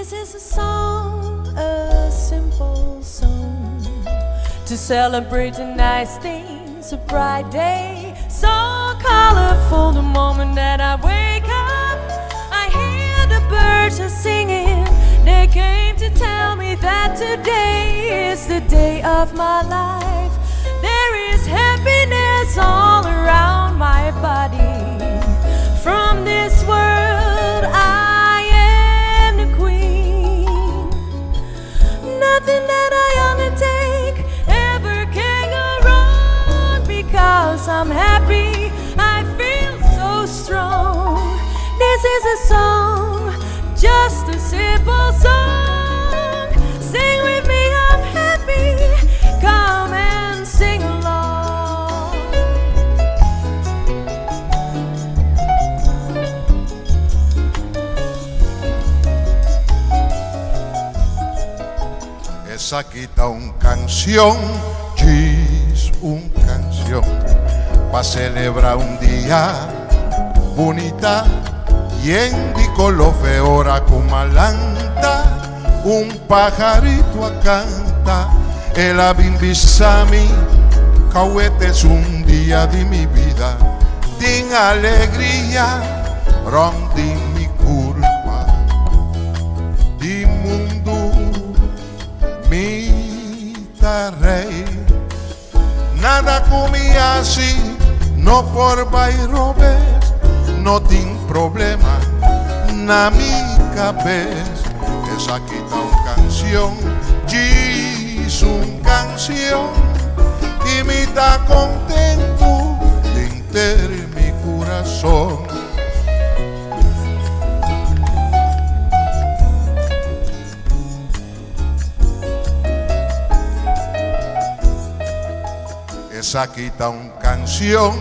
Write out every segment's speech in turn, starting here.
This is a song, a simple song To celebrate the nice things, a bright day So colorful the moment that I wake up I hear the birds are singing They came to tell me that today is the day of my life There is happiness all around my body From this world I am the queen Nothing that I undertake ever can go wrong Because I'm happy, I feel so strong This is a song, just a simple song Sing with me, I'm happy, come and sing along Esaki ta un canción, djis un canción, pa celebra un dia bunita yen di color fe ora cu m'a lanta un pajarito a canta el a bin bisa mi cawete es un dia di mi bida tin alegria rond di mi curpa di mundu mi ta rey. Nada ku mi hasi no por bai robes, no tin problema na mi kabes. Esaki ta un kanshon, djis un kanshon, i mi ta kontentu denter mi kurason. Esaki ta un canción,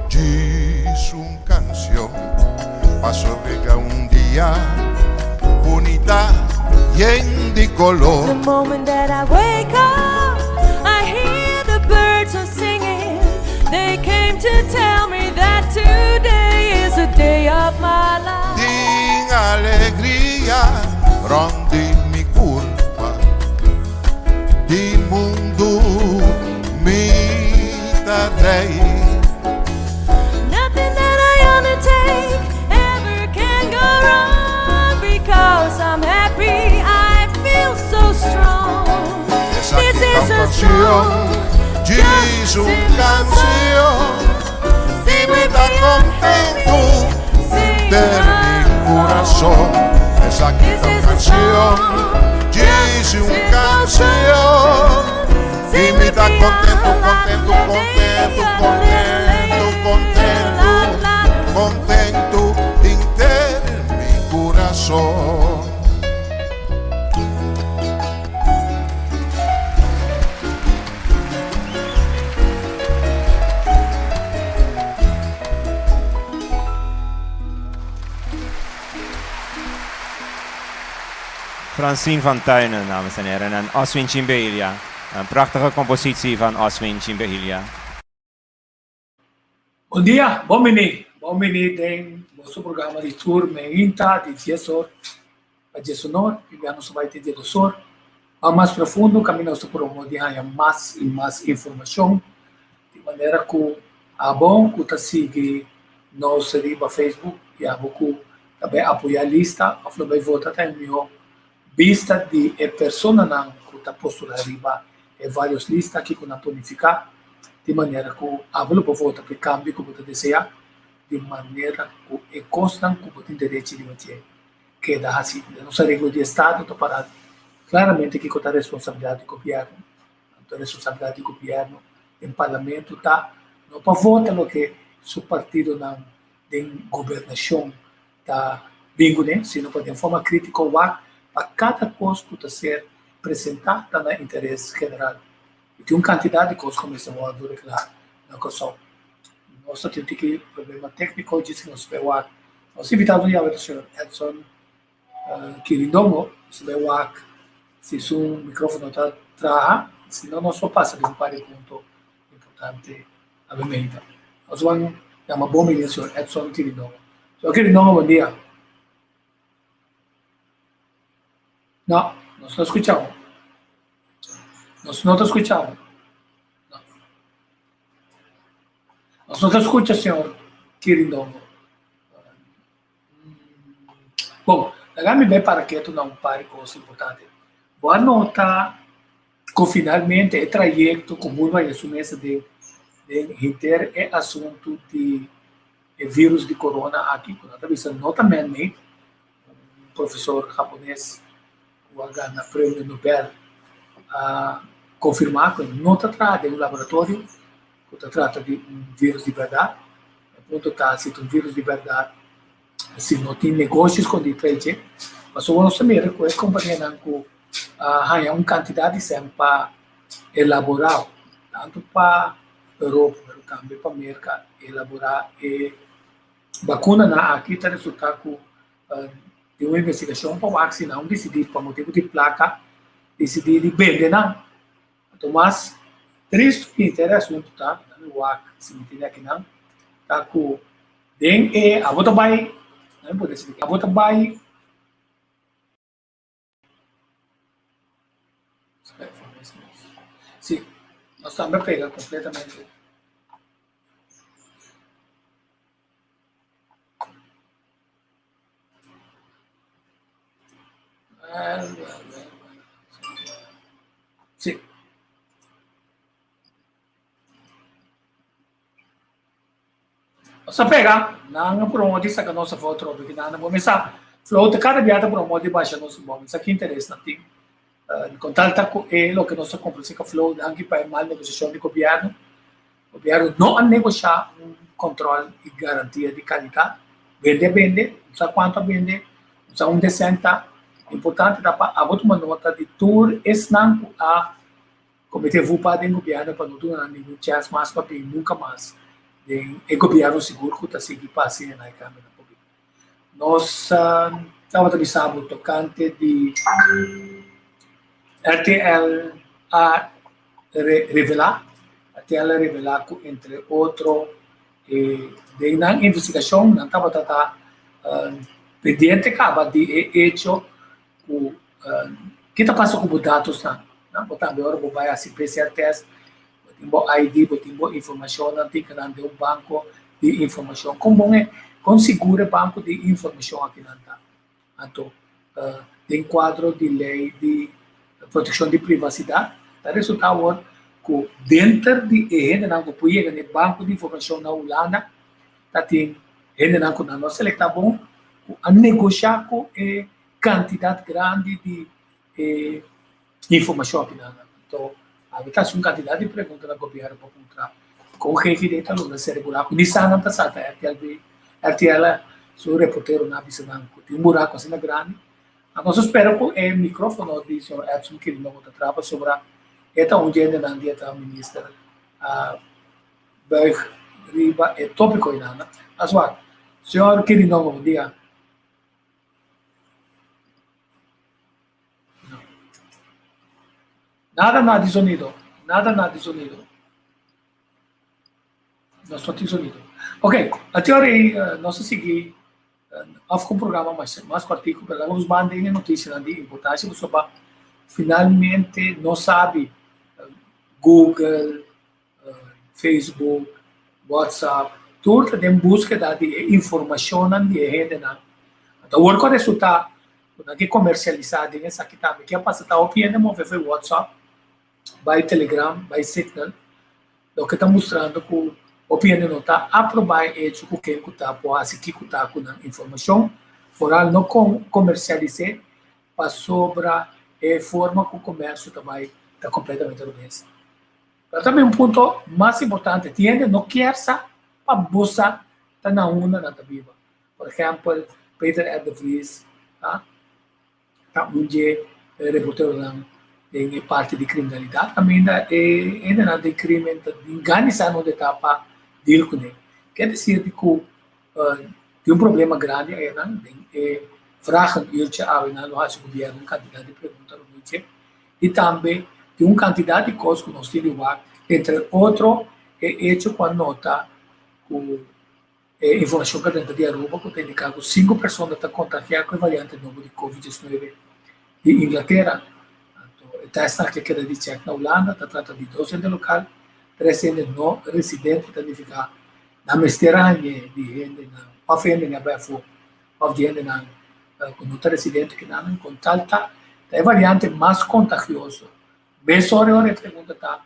djis un canción, pa sobrega un dia bunita yen di color. The moment that I wake up, I hear the birds are singing. They came to tell me that today is the day of my life. Tin alegria rond di mi curpa, di mundu mi ta rey. Nothing that I undertake ever can go wrong because I'm happy, I feel so strong. Esaki This ta is un a canción, song, djis just a un simple canción, song. y Sing mi with ta me, I'm contento happy. Sing denter mi corazón. along. Esaki This ta un is a canción, song, djis just a un simple canción, song. y Sing mi with ta me, contento, la contento, la contento, la contento, contento, la la. contento denter mi corazón. Francine van Tuinen, dames en heren, en Oswin Chimbelia. Een prachtige compositie van Oswin Chimbelia. Bon dia, bon bini, bon bini den boso programa di Tur Meinta di dies or pa dies unor i bia nos bai te dies or. Ban mas profundo kaminda nos ta promo di haña mas i mas informashon di manera ku abo ku ta sigui nos riba Facebook i abo ku ta bai apoyá lista òf lo bai vota ta e mihó bista di e personanan ku ta postulá riba e vários lista kiko nan por nifiká, di manera ku abo lo por vota pa e kambio ku bo ta deseá, di manera ku e kosnan ku bo tin derechi riba dje keda hasí. Den nos areglo di estado ta pará klaramente kiko ta responsabilidat di gobièrnu. Anto responsabilidat di gobièrnu den parlamento ta no pa vota loke su partidonan den gobernashon ta bin kuné, sino pa den forma krítiko wak pa kada kos ku ta ser presentá ta na interes general. I tin un kantidat di kos ku mester wòrdu reglá na Kòrsou. Nos ta tin tiki problema tékniko djis ku nos bai wak. Nos invitado di awe ta señor Edson Kirindongo. Nos bai wak si su mikrófono ta traha, si no nos por pasa di un par di punto importante awe meinta. Nos ban yama bon bini señor Edson Kirindongo. Señor Kirindongo, bon dia. No, nos no skucha bo. Nos no ta skucha bo. No. Nos no ta skucha señor Kirindongo. Bon, laga mi bai para ketu na un par di kos importante. Bo a nota ku finalmente e trayekto ku mundu a haya su mes aden den henter e asuntu di e virus di corona aki, ku nan ta bisa no ta man-made, un profesor hapones ku a gana premio Nobel a konfirmá ku e no ta traha den un laboratorio, ku ta trata di un virus di bèrdat. E punto ta si ta un virus di bèrdat, si no tin negoshi skondí tras dje. Pasobra nos ta mira ku e kompanianan ku a haña un kantidat di sèn pa elaborá, tantu pa Europa pero tambe pa Merka elaborá e bakunanan aki ta resultá ku Tin un investigashon pa wak si nan disidí pa motibu di plaka disidí di bende nan. Anto mas tristu di henter e asuntu ta, nan mi wak si mi tene akinan, ta ku den e abo ta bai, nan mi por disidí, abo ta bai. Sí, nos tambe pega kompletamente. Well, well, well, well. Sí. Nos a pega, nan a promo di saca nos afo atrobe, ki nan a comenzá flota cada bia ta promo di basha nos bom, sa ki interes nan tin. Con tal ta cu e loke nos a cumpra cerca flow, danki pa e mal negociacion di gobierno. Gobierno no a negociá un control y garantia di calidad. Bende a bende, no sa cuanto a bende, no sa unda e cent ta. Importante ta pa abo tuma nota di tur esnan cu a Comité VUPA den gobierno pa no duna nan ningun chance mas pa bin nunca mas den e gobierno sigur cu ta sigui pa asina na e cambionan por bin. Nos tabata bisa bo tocante di RTL a revela, RTL a revela cu entre otro e den nan investigacion nan tabata ta pendiente caba di e hecho ku ke ta pasa ku bo datosnan? Nan bo tambe ora bo bai hasi PCR test, bo tin bo ID, bo tin bo informashonnan tin ke nan den un banko di informashon. Kon bon e, kon sigur e banko di informashon akinan ta? Anto den kuadro di lei di protekshon di privasidat ta resulta awor ku denter di e hendenan ku por yega na e banko di informashon na Hulanda ta tin hendenan ku nan no a selektá bon ku a negoshá ku e kantidat grandi di e informashon aki nan. Anto abi ta hasi un kantidat di pregunta na gobièrnu pa puntra kon GGD ta logra sera e buraku. Ni sa nan ta sa ta RTLB, RTL su reporteronan a bisa nan ku tin un buraku asina grandi. Anto nos a spera ku e mikrofono di señor Edson Quirino ku ta traha pasobra e ta un dje hendenan di e ta minister a buig riba e topiko einan. Aswak, señor Quirino bon dia. Nada nada di sonido, nada nada di sonido. Nos no tin sonido. Ok, a te ora ei nos a sigui of ku un programa mas mas kòrtiku, pero laga nos manda e notisianan di importansia pasobra pa finalmente nos sabi Google, Facebook, WhatsApp, tur ta den búskeda di e informashonnan di e hendenan. Anto awor ku a resultá ku nan ke komersialisá den esaki tambe, ke a pasa ta hopi hende move for WhatsApp bai Telegram, bai Signal, loke ta mustrando ku hopi hende no ta aprobá e echo ku ken ku ta por hasi kiko ta ku nan informashon, foral no komersialis'é pasobra e forma ku komersio ta bai ta kompletamente robes. Pero tambe un punto mas importante, tin hende no kier sa pa bo sa ta na unda nan ta biba. Por ehempel, Peter R. de Vries ta un dje reporteronan den e parti di kriminalidat kaminda e hendenan den krimen ta organisa nunde ta pa deal kuné. Kier desir di ku tin un problema grandi ayanan den e vragenuurtje awe nan lo hasi gobierno un kantidat di pregunta rondon dje. I tambe tin un kantidat di kos ku nos tin di wak, entre otro e echo ku a nota ku e informashon ku a drenta di Aruba ku ta indiká ku sinku persona ta kontagiá ku e variante nobo di covid 19. Di Inglatera. Anto e tèstnan aki a keda di chèk na Hulanda, ta trata di dos hende lokal, tres hende no residente, ta nifiká nan mester a hañ'é di hendenan òf hendenan a bai afó òf di hendenan ku no ta residente kinanan kon tal ta ta e variante mas kontagioso. Mesora e ora e pregunta ta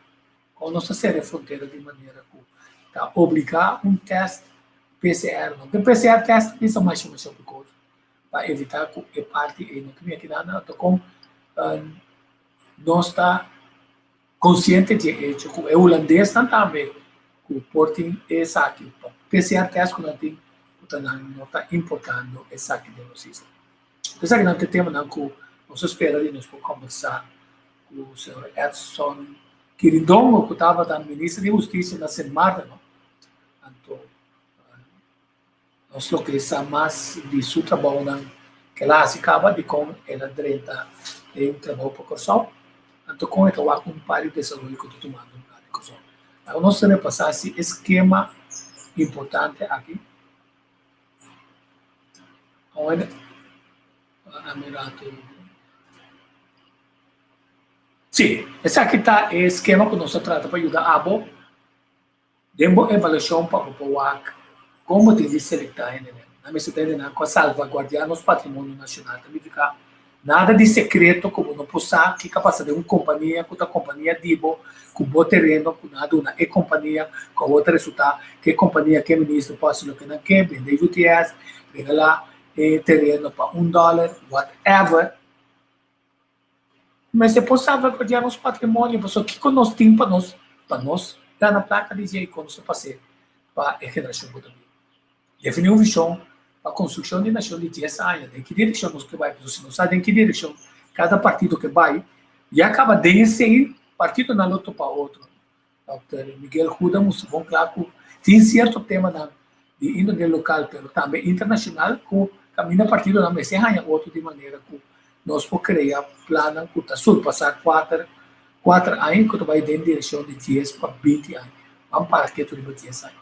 kon nos ta sera e frontera di manera ku ta obligá un tèst PCR, no ke PCR tèst bisa masha masha hopi kos. Pa evitá ku e parti ei no ta bin aki nan ta kon nos ta konsiente di e echo ku e hulandesnan tambe ku por tin esaki pa PCR test ku nan tin ku ta nan no ta importando esaki den nos isla. Esaki nan ta e temanan ku nos a spera di nos por kombersá ku señor Edson Kirindongo ku tabata minister di hustisia na Sint Maarten no. Anto Nos lo ke sa mas di su trabounan ke el a hasi kaba, dikon el a drenta den trabou pa Kòrsou, anto kon e ta wak un par di desaroyo ku ta tumando lugar di Kòrsou. Laga nos repasá si e skema importante aki. Sí, esaki ta e skema ku nos a trata pa yuda abo. Den bo evaluashon pa bo por wak kon bo tin di selektá hendenan, nan mester ta hendenan ku a salvaguardiá nos patrimonio nashonal. Ta nifiká nada di sekreto ku bo no por sa kiko a pasa den un kompania ku ta kompania di bo, ku bo tereno ku nan a duna e kompania, ku awor ta resultá ku e kompania ku e minister por hasi loke nan ke, bende UTS, regalá e tereno pa un dòler, whatever. Mester por salvaguardiá nos patrimonio, pasobra kiko nos tin pa nos pa nos gana plaka di dje i kon nos ta pas'é pa e generashon ku ta bini. Definí un vishon pa konstrukshon di nashon di dies aña, den ki direkshon nos ke bai, pasobra si nos sa den ki direkshon kada partido ke bai, ya kaba den esei partidonan lo topa otro. Dòkter Miguel Goede mustra bon kla ku tin sierto temanan di índole lokal pero tambe internashonal ku kaminda partidonan mester haña otro di manera ku nos por krea plannan ku ta surpasá kuater kuater aña ku ta bai den direkshon di dies pa binti aña. Ban para ketu riba dies aña.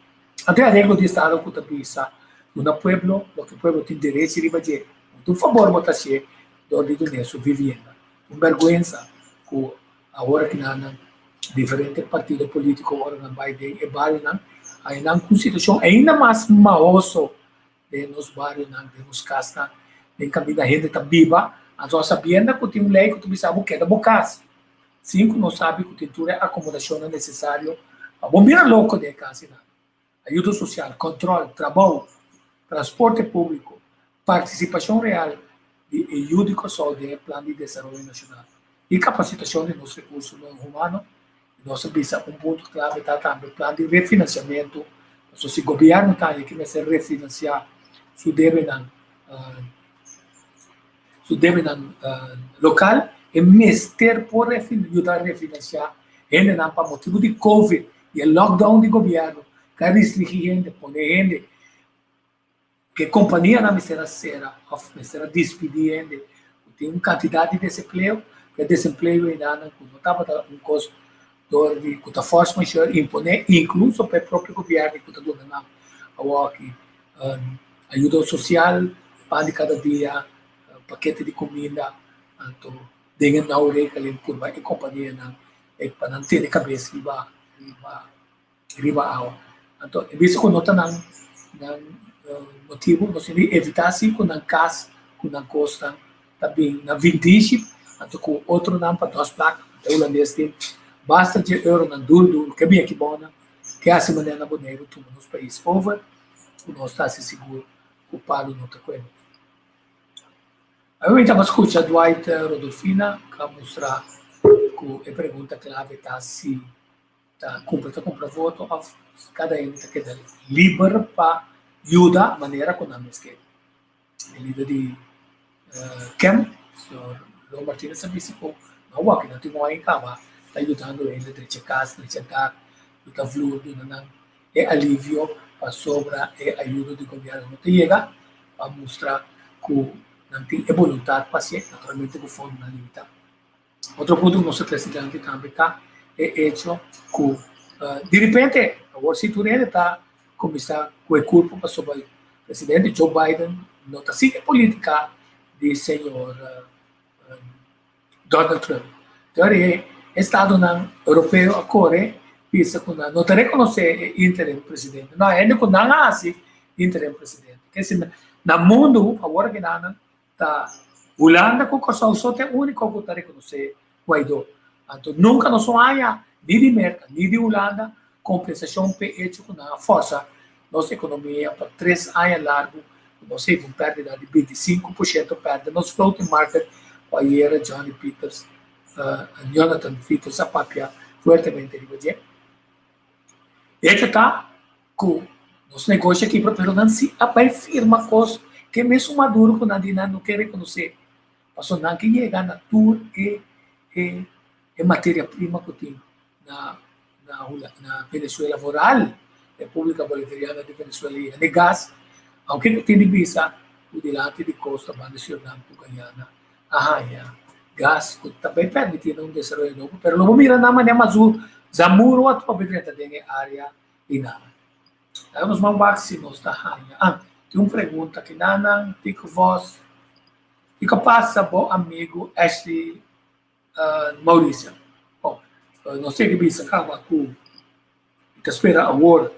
Anto e areglo di estado ku ta bisa duna pueblo loke pueblo tin derechi riba dje. No ta un fabor bo ta hasié dor di dun'é su vivienda. Un bèrgwensa ku Awor aki nan diferente partido politico ora nan bai den e barionan hay nan cu situacion ainda mas mahoso den nos barionan, den nos casnan, den caminda hende ta biba, anto a sabienda cu tin un ley cu ta bisa bo keda bo cas sin cu nos sabi cu tin tur e acomodacionnan necesario pa bo mira loco den e cas einan. Ayudo social, control, trabou, transporte publico, participacion real di e yu di Kòrsou den e Plan di Desaroyo Nashonal i kapasitashon di nos rekursonan humano. I nos a bisa un punto klave ta tambe plan di refinansiamentu, pasobra si gobièrnu ta haña ke mester refinansiá su debenan su debenan lokal, e mester por yuda refinansiá hendenan pa motibu di covid i e lockdown di gobièrnu ku a restringí hende, pone hende Ke kompanianan mester a sera òf mester a dispidí hende ku tin un kantidat di desempleo, ku e desempleo einan ku no tabata un kos dor di ku ta force majeure imponé inkluso pa e propio gobièrnu ku ta duna nan awor aki ayuda sosial, pan di kada dia, pakete di kuminda, anto den e nauw regeling purba e kompanianan pa nan tene kabes riba riba. riba awa. Anto e bisa ku no ta nan nan motibu, nos tin di evitá si ku nan kas, ku nan kosnan ta bin na vindishi, anto ku otronan pa dos plaka. E hulandes tin basta dje euronan duru duru ke bin aki bònan, ke hasi manera na Boneiru tuma nos pais over, ku nos ta hasi sigur ku palu no ta kue nos. Awe mi tabata skucha Dwight Rodolfina ku a mustra ku e pregunta klave ta si ta cumpra ta cumpra voto of cada hende ta keda liber pa yuda manera cu nan mes ke. E lider di KEM, señor Leo Martinez a bisa cu no wak nan tin un aña caba ta yudando hende drecha cas, drecha dak, yuda vloer, duna nan e alivio pasobra e ayudo di gobierno no ta yega pa mustra cu nan tin e boluntad pa hacié, naturalmente cu fondonan limita. Otro punto ku nos ta trese dilanti tambe ta e echo ku diripente awor si tur hende ta kuminsá ku e kulpa pasobra presidente Joe Biden no ta sigui e polítika di señor Donald Trump. Teori e estadonan europeo a kore bisa ku nan no ta rekonosé e interim presidente. No, hende ku nan a hasi interim presidente. Ke si na mundu awor aki nan ta Hulanda ku Kòrsou so ta e úniko ku ta rekonosé Guaidó. Anto nunka nos no haña ni di Merka ni di Hulanda kompensashon p'e echo ku nan a fòrsa nos ekonomia pa tres aña largu ku nos hebe un pèrdida di 25% pèrdè nos floating market ku ayera Johnny Peters, Jonathan Peters a papia fuertemente riba dje. Echo ta ku nos negoshi a kibra pero nan si a bai firma kos ku e mesun Maduro ku nan di nan no ke rekonosé pasobra nan ke yega na tur e e materia prima ku tin na na na Venezuela vooral República Bolivariana di Venezuela yega na e gas aunke ku tin di bisa ku dilanti di kosta banda Surinam ku Guyana a haña gas ku ta bai permití nan un desaroyo nobo pero lo bo mira nan manera Mazur Zamuro a topa drenta den e área di nan. Laga nos ban wak si nos ta haña. Ah, tin un pregunta aki nan, Tico Vos. Kiko pasa bo amigu Ashley Mauricio? Bon, nos tin ki bisa kaba ku mi ta spera awor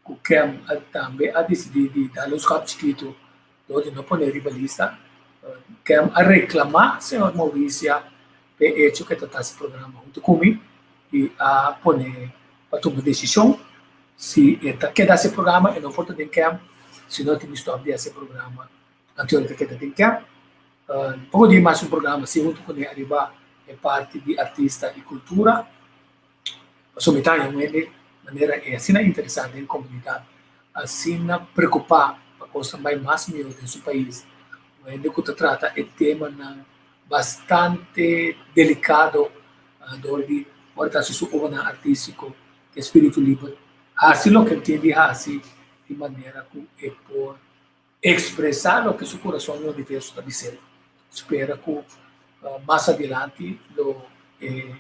ku Kem tambe a disidí di dal un skòp chikitu dor di no pone riba lista. Kem a reklamá señor Mauricia p'e echo ku e ta ta hasi programa huntu ku mi i a pone pa tuma desishon si e ta keda hasi programa e no por ta den Kem, si no e tin di stòp di hasi programa. Anto el ta keda den kèmp. Poko di mas un programa si huntu kuné ariba e parti di artista i kultura. Pasobra mi ta haña un hende manera e asina interesá den komunidat, asina preokupá pa kosnan bai mas mihó den su pais. Un hende ku ta trata e temanan bastante delikado dor di ora ta hasi su obranan artístiko ku e spiritu liber, hasi loke el tin di hasi di manera ku e por Expresa loke su kurason i universo ta bis'el. Spera ku mas adilanti lo e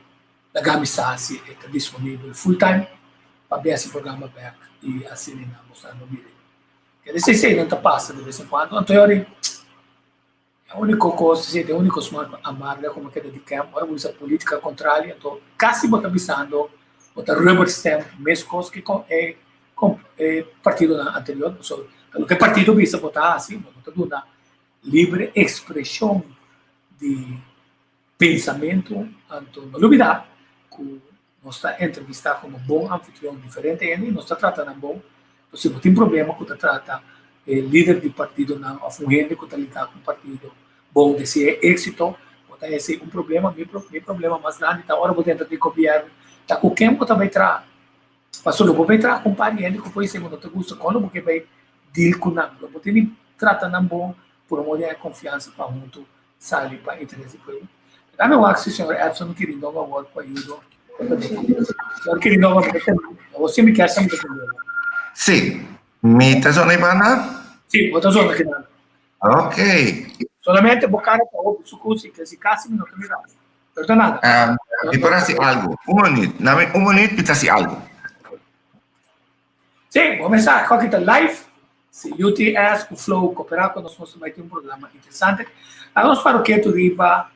laga mi sa si e ta disponibel full time pa bin hasi programa bek i asina nan bo sa no bira. Kende si eseinan ta pasa de bes en kuando anto yori e uniko kos si e uniko smak amarga ku mi keda di kèm ora bo bisa politika kontrali anto kasi bo ta bisando bo ta rubber stamp meskos ke e e partidonan anterior pasobra ta loke e partido bisa bo ta hasi bo no ta duna libre ekspreshon di pensamentu anto no lubida ku nos ta entrevista komo bon anfitrion diferente hende i nos ta trata nan bon si bo tin problema ku ta trata e lider di partidonan òf un hende ku ta liga ku un partido bon desi e éksito bo ta hasi un problema mi problema mas grandi ta ora bo dentro di gobièrnu ta ku ken bo ta bai traha. Pasobra lo bo bai traha ku un par di hende ku por esei bo no ta gusta, kon lo bo ke bai deal ku nan? Lo bo tin di trata nan bon por modo di haña konfiansa pa huntu sali pa interes di pueblo. Dame wak si señor Edson Quirindongo awor ku ayudo. Señor Quirindongo, mi ta tende. Awor si mi kier sa mi ta tende. Sí, mi ta zona ei banda? Sí, bo ta zona kinan. Ok. Solamente bo kara ta hopi sukusi, kesi kasi mi no ta mira. Pero ta nada. Mi por hasi algo. Un minuut. Dame un minuut mi ta hasi algo. Sí, bo mensahe aki ta live. Si UTS ku Flow koperá ku nos, nos ta bai tin un programa interesante. Laga nos para ketu riba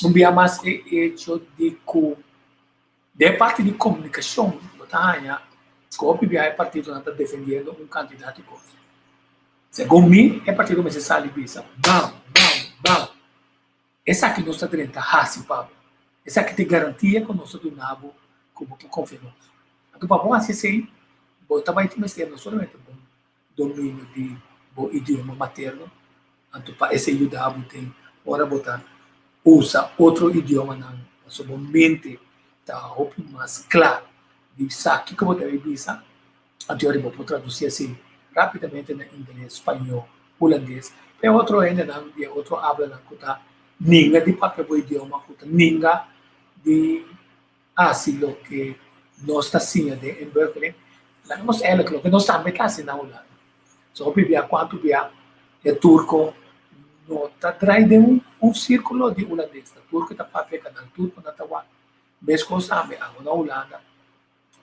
un bia mas e hecho di ku den e parti di komunikashon bo ta haña ku hopi bia e partidonan ta defendiendo un kantidat di kos. Segun mi e partido mester sali bisa bam, bam, bam. Esaki nos ta drenta hasi pa bo. Esaki ta e garantia ku nos ta duna bo ku bo por konfia nos. Anto pa bo hasi esei, bo ta bai tin mester no solamente bon dominio di bo idioma materno, anto pa esei yuda bo den ora bo ta usa otro idiomanan pasobra bo mente ta hopi mas kla di sa kiko bo debe bisa. Anto ora bo por traduci así rapidamente na ingles, spañó, hulandes, pa e otro hendenan di e otro hablanan ku ta ninga di papia bo idioma, ku ta ninga di hasi loke nos ta siña den inburgering, laga nos eigenlijk loke nos tambe ta hasi na Hulanda. So hopi bia kuantu bia e turko no ta drai den un sirkulo di hulandes, ta turko ta papia kanal turko nan ta wak. Meskos tambe awo na Hulanda.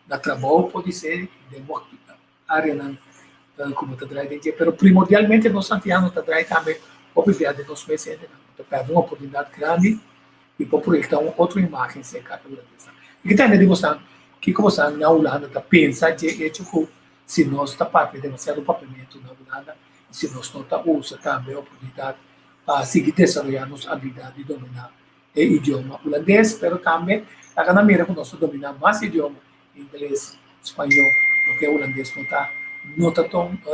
Na trabou podisé den bo áreanan ku bo ta drai den dje, pero primordialmente nos antiano ta drai tambe hopi bia den nos mes hendenan. Bo ta pèrdè un oportunidat grandi. i por proyektá un otro imágen serka e hulandesnan. Mi ke tende di bosan kiko bosan na Hulanda ta pensa dje echo ku si nos ta papia demasiado papiamentu na Hulanda i si nos no ta usa tambe e oportunidat pa sigui desaroyá nos abilidat di dominá e idioma hulandes, pero tambe laga nan mira ku nos ta dominá mas idioma, ingles, spañó, loke e hulandes no ta no ta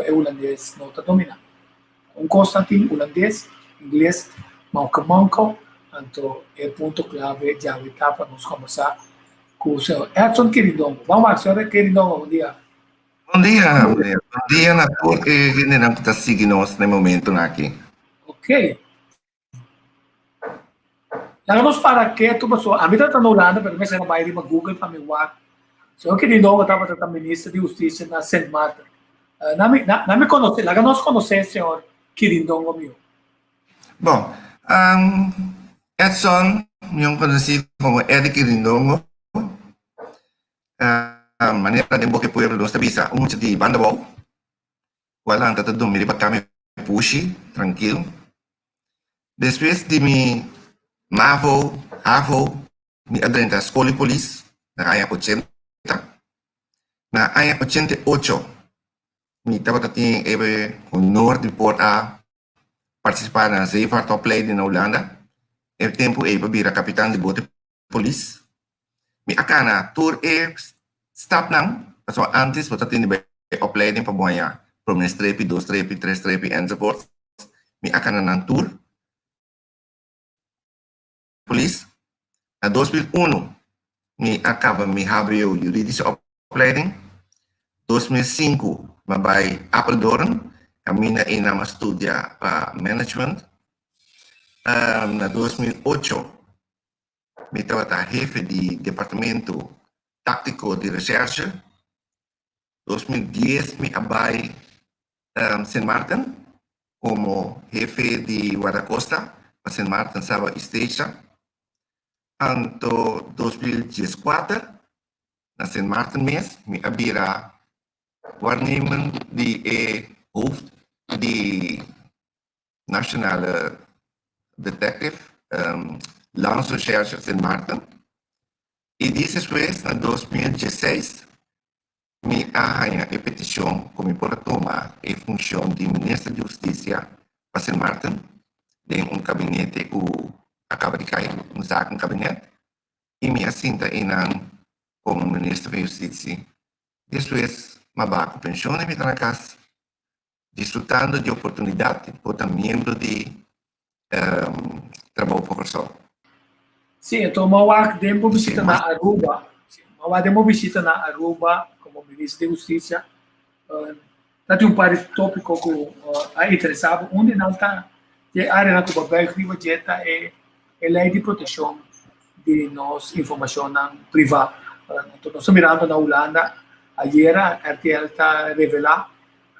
e hulandes no ta dominá. Un kos nan tin hulandes, ingles, maukemonko, anto e punto klave djawe ta pa nos kombersá ku señor Edson Kirindongo. Ban wak, señor Kirindongo, bon dia. Bon dia, bon dia na tur e hendenan ku ta sigui nos na e momentonan aki. Ok. Laga nos para ketu pasobra ami ta na Hulanda pero mester a bai riba Google pa mi wak. Señor Kirindongo tabata ta minister di hustisia na Sint Maarten. Na mi na mi konosé, laga nos konosé señor Kirindongo mihó. Bon, Edson, mihó konosí komo Eddy Kirindongo, manera den boka e pueblo nos ta bisa un mucha di banda bou. Ku a lanta ta durmi riba kama e pushi trankil. Despues di mi mavo, havo, mi a drenta skol di polis na aña ochenta. Na aña 88 mi tabata tin e honor di por a partisipá na zeevaartopleiding na Hulanda. E tempu ei pa bira kapitan di bote polis. Mi a kana tur e stapnan, pasobra antes bo ta tende bai opleiding pa bo haña prome strepi, dos strepi, tres strepi enzovoort. Mi a kana nan tur. Polis. Na 2001 mi a kaba mi hbo juridische opleiding. 2005 mi a bai Apeldoorn, kaminda einan mi a studia pa management. Na 2008 Mi tabata hefe di departamento táctico di recherche. 2010 mi a bai Sint Maarten como hefe di guardacosta pa Sint Maarten, Saba y Statia. Anto 2014 na Sint Maarten mes mi a bira waarnemend di e hoofd di Nationale Detective, Landsrecherche Sint Maarten. I di despues na 2016 mi a haña e petishon ku mi por a tuma e funshon di Minister di Hustisia pa Sint Maarten den un kabinete ku a kaba di kai, un zakenkabinet, i mi a sinta einan komo Minister van Justitie. Despues mi a baha ku penshon i mi ta na kas. Disfrutando di oportunidat di por ta miembro di Trabou pa Kòrsou. Sí, enton m'a wak den bo bishita na Aruba, sí, m'a wak den bo bishita na Aruba komo Minister di Hustisia, ta tin un par di tópiko ku a interesá bo. Un di nan ta e áreanan ku bo a buig riba dje ta e lei di protekshon di nos informashonnan privá. Anto nos ta mirando na Hulanda ayera RTL ta revelá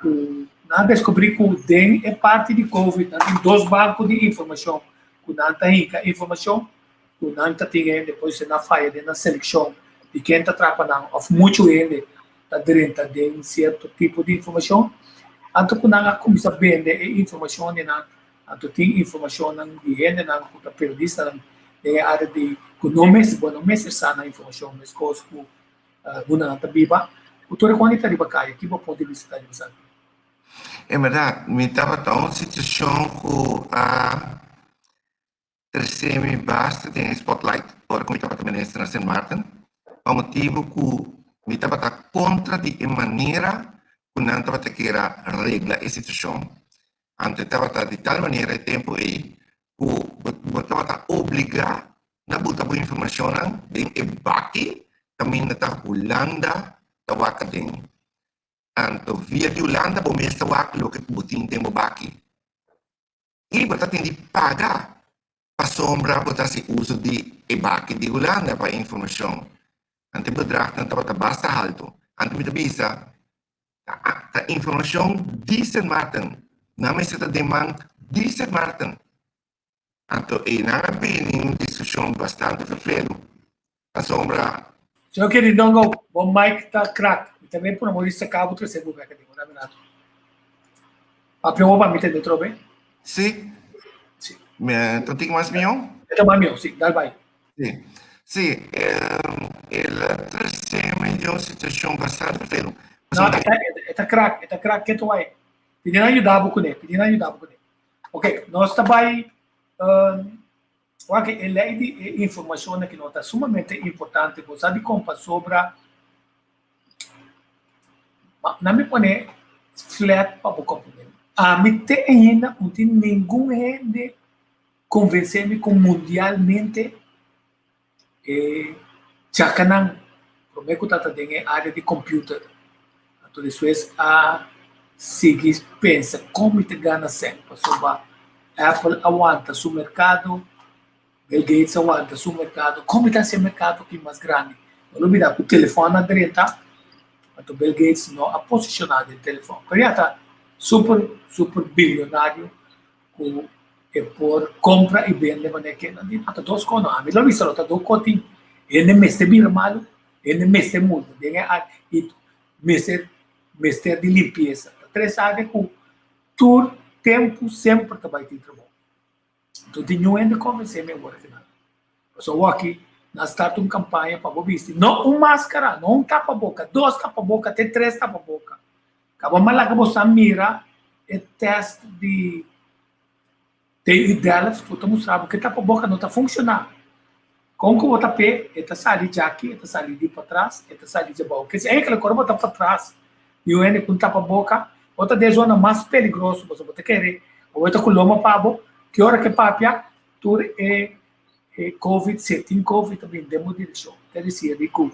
ku nan a deskubrí ku den e parti di covid nan tin dos banko di informashon ku nan ta hinka informashon ku nan ta tin hende por esei nan faya den nan selekshon di ken ta trapa nan òf muchu hende ta drenta den sierto tipo di informashon anto ku nan a kuminsá bende e informashon di nan anto tin informashonnan di hendenan ku ta periodistanan den e área di ku no mester bo no mester sa nan informashon meskos ku Unda nan ta biba? Ku tur e kuanti ta riba kaya, ki bo punto di bista ta riba esaki? En bèrdat, mi tabata un situashon ku a trese mi basta den e spotlight ora ku mi tabata minister na Sint Maarten, pa motibu ku mi tabata kontra di e manera ku nan tabata kier a regla e situashon. Anto e tabata di tal manera e tempu ei ku bo tabata obligá na buta bo informashonnan den e baki kaminda ta Hulanda ta wak aden. Anto via di Hulanda bo mes ta wak loke ku bo tin den bo baki. I bo ta tin di paga pasobra bo ta hasi uso di e baki di Hulanda pa e informashon. Anto e bedragnan tabata basta haltu. Anto mi ta bisa ta informashon di Sint Maarten. Nan mester ta den man di Sint Maarten. Anto einan a bini un diskushon bastante ferfelu, pasobra. Señor Querindongo, bo mic ta crack. Mi ta bay pone bo lista cabo trece bo bek aden. Dame rato. Papia bo pa mi tende trobe. Sí. Sí. Mi ta tin mas mihó? E ta mami, si, dal bai. Si, si, el a trese mi den un situashon bastante feo. No, e ta crack, e ta crack ketu bai. Pidi nan yuda bo kuné, pidi nan yuda bo kuné. Ok, nos ta bai, wak e lei di e informashon aki no ta sumamente importante. Bo sa dikon? Pasobra nan mi pone flat pa bo komprendé. Ami te ainda no tin ningun hende konvensé mi ku mundialmente e chakanan promé ku tabata den e área di computer, anto despues a sigui pensa kon mi ta gana sèn, pasobra Apple a wanta su merkado, Bill Gates a wanta su merkado, kon mi ta hasi e merkado aki mas grandi? No lo bida ku telefòn a drenta, anto Bill Gates no a posishoná den telefòn, pero ya ta super super bilionario ku e por kompra i bende manera ke nan di no ta dos kos no, ami lo bisa lo ta dos kos tin hende mester bira malu, hende mester multa den e área i mester mester di limpiesa, ta tres área ku tur tempu semper ta bai tin trabou. Enton tin niun hende konvensé mi awor aki nan. Pasobra awor aki nan start un kampaña pa bo bisti no un maskara, no un tapaboka, dos tapaboka te tres tapaboka. Kaba m'a laga boso a mira e test di TU Delft ku ta mustra bo ku e tapaboka no ta funshoná. Kon ku bo ta p'e, e ta sali djaki, e ta sali di patras, e ta sali djabou. Ke si enkele ora bo ta patras di un hende ku un tapaboka, bo ta den zona mas peligroso pasobra bo ta kere bo ta ku loma pa bo, ki ora ke papia tur e covid, si e tin covid ta bin den bo direkshon. Ta disi di ku.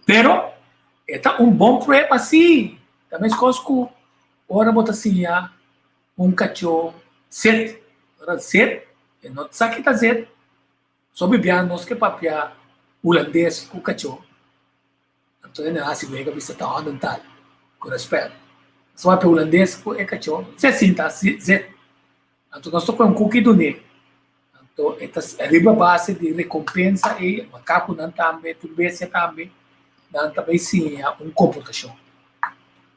Pero e ta un bon prueba sí. Ta meskos ku ora bo ta siña un kachó zet. Ora zet, e no sa ki ta zet. So bibia nos ke papia hulandes ku kachó. Anto e na hasi wega bisa ta hondentaal, ku rèspèt. Nos papia hulandes ku e kachó, zet sinta, zet. Anto nos ta kohe un kuki dun'é. Anto e ta riba base di rekompensa ei, makakunan tambe, tur bestia tambe, nan ta bai siña un komportashon.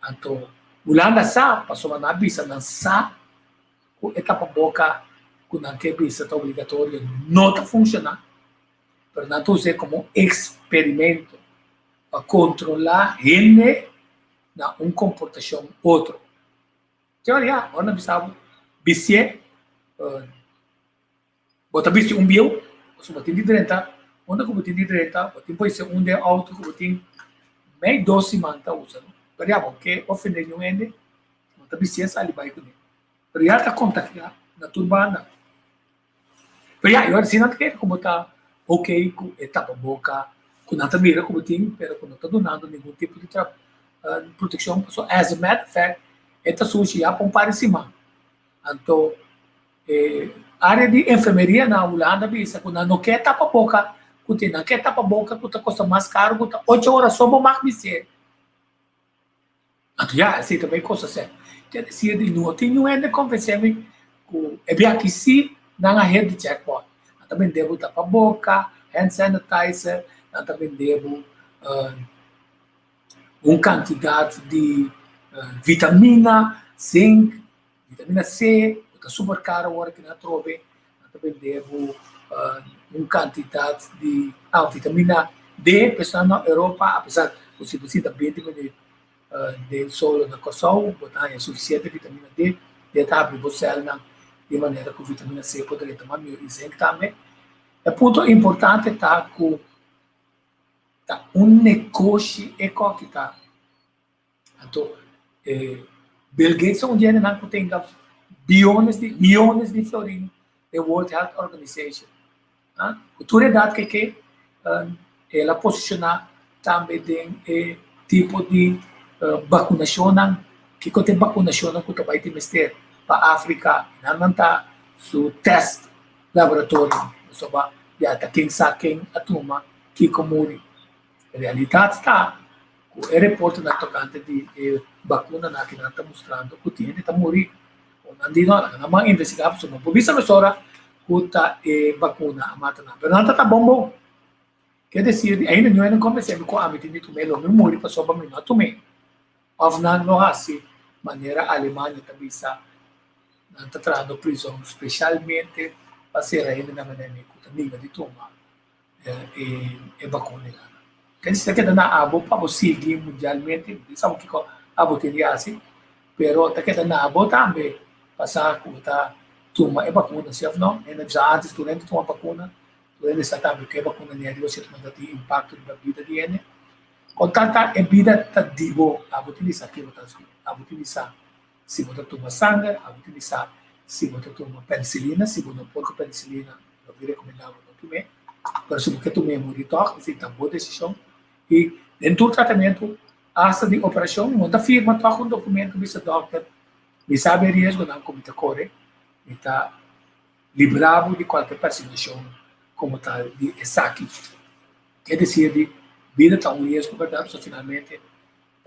Anto Hulanda sa, pasobra nan a bisa nan sa ku e tapaboka ku nan ke bisa ta obligatorio no ta funshoná, pero nan ta us'é komo eksperimento pa kontrolá hende na un komportashon otro. Teoria, ora nan bisa bo bistié, bo ta bisti un bieu, pasobra bo tin di drenta, unda ku bo tin di drenta, bo tin por hise un den outo ku bo tin mei dos siman ta usa no. Pero ya bo ke ofendé niun hende, bo ta bistié sali bai kuné. Pero ya ta kontagiá na tur banda. Pero ya, e ora si nan ta kere ku bo ta ok ku e tapaboka ku nan ta mira ku bo tin, pero ku no ta dunando ningun tipo di protekshon. Pasobra as a matter of fact, e ta sushi ya pa un par di siman. Anto e área di enfermeria na Hulanda bisa ku nan no ke tapaboka ku tin, nan ke tapaboka ku ta kosta mas karu ku ta ocho ora so bo mag bistié. Anto ya, esei ta bai kosta sèn. Ke desir di no tin niun hende konvensé mi ku e biaha si nan a hit di jackpot. Nan ta bende bo tapaboka, hand sanitizer, nan ta bende bo un kantidat di vitamina, zink, vitamina C, ku ta super karo awor aki na atrobe. Nan ta bende bo un kantidat di vitamina D, pesnan na Europa, apesar ku si bo sinta binti minüt den solo na Kòrsou, bo ta haña sufisiente vitamina D, D ta habri bo sèlnan di manera ku vitamina C por drenta mas mihó i zinc tambe. E punto importante ta ku ta un negoshi e kòki ta. Anto e Bill Gates ta un di hendenan ku tenga biones di miones di florin den World Health Organization. Ku tur edat ke ke el a posishoná tambe den e tipo di bakunashonnan, kiko ta e bakunashonnan ku ta bai tin mester pa Afrika. Nan nan ta su test laboratorio pasobra ya ta ken sa ken a tuma kiko muri. Realidat ta ku e reportenan tokante di e bakunanan aki nan ta mustrando ku tin hende ta muri. O nan di no, laga nan ban investigá pasobra no por bisa mesora ku ta e bakuna a mata nan. Pero nan ta ta bon bon. Ke desir di ainda niun hende konvensé mi ku ami tin di tum'é, lo mi muri pasobra mi no a tum'é. Òf nan lo hasi manera Alemania ta bisa, nan ta trahando prizòn speshalmente. pa sera hendenan manera mi ku ta ninga di tuma e bakuna ei. Kende ta keda na abo pa bo sigui mundialmente, mi sa bo kiko abo tin di hasi, pero ta keda na abo tambe pa sa ku bo ta tuma e bakuna si òf no. Hende a bisa antes tur hende tuma bakuna, tur hende sa tambe ku e bakuna ni ariba si ta tin impakto riba bida di hende. Kon tal ta e bida ta di bo, abo tin di sa ke bo ta hasi, abo tin di sa si bo ta tuma sanger, abo tin di sa si bo ta tuma penisilina, si bo no por ku penisilina lo mi rekomendá bo no tum'é, pero si bo ke tum'é muri tòg, esei ta bo desishon. I den tur tratamentu, asta di operashon, no ta firma tòg un dokumento bisa dòkter, mi sabi e riesgonan ku mi ta kore, mi ta libra bo di kualke perseguishon komo tal di esaki. Ke desir di bida ta un riesgo bèrdat, pasobra finalmente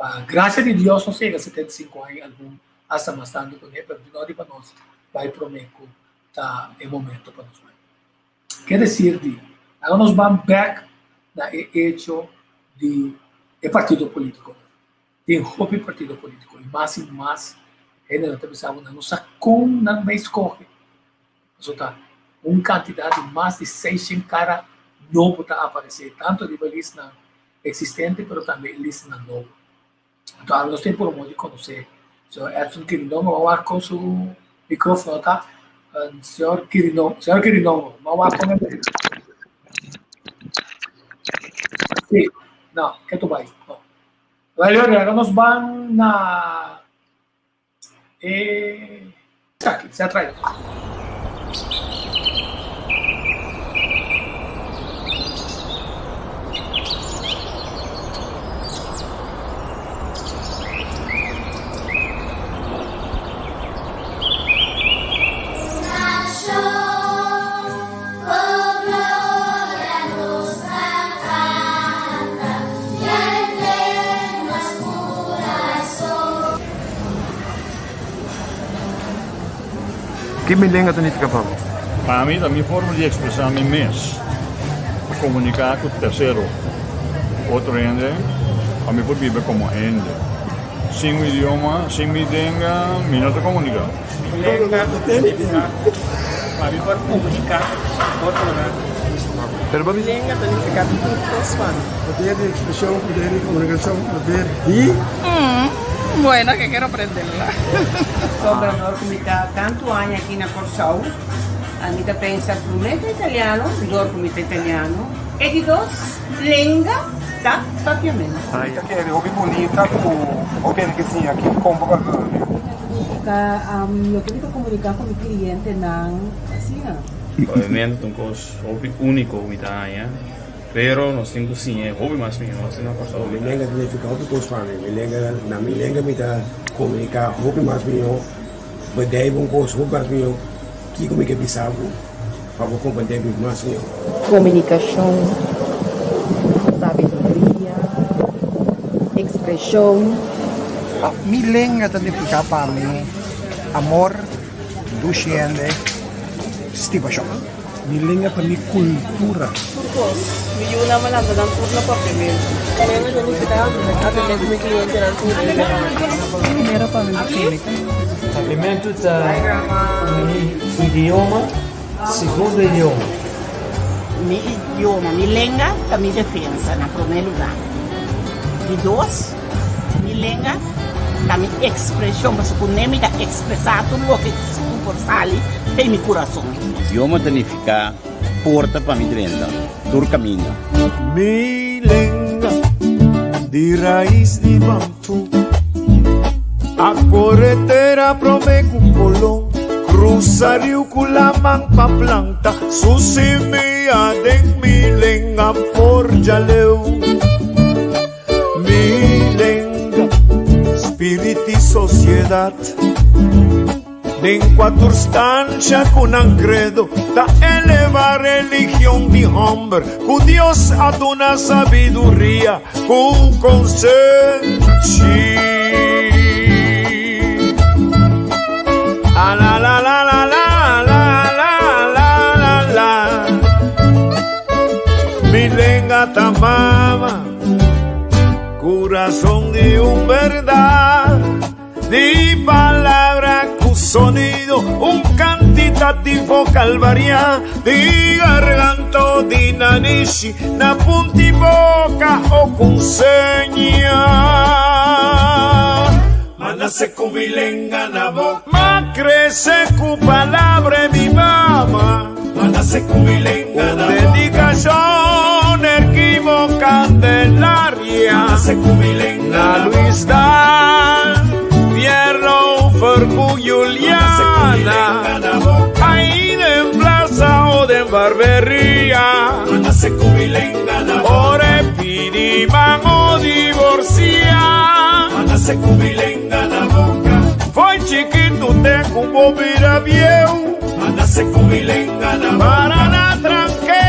Pa gracia di Dios nos yega 75 aña y algun hasta mas tanto cu ne, pero di no riba nos bay prome cu ta e momento pa nos bay. Ke decir di, laga nos ban bek na e hecho di e partido politico. Tin hopi partido politico y mas y mas hende nan ta bisa bo nan no sa con nan bay scoge. Pasobra ta un cantidad di mas di 600 cara nobo ta aparece tanto riba listnan existente pero tambe e listanan nobo. Anto awe nos tin por modo di conoce señor Edson Quirindongo. Bo a wak con su microfono ta. Señor Quirindongo, señor Quirindongo, bo a wak con e. Si, no, ke tu bai? No. Wel, ahora nos ban na e esaki, se atrae. Ki mi lenga ta nifiká pa bo? Pa mi ta mi forma di ekspresá mi mes, pa komuniká ku tersero, otro hende, pa mi por biba komo hende. Sin un idioma, sin mi lenga, mi no ta komuniká. Mi lenga ta nifiká pa mi por komuniká ku otronan. Mi lenga ta nifiká tur kos pa mi. Poder di ekspreshon, poder di komunikashon, poder di. Bueno, ke kero prenderla. Sobra nor ku mi ta tantu aña aki na Kòrsou, mi ta pensa promé ta italiano, dor ku mi ta italiano, e di dos lenga ta papiamentu. Mi ta kere hopi bunita ku hopi hende ke siña aki kon pa papia. Ta loke mi ta komuniká ku mi klientenan asina. Papiamentu ta un kos hopi úniko ku mi ta haña, pero nos tin ku siña e hopi mas mihó asina Kòrsou. Mi lenga ta nifiká hopi kos pa mi. Mi lenga, na mi lenga mi ta komuniká hopi mas mihó, bedijf un kos hopi mas mihó, kiko mi ke bisa bo pa bo komprendé mi mas mihó. Komunikashon, sabiduria, ekspreshon. Mi lenga ta nifiká pa mi amor, dushi hende, stimashon. Mi lenga ta mi kultura. Tur kos. Mi yunan a lanta nan tur na papiamentu. Mi lenga ta nifiká atendé ku mi klientenan tur dia. Primero pa mi kímika. Papiamentu ta mi idioma, segundo idioma. Mi idioma, mi lenga ta mi defensa na promé lugá. Di dos. Mi lenga ta mi ekspreshon, pasobra ku ne mi ta ekspresá tur loke ku por sali den mi kurason. Idioma ta nifiká porta pa mi drenta tur kaminda. Mi lenga di rais di bambu A kore tera prome ku Kolon Krusa riu ku laman pa planta Su simia den mi lenga forja leu. Mi lenga, spirit i sosiedat Den kuatur stansha ku nan kredo Ta eleva religion di hòmber Ku Dios a duna sabiduria ku konsenshi A la la la la la la la la la la Mi lenga ta mama Corazón di un berdad Di palabra cu sonido Un cantito. kantidat di vokal variá, di garganta o di nanishi, na punti boka o ku seña. Ma nase ku mi lenga na boka. Ma krese ku palabra e mi mama. Ma nase ku mi lenga na boka. Dedikashon Erquimo Candelaria. Ma nase ku mi lenga na boka. Luis Daal, Pierre Over ku Juliana. Ahí den plaza o den barberia. Ma nase ku mi lenga na boka. Ora e pidi man o divorcia. Ma nase ku mi lenga na boka. Foi chikitu te ku bo bira bieu. Ma nase ku mi lenga na boka. Para na tranke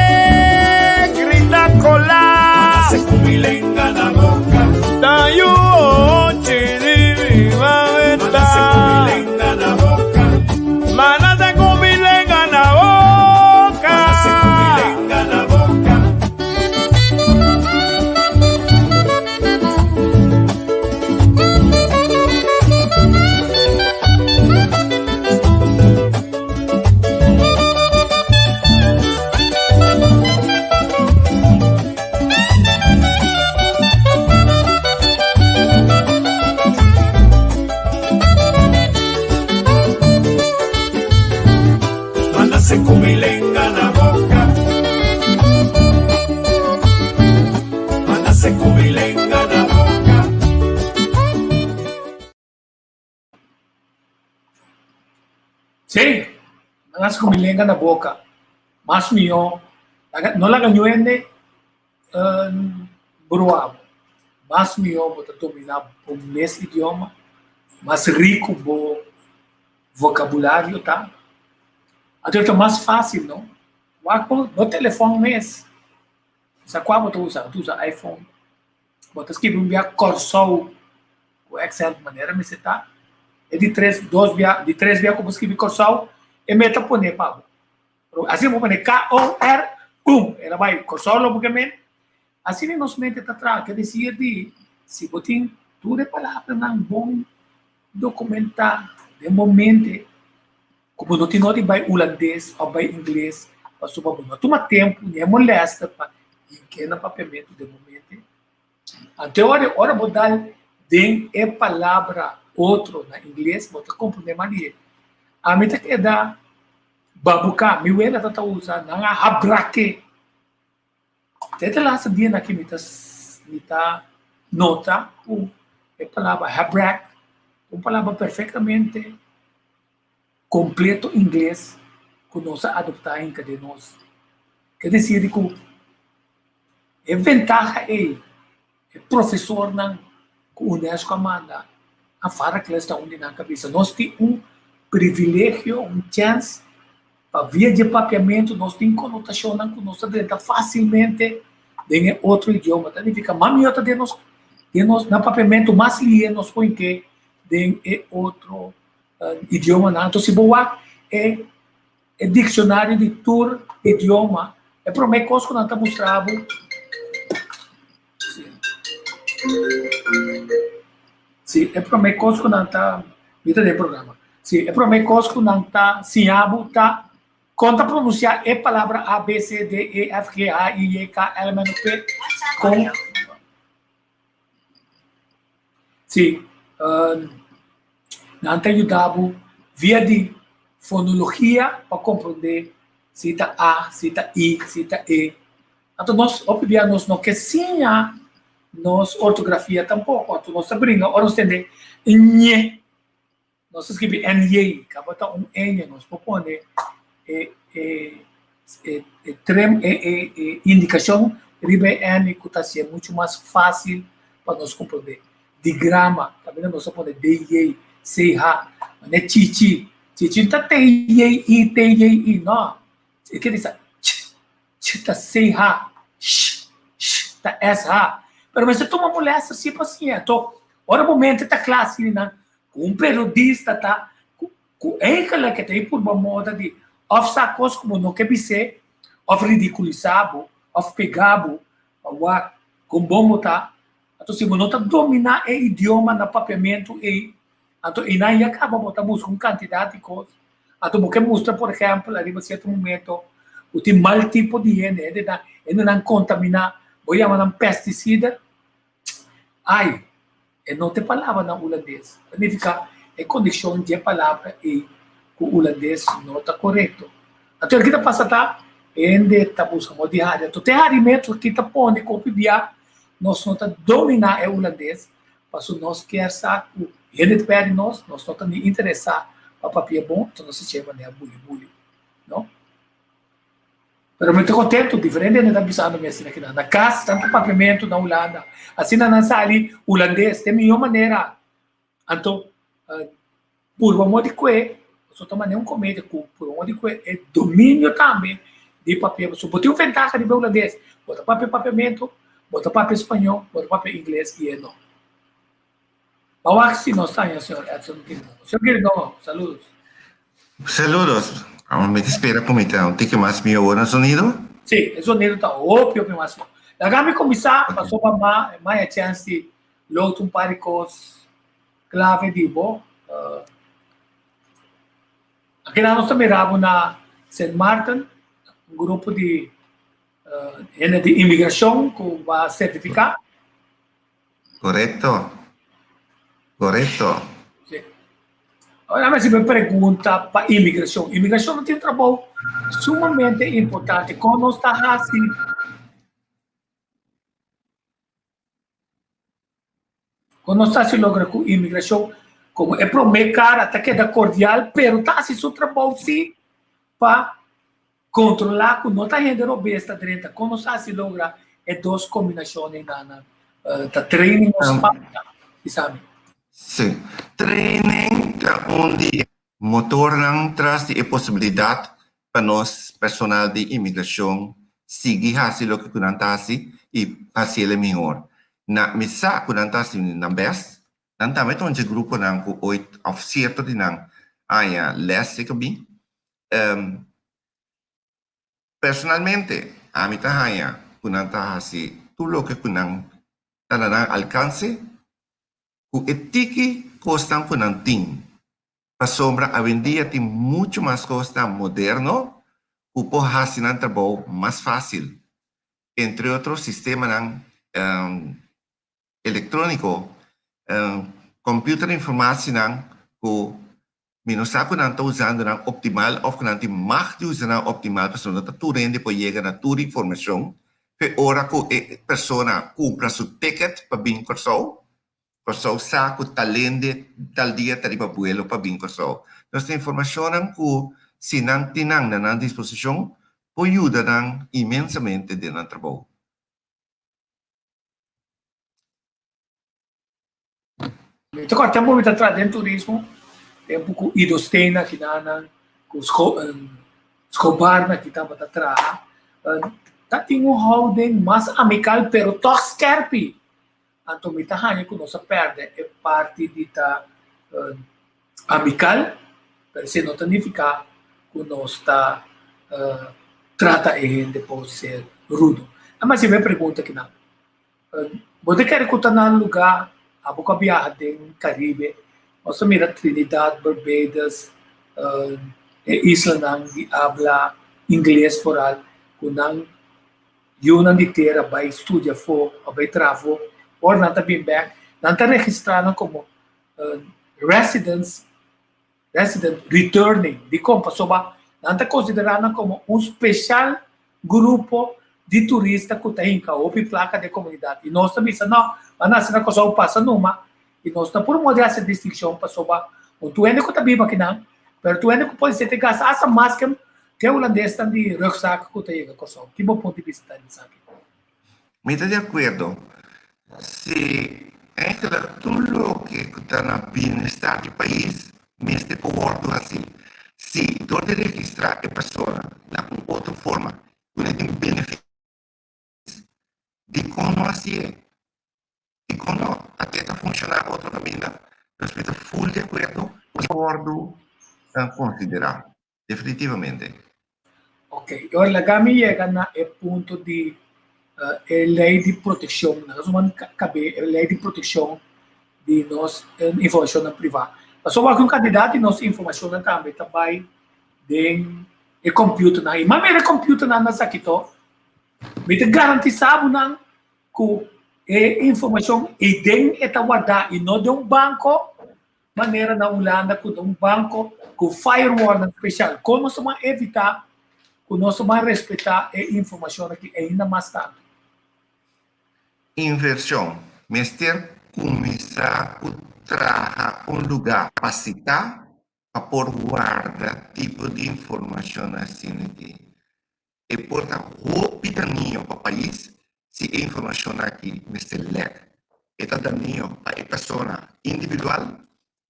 grita kola. Ma nase ku mi lenga na boka. Ta yu ochi di mi mameta. Ma nase ku mi lenga na boka. Ma nase ku mi lenga na boka. Ma nase ku mi lenga na boka. Ma nase ku mi lenga na boka. Ma nase ku mi lenga na boka. Sí, nan hasi ku mi lenga na boka. Mas mihó, laga, no laga ñu hende brua bo. Mas mihó bo ta dominá bo mes idioma, mas riku bo vokabulario ta. Anto e ta mas fásil, no? Wak bo, bo telefòn mes, sa kua bo ta usa? Bo ta usa iPhone. Bo ta skirbi un bia Kòrsou ku accent manera mester ta. E di tres, dos bia, di tres bia ku bo skirbi Kòrsou, e mester ta pone pa bo. Pero asina bo pone K-O-R, bum, el a bai Kòrsou lo bo ke men. Asina nos mente ta traha, ke desir di si bo tin tur e palabranan bon dokumentá den bo mente, ku bo no tin nodi bai hulandes òf bai ingles pasobra bo no tuma tempu ni e molèster pa hink'é na papiamentu den bo mente. Anto ora ora bo dal den e palabra otro na ingles bo ta komprendé mas di e. Ami ta keda babuká, mi wela ta ta usa nan a habrake. Te te laatste dianan aki mi ta mi ta nota ku e palabra habrak ta un palabra perfektamente kompleto ingles ku nos a adoptá hinka den nos. Ke desir di ku e ventaha ei e profesornan ku UNESCO a manda a Faracles ta un di nan kabesa. Nos tin un privilegio, un chèns pa via dje papiamentu nos tin konotashonnan ku nos ta drenta fásilmente den e otro idioma. Ta nifiká mas mihó ta den nos den nos na papiamentu mas lihe nos por hink'é den e otro idiomanan. Anto si bo wak e e dikshonario di tur idioma, e promé kos ku nan ta mustra bo, si, e promé kos ku nan ta, mi ta den programa, si, e promé kos ku nan ta siña bo ta kon ta pronunsiá e palabra A, B, C, D, E, F, G, H, I, J, K, L, M, N, O, P, kon. Sí, nan ta yuda bo via di fonologia pa komprondé si ta A, si ta I, si ta E. Anto nos hopi bia nos no ke siña nos ortografia tampoko. Anto nos ta bringa ora nos tende ñe, nos ta skibi NJ, kaba ta un eñe, nos por pone e e e trem e e e indikashon riba e N ku ta hasié muchu mas fásil pa nos komprondé. Digrama, kaminda nos a pone DJ, CH, manera chichi, chichi no ta T-J-I, T-J-I, no, e ke bisa ch, ch ta CH, sh, sh ta SH. Pero mester tuma molèster si pa siña. Anto, ora bo mente ta kla asina, ku un periodista ta ku ku eigenlijk e ta e purba moda di òf sa kos ku bo no ke bis'é, òf ridikulisá bo, òf pega bo pa wak kon bon bo ta. Anto si bo no ta dominá e idioma na papiamentu ei, anto einan ya kaba bo ta buska un kantidat di kos. Anto bo ke mustra, por ehèmpel, ariba sierto momento ku tin mal tipo di hende, hendenan, hendenan kontaminá, bo yama nan pestisida. Ai, e no ta e palabra na hulandes. Ta nifiká e konekshon dje palabra ei ku hulandes no ta korekto. Anto el ki ta pasa ta, hende ta buska modo di hari. Anto te harimentu ki ta pone ku hopi bia nos no ta dominá e hulandes, pasobra nos kier sa ku hende ta pèdi nos, nos no ta ni interesá pa papia bon, anto nos ta chega manera buli buli, no? Pero mi ta contento, diferente hende ta bisando mi asina kinan. Na cas tanto papiamento na Hulanda. Asina nan sali Hulandes, ta e mihor manera. Anto, purba modo di cue, pasobra ta manera un comedia cu purba modo di cue e dominio tambe di papia. Pasobra bo tin un ventaha riba e Hulandes, bo ta papia papiamento, bo ta papia spañó, bo ta papia ingles y e no. Ba wak si nos ta haña señor Edson Quirindongo. Señor Quirindongo, saludos. Saludos. Awor mi ta spera ku mi ta un tiki mas mihó ora sonido. Sí, e sonido ta hopi hopi mas mihó. Laga mi kuminsá pasobra ma maya chèns di lota un par di kos klave di bo. Akinan nos ta mira bo na Sint Maarten, un grupo di hende di imigrashon ku bo a sertifiká. Korekto. Korekto. Sí. Ahora mi hasi pregunta pa imigrashon. Imigrashon no tin trabou sumamente importante. Kon nos ta hasi? Kon nos ta hasi logra ku imigrashon komo e promé kara ta keda kordial pero ta hasi su trabou sí pa Controla cu no ta hende robes ta drenta. Con nos haci logra e dos combinacion eynan? Ta training nos falta, bisa mi. Sí. Training ta un di e motornan tras di e posibilidad pa nos personal di imigracion sigui haci loke cu nan ta haci y haciele mihor. Na mi sa cu nan ta haci nan best, nan tambe ta un dje gruponan cu ooit of cierto di nan aña les e cabi. Personalmente, ami ta haña ku nan ta hasi tur loke ku nan ta na nan alkanse ku e tiki kosnan ku nan tin, pasobra awendia tin muchu mas kosnan moderno ku por hasi nan trabou mas fásil, entre otro sistemanan elektróniko, computer informatinan ku Mi no sa ku nan ta usando nan optimal òf ku nan tin mag di usa nan optimal pasobra no ta tur hende por yega na tur informashon. P'e ora ku e persona kumpra su ticket pa bin Kòrsou, Kòrsou sa ku tal hende tal dia ta riba buelo pa bin Kòrsou. Nos tin informashonnan ku si nan tin nan na nan disposishon por yuda nan inmensamente den nan trabou. Mi ta kòrda tempu mi ta traha den turismo, tempu ku Ido Steen aki nan, ku Schobar aki tabata traha, ta tin un houding mas amikal pero tòg skèrpi. Anto mi ta haña ku nos a pèrdè e parti di ta amikal, pero esei no ta nifiká ku nos ta trata e hende por ser rudo. Amas si mi a pregunta kinan. Bo ta kere ku ta na lugá abo ku a biaha den Karibe? Nos ta mira Trinidad, Barbados, e islanan di abla ingles foral ku nan yunan di tera bai studia afó òf bai traha afó. Ora nan ta bin bèk, nan ta registrá nan komo residents, resident returning. Dikon? Pasobra nan ta konsiderá nan komo un speshal grupo di turista ku ta hinka hopi plaka den komunidat. I nos ta bisa, no, bo a nase na Kòrsou, pasa numa. I nos no por modi hasi distinshon pasobra un tur hende ku ta biba akinan, pero tur hende ku pode ser ta gasta asta mas ke ke hulandesnan di rugzak ku ta yega Kòrsou. Ki bo punto di bista ta di esaki? Mi ta di akuerdo. Si eigenlijk tur loke ku ta na bienestar di pais mester por wòrdu hasí. Si dor di registrá e persona na un otro forma ku no tin benefis, dikon no hasié? Dikon no at'é ta funshoná otro kaminda? Nos mi ta ful di akuerdo ku por wòrdu konsiderá definitivamente. Ok, ora laga mi yega na e punto di e ley di proteccion, nan a man cabe e ley di proteccion di nos informacionnan priva. Pasobra cu un cantidad di nos informacionnan tambe ta bay. Den e computernan. Y manera e computernan na esaki to, mi ta garantisa bo nan cu e informacion ey den e ta warda y no den un banco manera na Hulanda cu ta un banco cu firewallnan special. Con nos ta ban evita cu nos ta ban respeta e informacion aki ainda mas tanto? Inversion. Mester cuminsa cu traha un lugar capacita pa por warda tipo di informacion asina aki. E por ta hopi daño pa pais si e informacion aki mester lek. E ta daño pa e persona individual,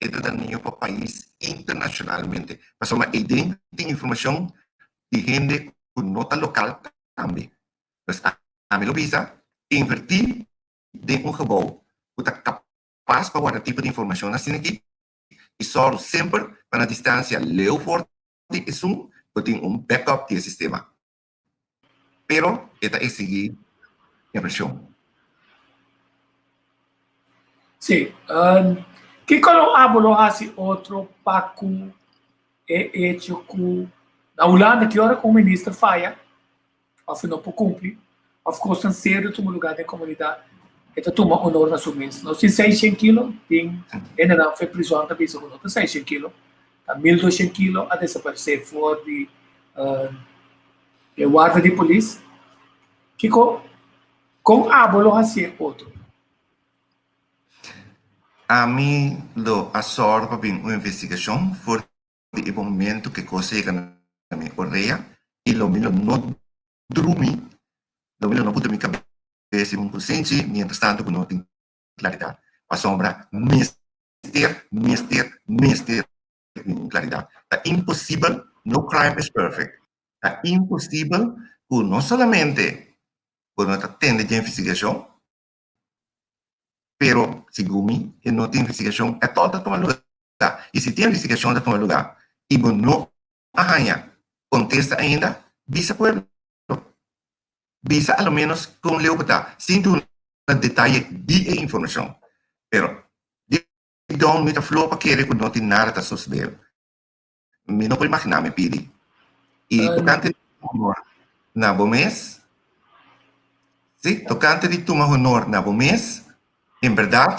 e ta daño pa pais internacionalmente, pasobra eyden tin informacion di hende cu no ta local tambe. Pues ami lo bisa, inverti den un gebouw cu ta capas pa warda tipo di informacion asina aki i sòru semper pa na distansia leu for di esun ku tin un backup di e sistema. Pero e ta eksigí invershon. Sí. Kiko lo abo lo hasi otro pa ku e echo ku na Hulanda ki ora ku un minister faya òf e no por kumpli òf kosnan serio tuma lugá den komunidat, e ta tuma honor na su mes. Nos tin seishent kilo, tin hendenan for e prizòn ta bisa ku no ta seishent kilo, ta 1200 kilo a desaparesé for di e warda di polis. Kiko, kon abo lo hasié otro? Ami lo a sòru pa bin un investigashon for di e momento ku e kos yega na mi orea i lo mi lo no drumi, lo mi lo no puntra mi kabes i un konsenshi mientras tanto ku no tin klaridat. Pasobra mester, mester, mester tin un klaridat. Ta imposibel, no crime is perfect, ta imposibel ku no solamente bo no ta tende dje investigashon, Pero, segun mi, e no tin investigashon ètòl ta tuma lugá. I si tin investigashon ta tuma lugá i bo no a haña kontesta ainda, bisa pueblo. Bisa a lo ménos kon leu bo ta, sin duna detaye di e informashon. Pero, di don mi ta fló pa kere ku no tin nada ta sosodé. Mi no por imaginá mi pidi. I tokante di tuma honor na bo mes, sí, tokante di tuma honor na bo mes, en bèrdat,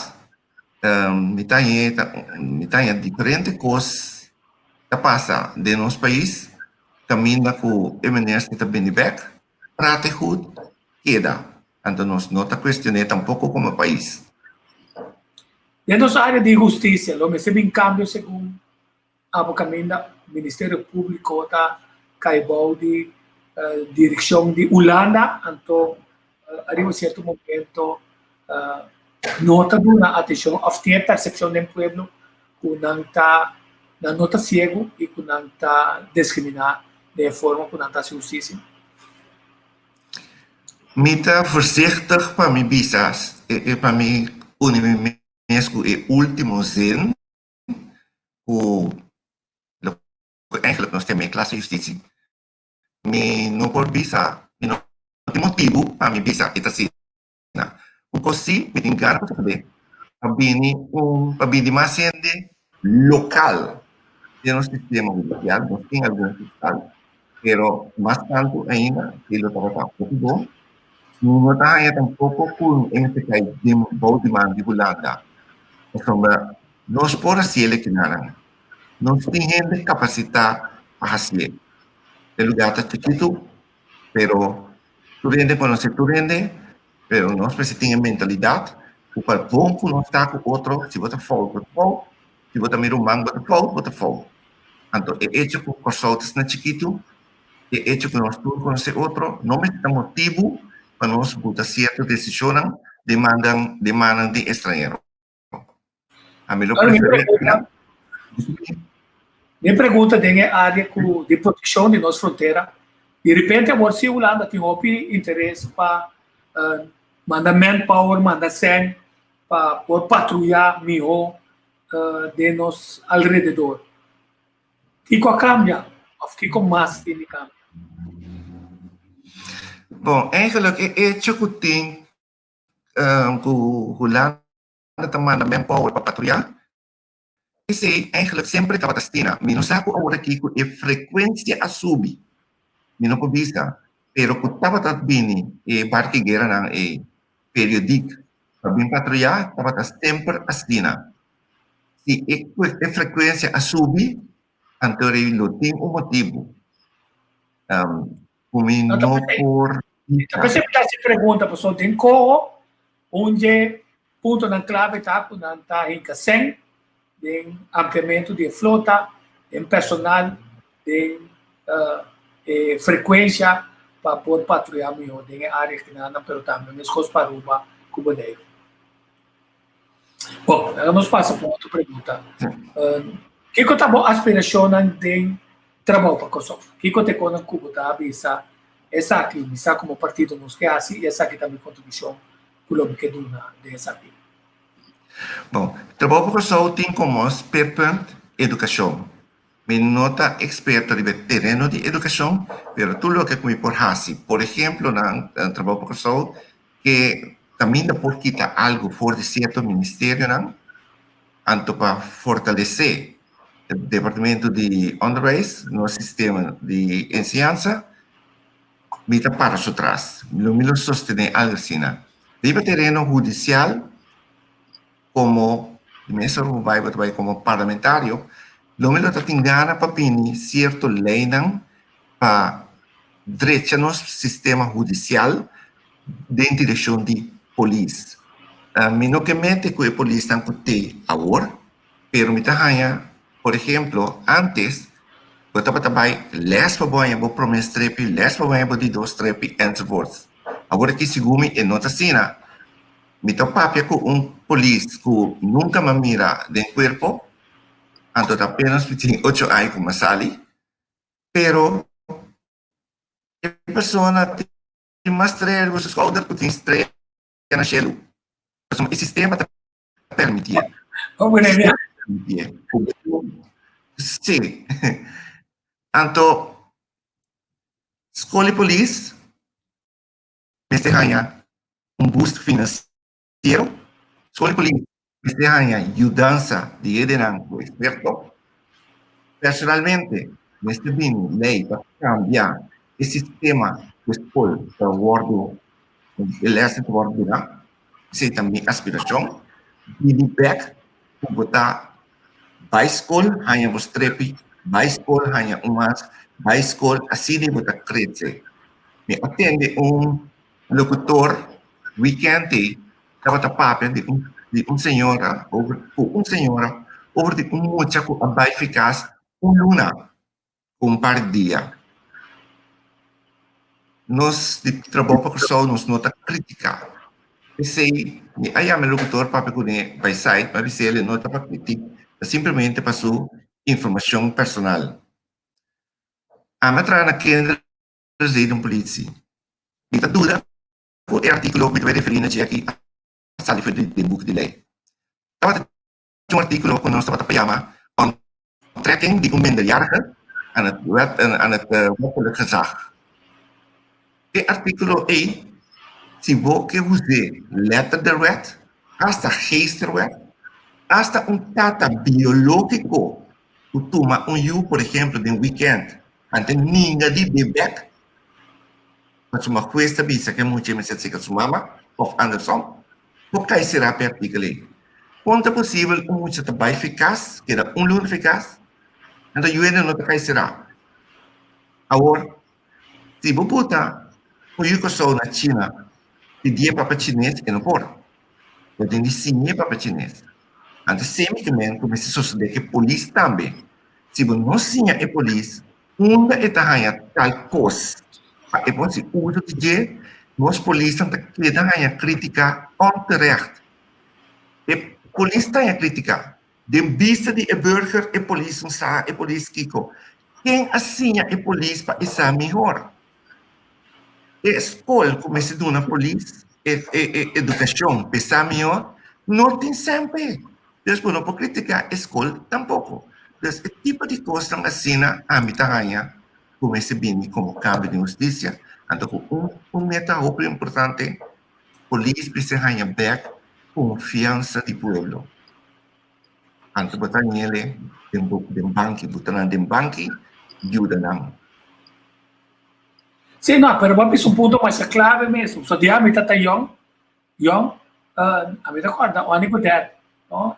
mi ta haña, mi ta haña diferente kos ta pasa den nos pais kaminda ku e minister ta bini bèk, trata e hut, keda. Anto nos no ta kuestion'é tampoko komo pais. Den nos área di hustisia lo mester bin kambio segun Abo kaminda Ministerio Públiko ta kai bou di direkshon di Hulanda, anto ariba sierto momento no ta duna atenshon òf tin e persepshon den pueblo ku nan ta nan no ta siegu i ku nan ta diskriminá den e forma ku nan ta hasi hustisia. Mi ta voorzichtig pa mi bisa, pa mi pone mi mes ku e último zin. ku loke eigenlijk nos tin e klase justitie. Mi no por bisa, mi no tin motibu pa mi bisa e ta asina. Un kos si mi tin gana pa sabe, pa bini un, pa bini mas hende lokal den nos sistema hudisial, nos tin algun fiskal, pero mas tantu ainda si lo tabata hopi bon. Mi no ta haña tampoko ku e mester kai den bou di man di Hulanda, pasobra nos por hasié lekinan. Nos tin hende kapasitá pa hasié. E lugá ta chikitu, pero tur hende konosé tur hende, pero nos mester tin e mentalidat ku pa bon ku nos ta ku otro, si bo ta fout, bo ta fout, si bo ta mi ruman, bo ta fout, bo ta fout. Anto e echo ku Kòrsou ta asina chikitu, E echo ku nos tur konosé otro no mester ta motibu pa nos buta sierto desishonnan den mannan den mannan di estranhero. Ami lo preferí. Mi pregunta den e área ku di protekshon di nos frontera, di repente awor si Hulanda tin hopi interes pa manda manpower, manda sèn pa por patruyá mihó den nos alrededor. Kiko a kambia òf kiko mas tin di kambia? Bon, eigenlijk e echo ku tin ku Hulanda ta manda manpower pa patruyá, Esei eigenlijk semper tabata asina. Mi no sa ku awor aki ku e frekuensia a subi. Mi no por bisa, pero ku tabata bini e barkigueranan ei periodik pa bin patruyá tabata semper asina. Si e e frekuensia a subi, anto rei lo tin un motibu ku mi no por bisa. Ta p'esei mi ta hasi pregunta, pasobra den koho un dje Puntonan clave ta cu nan ta hinca cen den ampliamento di e flota, den personal, den e frecuencia pa por patruya miho den e area kinanan, pero tambe mescos pa Aruba cu Boneiru. Bon, laga nos pasa pa otro pregunta. Kico ta bo aspiracionnan den trabou pa Kòrsou? Kico ta e konan cu bo ta bisa esaki mi sa como partido nos ke haci y esaki ta mi contribucion ku lo mi ke duna den esaki? Bon, Trabou pa Kòrsou tin komo speerpunt edukashon. Mi no ta eksperto riba e tereno di edukashon, pero tur loke ku mi por hasi, por ehemplo nan Trabou pa Kòrsou ke kaminda por kita algu for di sierto ministerionan, anto pa fortalesé e departamento di onderwijs, nos sistema di enseñansa, Mi ta para su tras. Lo mi lo sostené algu asina. Riba tereno hudisial, komo di mes ora bo bai bo ta bai komo parlamentario, lo mi lo ta tin gana pa bini sierto leinan pa drecha nos sistema hudisial den direkshon di polis. Mi no ke mete ku e polisnan ku te awor, pero mi ta haña Por ehemplo, antes bo tabata bai les pa bo haña bo promé strepi, les pa bo haña bo di dos strepi, enzovoorts. Awor aki segun mi e no ta asina. Mi ta papia ku un polis ku nunka mi a mira den kuerpo, anto ta apenas mi tin ocho aña ku mi a sali, pero e persona tin mas strea riba su skouder ku tin strea na shelu. Pasobra e sistema ta permitié. Sí. Anto, skol di polis mester haña un boost finansiero. Skol di polis mester haña yudansa di hendenan ku eksperto. Personalmente, mester bini lei pa kambia e sistema ku skol ta wòrdu, e lèsnan ta wòrdu duná. Esei ta mi aspirashon. Bini bèk ku bo ta bai skol haña bo strepi, bai skol haña un mas, bai skol asina bo ta krese. Mi a tende un lokutor wikènt ei tabata papia di un di un señora over ku un señora over di un mucha ku a bai fi kas un luna. un par di dia. Nos di Trabou pa Kòrsou nos no ta kritiká. P'esei mi a yama e lokutor papia kuné bai site pa bis'el e no ta pa kritik, ta simplemente pa su informashon personal. Ami a traha na Kinderzedenpolitie. Mi ta duda ku e artíkulo ku mi ta bai referí na dje aki a sali for di den buki di lei. Tabata un artíkulo ku nos tabata yama Onttrekking di un minderjarige aan het wet aan het wettelijk gezag. E artíkulo ei, si bo ke us'é letter der wet, hasta geest der wet, hasta un tata biológiko ku tuma un yu, por ehemplo, den wikènt, ante ninga di bebèk, pasobra hues ta bisa ku e mucha mester seka su mama òf andersom. Por kai será p'e artíkulo ei? Kon ta posibel un mucha ta bai fi kas, keda un luna fi kas, anto yuende no ta kai será? Awor, si bo buta un yu Kòrsou na China pidié papia chines, e no por. Bo tin di siñ'é papia chines. Anto semikemente ku mester sosodé ku e polis tambe. Si bo no siña e polis Unda e ta haña tal kos pa e por hasi uso di dje, nos polisnan ta keda haña krítika onterecht. E polis ta haña krítika. Den bista di e burger e polis no sa, e polis kiko. Ken a siña e polis pa e sa mihor? E skol ku mester duna polis e edukashon pa e sa mihor no tin semper. Dus bo no por kritiká e skol tampoko. Dus e tipo di kosnan asina ami ta haña ku mester bini komo kambio di hustisia. Anto ku un un meta hopi importante, polis mester haña bèk konfiansa di pueblo. Anto bo ta ñele den bo den banki, bo ta nan den banki yuda nan. Sí, no, pero bo a bisa un punto masha clave mes. So dia mi ta ta yong, yong, a mi ta corda ora ku dad, no,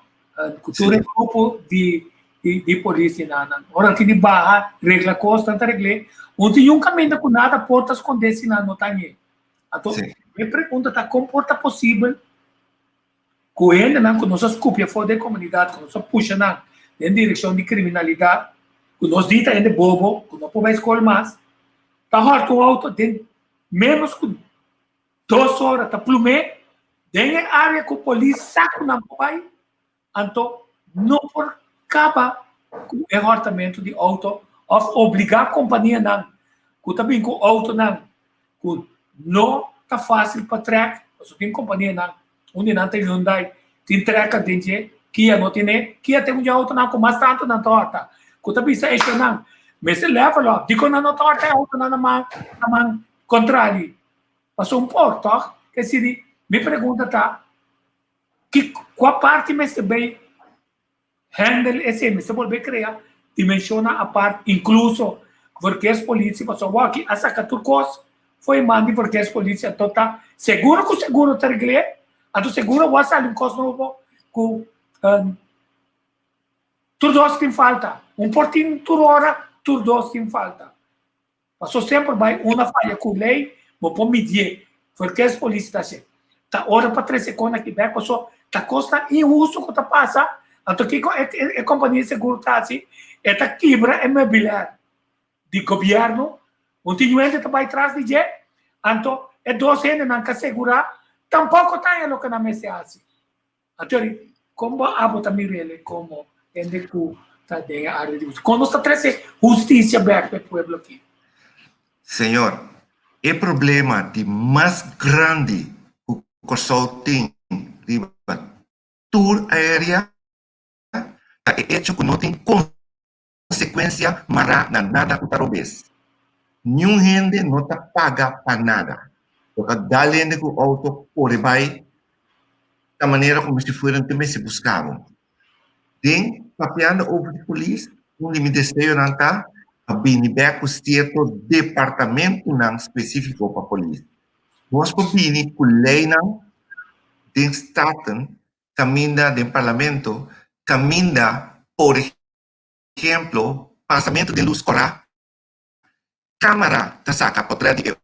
ku tur e grupo di di di polis di nan nan. Ora tin di baha regla kos nan ta regl'é. Un tin yun kaminda ku nada por ta skondé si nan no ta ñe. Anto mi pregunta ta kon por ta posibel ku hendenan ku nos a skupia for den komunidat, ku nos a pusha nan den direkshon di kriminalidat, ku nos di ta hende bobo, ku no por bai skol mas, ta hòrta un outo den ménos ku dos ora, ta plum'é den e área ku polis sa ku nan por bai, anto no por kaba ku e hòrtamentu di outo òf obligá kompanianan ku ta bin ku outonan ku no ta fásil pa trèk, pasobra tin kompanianan un di nan ta Hyundai tin trèker den dje, Kia no tene, Kia tin un dje outonan ku mas tantu nan ta hòrta, ku ta bisa e shownan mester level up, dikon nan no ta hòrta e outonan na man na man kontrali? Pasobra un por tòg? Ke siri mi pregunta ta Ki kua parti mester bay handle esey? Mester bolbe crea dimensionnan apart incluso verkeerspolitie pasobra awor aki a saca tur cos fo'i man di verkeerspolitie anto ta seguro cu seguro ta regle anto seguro awor a sali un cos nobo cu tur dos tin falta un por tin tur ora tur dos tin falta. Paso semper bai una faya ku lei bo por midié. Verkeerspolitie ta hasié. Ta ora pa trese kon aki bek paso ta kosnan inhusto ku ta pasa. Anto kiko e e kompania di seguro ta hasi? E ta kibra e meubilair di gobièrnu. Un tin hende ta bai tras di dje. Anto e dos hendenan ka segurá tampoko ta haña loke nan mester hasi. Anto eri, kon bo abo ta mir'el komo hende ku ta den e área di hustisia? Kon nos ta trese hustisia bèk pa e pueblo aki? Señor, e problema di mas grandi ku Kòrsou tin riba tur area ta e echo ku no tin konsekuensia mará na nada ku ta robes. Niun hende no ta paga pa nada. Bo ta dal hende ku outo kore bai ta manera komo si fuera nan ta mester buska bo. Den papiando over di polis, un di mi deseonan ta pa bini bek ku sierto departamentunan spesífiko pa polis. Nos por bini ku leinan den Staten kaminda den Parlamento kaminda por ehemplo pasamentu den lus kòrá kámara ta saka potrèt di e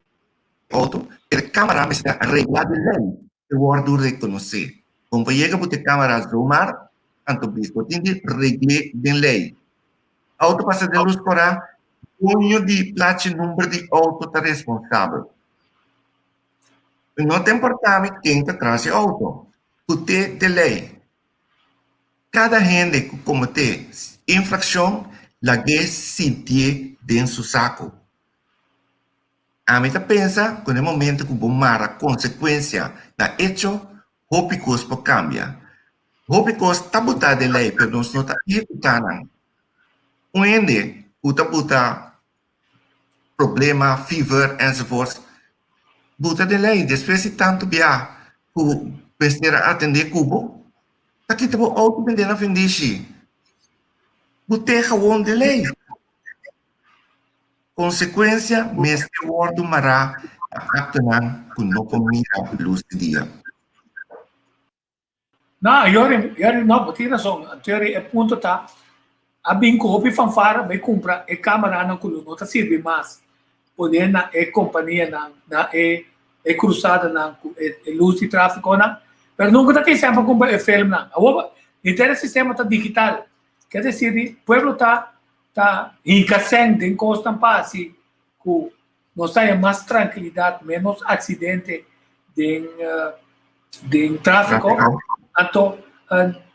outo pero e kámara mester ta reglá di lei pa e wòrdu rekonosé. Kon bo yega bo ta e kámara zomaar anto bis bo tin di regl'é den lei. Outo pasa den lus kòrá doño di plachi number di outo ta responsabel. No ta importá mi ken ta tras e outo. Ku te te lei. Kada hende ku kometé infrakshon lag'é sintié den su saku. Ami ta pensa ku na e momento ku bo mara konsekuensia na echo, hopi kos por kambia. Hopi kos ta butá den lei pero nos no ta ehekutá nan. Un hende ku ta buta problema, fever enzovoorts, buta den lei. Despues di tantu bia ku mester a atendé ku bo, ta kita bo outo bendé na findishi. Bo te gewon den lei. Konsekuensia mester wòrdu mará na aktonan ku no por mira lus di dia. No, Yori, Yori, no, bo tin rason. Anto Yori, e punto ta, a bin ku hopi fanfara bai kumpra e kameranan ku lo no ta sirbi mas, pone na e kompanianan, na e e krusadanan ku e e lus di trafikonan, pero nunka ta tin semper kumpra e filmnan. Awor, henter e sistema ta digital. Ke desir di pueblo ta ta hinka sèn den kosnan pa hasi ku nos ta haña mas trankilidat, ménos aksidente den den tráfiko. Anto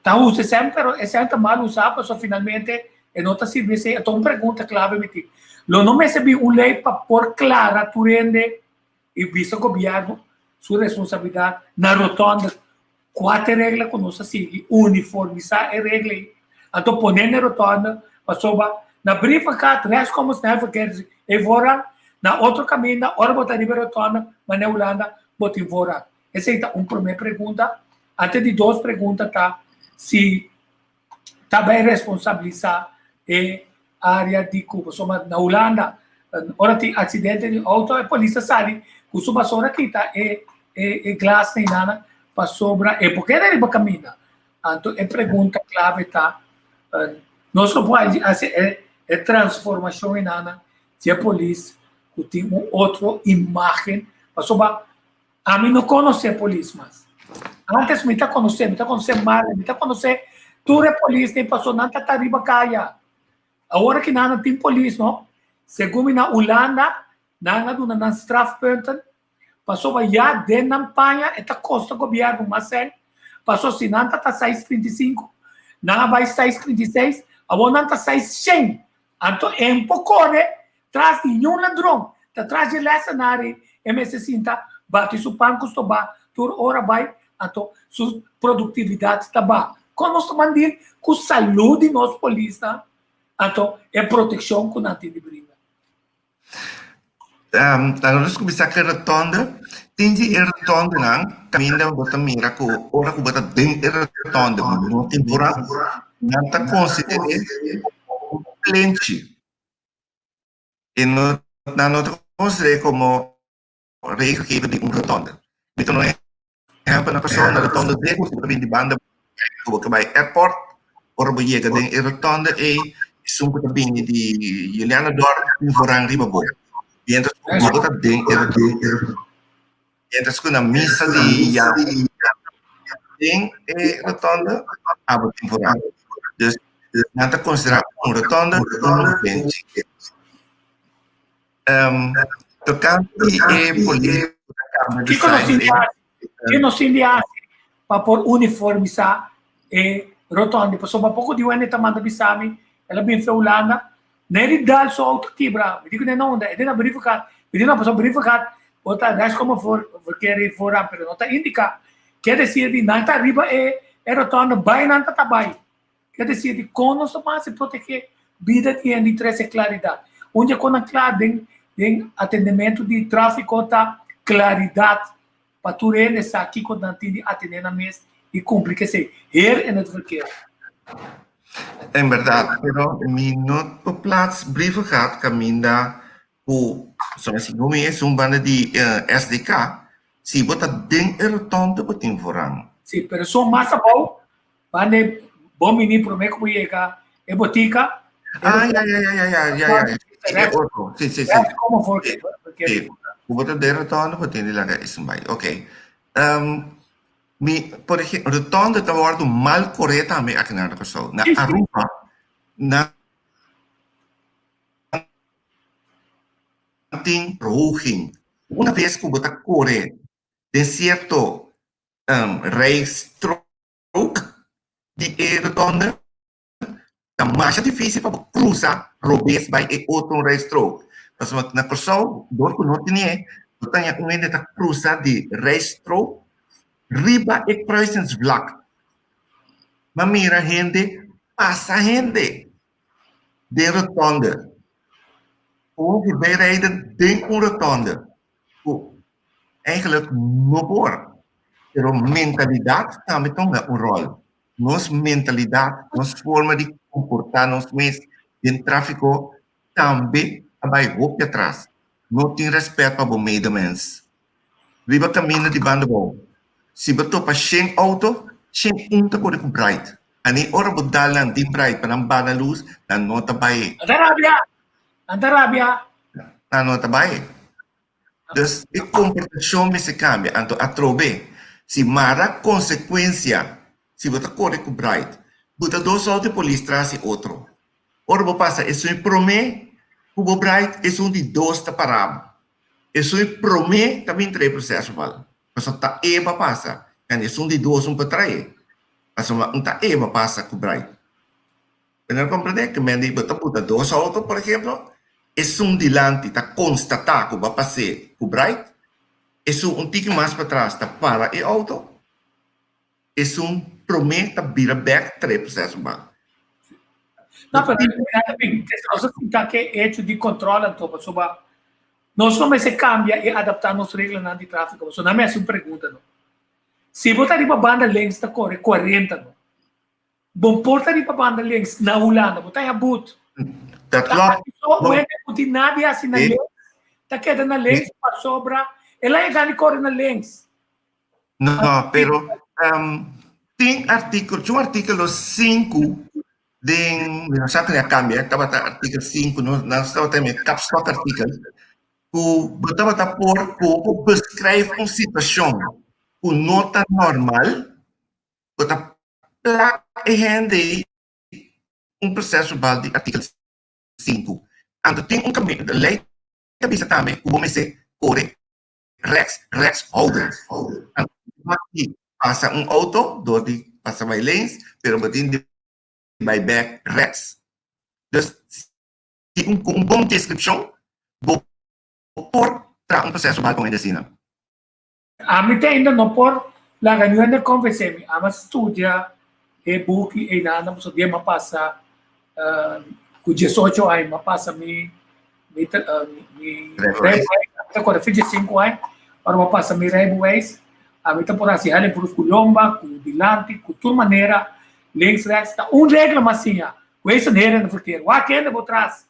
ta usa esèn, pero esèn ta mal usá pasobra finalmente e no ta sirbi esei. Anto un pregunta klave mi tin, lo no mester bin un lei pa por klara tur hende i bisa gobièrnu su responsabilidat na rotònde kua ta e regla ku nos a sigui, uniformisá e regla ei, anto pone na e rotònde pasobra na Brievengat rèks komo snelverkeer e voorrang, na otro kaminda ora bo ta riba e rotònde manera Hulanda bo tin voorrang. Esei ta un promé pregunta. Antes di dos pregunta ta si. Ta bai responsabilisá e área di Cuba. Soma na Hulanda, ora tin aksidente di outo, e polis ta sali ku su basora kita e e glas na pasobra e por keda riba kaminda. Anto e pregunta klave ta, nos lo por hasi e transformashon einana di e polis ku tin un otro imágen? Pasobra ami no konosé polis mas. Antes mi ta konosé, mi ta konosé Marley, mi ta konosé tur e polisnan pasobra nan ta ta riba kaya. Awor ki nan no tin polis no, segun mi na Hulanda nan a duna nan strafpunten pasobra ya den nan paña e ta kosta gobièrnu mas sèn, pasobra si nan ta ta seis 35, nan a bai seis 36, awor nan ta seis shen, anto e por kore tras di niun ladron, ta tras di lèsenar ei e mester sinta bati su pan ku stobá tur ora bai, anto su produktividat ta baha. Kon nos ta mandil ku salú di nos polisnan, anto e protekshon ku nan tin di brinda? Um, nos kuminsá ku e rotonde. Tin di e rotondenan kaminda bo ta mira ku ora ku bo ta den e rotonde bo no tin voorrang, nan ta konsider'é komo un plenchi. E no, nan no ta konsider'é komo regelgever di un rotonde. Mi ta duna un ehèmpel na persona, na rotonde Deco, si bo ta bini di banda ku bo ke bai airport, ora bo yega den e rotonde ei, esun ku ta bini di Julianadorp tin voorrang riba bo, mientras ku bo ta den e rotonde. Mientras ku na misa di Yahweh den e rotonde, abo tin voorrang. Dus nan ta konsiderá un rotonde un benchi. Um, tocante e polis ku ta kambia di Kiko nos sign tin di hasi? Ke nos tin di hasi pa por uniformisá e rotonde? Pasobra poko di wende ta manda bisa mi, el a bin fe Hulanda, na e di dal su auto kibra. Mi di ku ne no unda, e di na brievengat. Mi di no, pasobra brievengat bo ta rechts komen voor verkeer heeft voorrang, pero no ta indiká. Ke desir di nan ta riba e e rotonde, bai nan ta ta bai. Ke desir di kon nos ta hasi protegé bida di hende i trese klaridat. Un dje konan kla den den atendementu di tráfiko ta klaridat pa tur hende sa kiko nan tin di atené nan mes i kumpli kesei, heer in het verkeer. En bèrdat, pero mi no por plaats brievengat kaminda ku, segun mi esun banda di SDK, si bo ta den e rotonde bo tin voorrang. Si, pero esun mas abou Banda bo mini prome ku bo yega e botika. Ah, ya, ya, ya, ya, ya, ya, ya. E otro. Si, si, si. Como voor Si. Ku bo ta den rotonde bo tin di laga esun bai. Ok. Um, mi, por ejemplo, rotonde ta wordo mal kore tambe aki na Kòrsou. Na Aruba, nan tin verhoging. Una vez ku bo ta kore den sierto um, rijstrook, Ook di e rotonde ta masha difícil pa bo cruza robes bai e otro rijstrook. Pasobra na Kòrsou, dor ku no tene, bo ta haña un hende ta cruza di rijstrook riba e kruisingsvlak. Bo mira hende pasa hende den rotonde. Gewoon voorbij rijden den un rotonde. Ku eigenlijk no por. Pero mentalidat tambe ta hunga un ròl. Nos mentalidat, nos forma di komportá nos mes den tráfiko tambe a bai hopi atras. No tin rèspèt pa bo medemens. Riba kaminda di banda bou, si bo topa shen outo, shen un ta kore ku brait. Ani ora bo dal nan den brait pa nan bana lus, nan no ta bai. Nan ta rabia! Nan ta rabia! Nan no ta bai. Dus e komportashon mester kambia. Anto atrobe, si mara konsekuensia, si bo ta kore ku brait, bo ta dos outo di polis tras di otro. Ora bo pasa esun e promé ku bo brait, esun di dos ta para bo. Esun e promé ta bin trae proseso bal. Pasobra ta e bo a pasa, en esun di dos un por trae. Pasobra un ta e bo a pasa ku brait. Bo no comprende? Ke men di bo ta buta dos auto, por ehemplo, esun dilanti ta constata cu bo a pas'é cu bright, esun un tiki mas patras ta para e auto, esun prome ta bira bek trae proceso ban. No, pero nos a sinta ke hecho di control anto, pasobra nos no mester cambia y adapta nos reglanan di trafico, pasobra nan mi haci un pregunta no. Si bo ta riba banda links ta core cuarenta no. Bon por ta riba banda links na Hulanda, bo ta haña but. Dat klopt. So, un hende ku tin nada di hasi na links, ta keda na links pasobra el a yega di kore na links. No, pero um, tin artíkulo, un artíkulo 5 den, mi no sa ku a kambia, tabata artíkulo 5, no, nan tabata mi kapstok artíkulo, ku bo tabata por ku bo beschrijf un situashon ku no ta normal, bo ta plak e hende ei un proseso bal di artíkulo 5. Anto tin un kaminda, lei ta bisa tambe ku bo mester kore rechts, rechts houden. Anto pasa un outo dor di pasa bai links, pero bo tin di bai bek rechts. Dus si un ku un bon deskripshon bo por traha un proseso bal kon e desina. Ami te ainda no por laga niun hende konvensé mi. Ami a studia e buki einan pasobra dia mi a pasa ku diesocho aña mi a pasa mi mi mi rijbewijs. Mi ta kore 25 aña ora mi a pasa mi rijbewijs. Ami ta por hasi helling-proef ku lomba, ku dilanti, ku tur manera, links, rechts. Ta un regla mi a siña, wees een heer in de verkeer. Wak hende bo tras.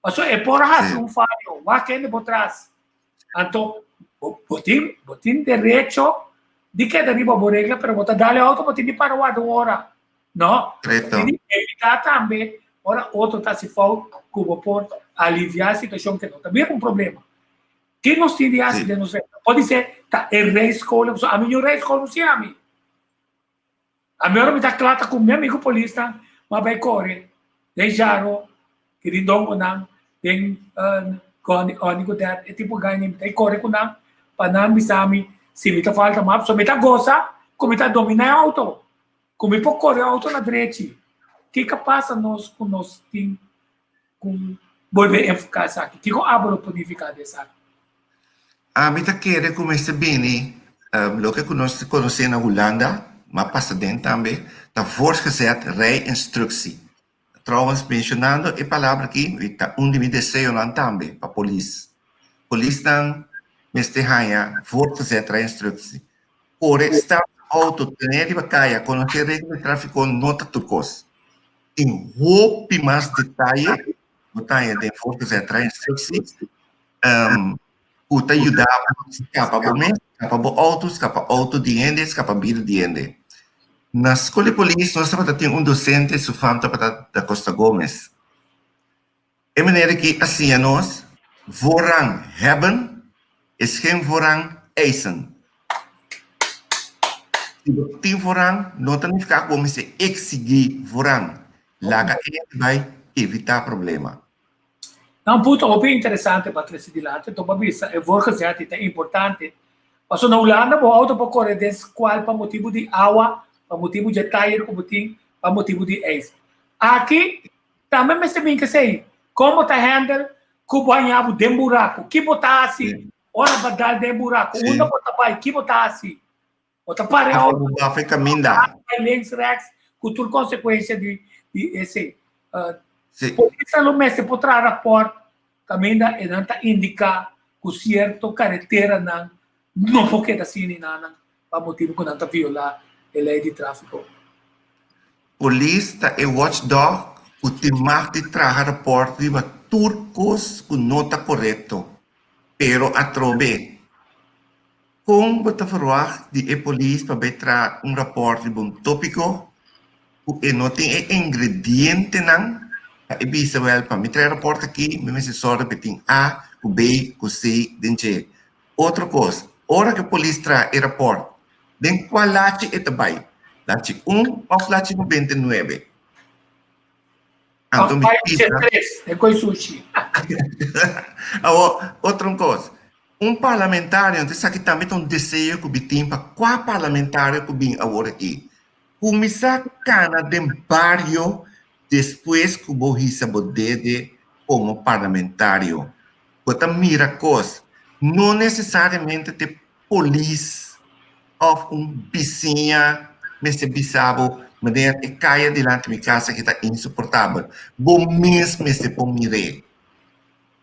Pasobra e por hasi un fayo, wak hende bo tras. Anto, bo tin, bo tin derecho di keda riba bo regla, pero bo ta dal e auto, bo tin di para warda un ora. No, bo tin di evita tambe ora otro ta hasi fout ku bo por alivia e situashon ke no ta bira un problema. Ke nos tin di hasi den nos regla? Podise ta e rijschool, pasobra ami ño rijschool no siña ami. Ami ora mi ta kla ta ku mi amigu polisnan m'a bai kore den Jaro, Kirindongonan, den Goni Godet, e tipo gainan mi ta kore ku nan pa nan bisa mi si mi ta falta mas pasobra mi ta gosa ku mi ta domina e outo, ku mi por kore e outo na drechi. Kiko a pasa nos ku nos tin ku bolbe enfoká esaki? Kiko abo lo por nifiká di esaki? Ami ta kere ku mester bini loke ku nos ta konosé na Hulanda, ma pasa den tambe, ta voortgezet rijinstructie. Trouwens, menshonando e palabra aki, mi ta un di mi deseonan tambe pa polis. Polisnan mester haña voortgezet rijinstructie. Kore stap outo, tene riba kaya, konosé regla di tráfiko no ta tur kos. Tin hopi mas detaye bo ta haña den voortgezet rijinstructie. ku ta yuda bo skapa bo mes, skapa bo outo, skapa outo di hende, skapa bida di hende. Na skol di polis nos tabata tin un dosente, su fam tabata Da Costa Gomez. E manera ki a siña nos, voorrang hebben is geen voorrang eisen. Si bo tin voorrang, no ta nifiká ku bo mester eksigí voorrang. Laga e hende bai evitá problema. Ta un punto hopi interesante pa trece dilanti, to pa bisa e voorgezet ta importante. Pasobra na Hulanda bo auto por core den scual pa motibu di awa, pa motibu dje tayer cu bo tin, pa motibu di ijs. Aki tambe mester bin kesey, con bo ta handle cu bo haña bo den buraco, ki bo ta haci ora bo a dal den buraco, unda bo ta bay, ki bo ta haci. Bo ta para e auto. Bo bafa e caminda. Bai links, rechts, cu tur consecuencia di di esey. Polis lo mester por traha rapport caminda e nan ta indica cu cierto careteranan no por keda sin ni nanan pa motibo cu nan ta viola e ley di trafico. Polis ta e watchdog cu tin mag di traha rapport riba tur cos cu no ta corecto, pero atrobe. Kon bo ta ferwagt di e polis pa bai traha un rapòrt riba un tópiko ku e no tin e ingredientenan pa e bisa wèl pa mi traha e rapòrt aki mi mester sòru pa e tin A ku B ku C den dje. Otro kos, ora ku e polis traha e rapòrt den kua lachi e ta bai? Lachi un òf lachi 99? Anto mi bisa. E koi sushi. Awor, otro un kos. Un parlamentario, anto esaki tambe ta un deseo ku bi tin pa kua parlamentario ku bin awor aki. Kuminsá kana den bario despues ku bo hisa bo dede komo parlamentario. Bo ta mira kos. No nesesariamente te polis òf un bisiña mester bisa bo, Meneer, e kaya dilanti mi kas aki ta insoportabel. Bo mes mester por mir'é.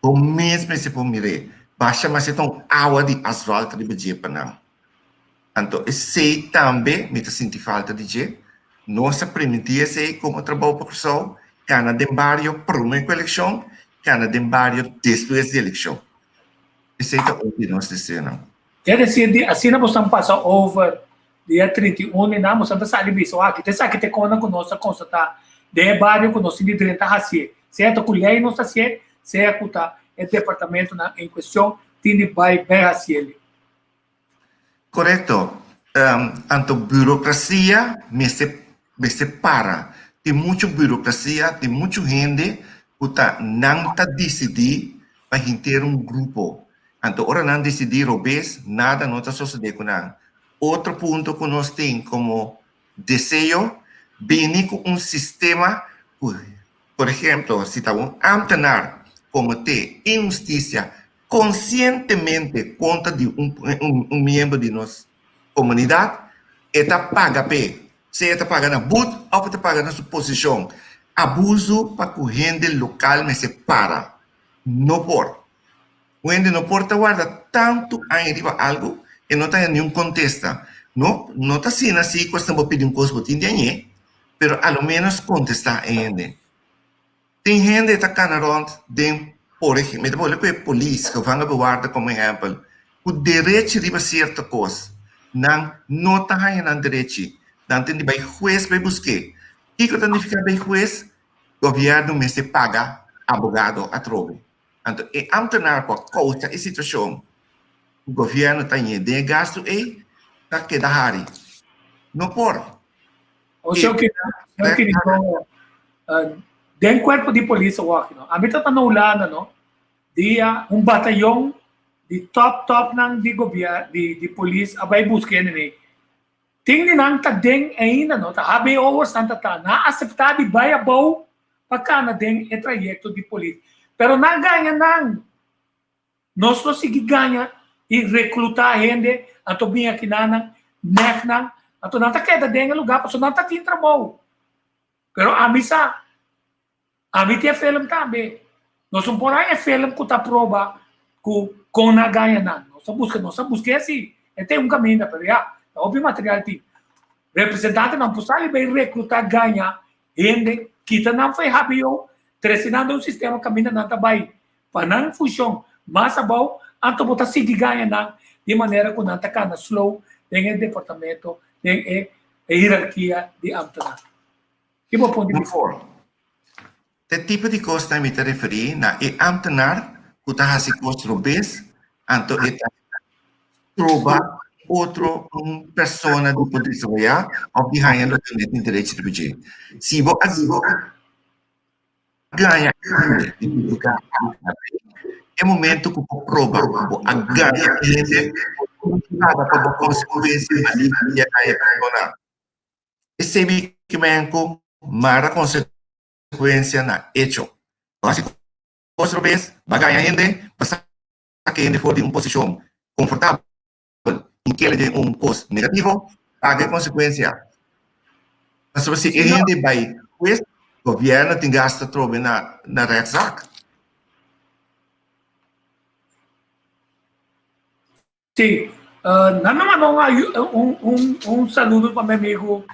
Bo mes mester por mir'é. Basha mester ta un awa di asfalt riba dje pa nan. Anto esei tambe mi ta sinti falta di dje. Nos a primintí esei komo trabou pa Kòrsou, kana den bario promé ku elekshon, kana den bario despues di elekshon. Esei ta un di nos deseonan. Ke desir di asina boso a pasa over dia 31 di nan, boso ta sali bisa, Wak, ta esaki ta e kosnan ku nos a konstatá den e bario ku nos tin di drenta hasié. Sea ta ku lei nos ta hasié, sea ku ta e departamentonan en kuestion tin di bai bai hasié. Korekto. Anto burokrasia mester mester para. Tin muchu burokrasia, tin muchu hende ku ta nan ta disidí pa henter un grupo. Anto ora nan disidí robes, nada no ta sosodé ku nan. Otro punto ku nos tin komo deseo, bini ku un sistema ku, por ehemplo, si ta un ámtenar kometé inhustisia konsientemente kontra di un un miembro di nos komunidat, e ta paga p'e, sea e ta paga na but òf e ta paga na su posishon. Abuso pa ku hende lokal mester para. No por. Un hende no por ta warda tantu aña riba algu, e no ta haña niun kontesta. No, no ta asina si ku esnan bo pidi un kos bo tin di hañ'é, pero a lo ménos kontestá e hende. Tin hende ta kana rònt den, por ehempel, mi ta pone ku e polis, gevangenbewaarder komo ehèmpel, ku derechi riba sierto kos, nan no ta haña nan derechi, nan tin di bai hues bai busk'é. Kiko ta nifiká bai hues? Gobièrnu mester paga abogado atrobe. Anto e ámtenar ku a kousa e situashon ku gobièrnu ta hañ'é den e gastu ei, ta keda hari. No por. O sea que, sea que no, den cuerpo di polis awor, no. A mi ta na Hulanda, no. Dia un batallon di top top nan di gobier di di polis a bai busca hende nei. Tin di nan ta den ainda, no. Ta HBO'ers nan ta ta. Nan a acepta di bai abou pa cana den e trayecto di polis. Pero nan gaña nan. Nos lo sigui gaña i reklutá hende, anto bin akinanan, nèk nan, anto nan ta keda den e lugá pasobra nan ta tin trabou. Pero ami sa, ami tin e film tambe. Nos no por haña e film ku ta proba ku kon nan a gaña nan. Nos a buska, nos a busk'é si, e ta un kaminda, pero ya, ta hopi material tin. Representantenan por sali bai reklutá, gaña hende, kita nan for e hbo, trese nan den un sistema kaminda nan ta bai Pa nan funshon mas abou, anto bo ta sigui gaña nan di manera ku nan ta kana slow den e departamento, den e hierarkia di ámtenar. Ki bo punto di bista? Por. Te tipo di kosnan mi ta referí na e ámtenar ku ta hasi kos robes, anto e ta stroba otro un persona di por desaroyá òf di haña loke nan tin derecho riba dje. Si bo a gaña hende di publiká e momento ku bo proba ku bo a gaña hende, bo tin paga pa bo konsekuensia di a gaña persona. Esei mi ke men ku mara konsekuensia na echo. Bo hasi kos robes, bo a gaña hende, bo saka hende for di un posishon konfortabel i kere den un kos negativo, paga e konsekuensia. Pasobra si e hende bai hues, gobièrnu tin gasta atrobe na na rèchtzaak. Sí, nan a manda un un un saludo pa mi amigo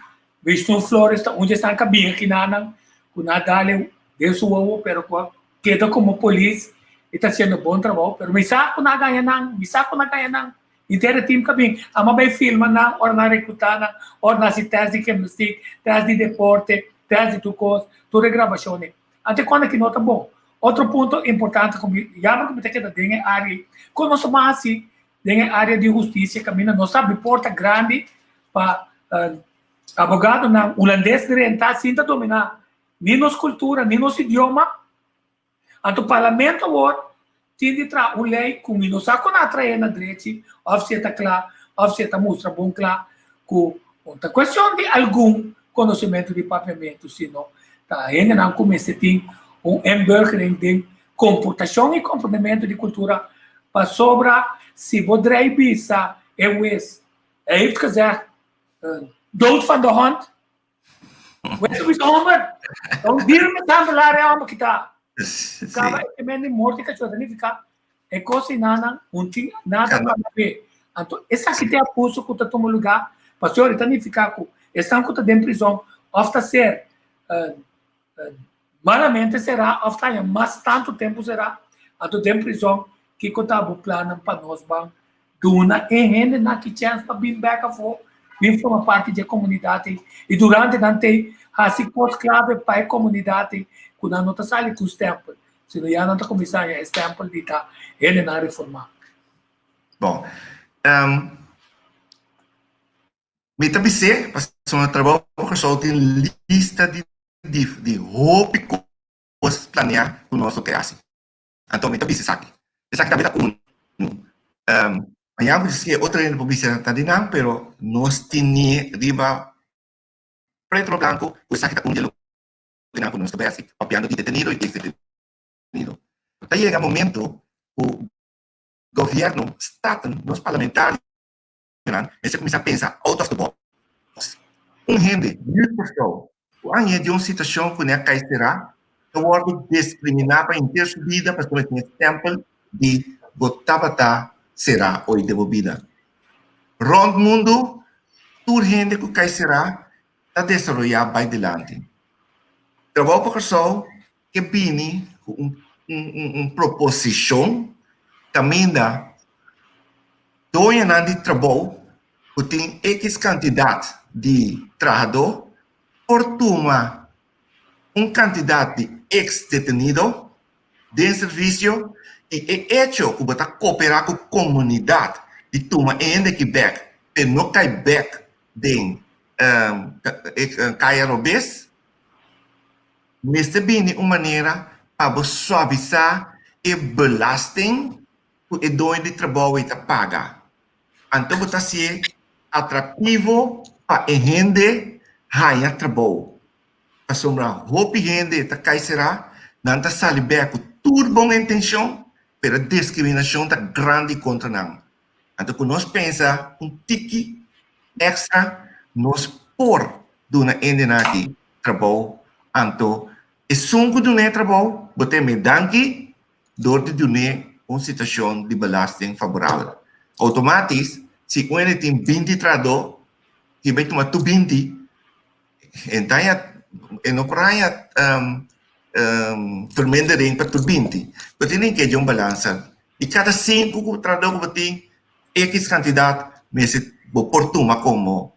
Vishnu Flores, ta un dje esnan ka bin aki nan ku nan a dale den su wowo pero ku a keda komo polis i ta hasiendo bon trabou, pero mi sa ku nan a gaña nan, mi sa ku nan a gaña nan. Henter e team ka bin, amo a bai filma nan ora nan rekruta nan, ora nan hasi test di gimnastiek, test di deporte, test di tur kos, tur e grabashonnan. Ante kuando ki no ta bon. Otro punto importante ku mi yama ku mi ta keda den e área ei, kon nos ta ban hasi den e área di hustisia kaminda nos ta habri porta grandi pa abogadonan hulandes drenta sin ta dominá ni nos kultura ni nos idioma. Anto parlamento awor tin di traha un lei ku mi no sa kon a trae na drechi òf si e ta kla òf si e ta mustra bon kla ku no ta kuestion di algun konosementu di papiamentu sino ta hendenan ku mester tin un inburgering den komportashon i komprondementu di kultura pasobra si bo drei bisa e hues hij heeft gezegd dood van de hond Wes bisa homber, un diermishandelaar e homber kita. Kaba e men di morti kachó ta nifiká e kos i nanan un tin nada pa be. Anto esaki ta e abuso ku ta tuma lugá, pasobra ta nifiká ku esnan ku ta den prizòn. òf ta ser malamente será òf ta haña mas tantu tempu será, anto den prizòn kiko ta bo plannan pa nos ban duna e hendenan aki chèns pa bin bèk afó, bin forma parti di e komunidat ei i durante nan tei hasi kos klave pa e komunidat ei ku nan no ta sali ku stèmpel, sino ya nan ta kuminsá haña e stèmpel di ta hendenan reformá. Bon, mi ta bis'é pasobra Trabou pa Kòrsou tin lista di di hopi kos planeá ku nos lo ke hasi. Anto mi ta bisa esaki. Esaki tambe ta unu. Mañana ku disk'é otro hende por bisa ta di nan, pero nos tine riba preto lo blanko ku esaki ta un di e lokenan ku nos ta bai hasi, papiando di detenido i ex detenido. Ta yega momento ku gobièrnu, staten, nos parlamentarionan mester kuminsá pensa out of the box. Un hende, yu Kòrsou, ku a haña di un situashon ku ne a kai será, ta wòrdu diskriminá pa henter su bida pasobra e tin e stèmpel di bo tabata será oy den bo bida. Rònt mundu, tur hende ku kai será ta desaroyá bai dilanti. Trabou pa Kòrsou ke bini ku un un proposishon kaminda doñonan di trabou ku tin ekis kantidat di trahadó por tuma un kantidat di eks detenido den servisio i e echo ku bo ta koperá ku komunidat di tuma e hende aki bèk p'e no kai bèk den kaya robes. Mester bini un manera pa bo suavisá e belasting ku e doño di trabou ei ta paga. Anto bo ta hasié atraktivo pa e hende haña trabou. Pasobra hopi hende ta kai será, nan ta sali bèk ku tur bon intenshon, pero e diskriminashon ta grandi kontra nan. Anto ku nos pensa un tiki èkstra, nos por duna hendenan aki trabou. Anto esun ku dun'é trabou, bo ta hem'é danki dor di dun'é un situashon di belasting faborabel. Outomatis, si un hende tin 20 trahadó, i bai tuma tur 20, e ta haña, e no por haña vermindering pa tur 20. Bo tin ke dje un balansa. Di kada sinku ku trahadó ku bo tin, ekis kantidat mester bo por tuma komo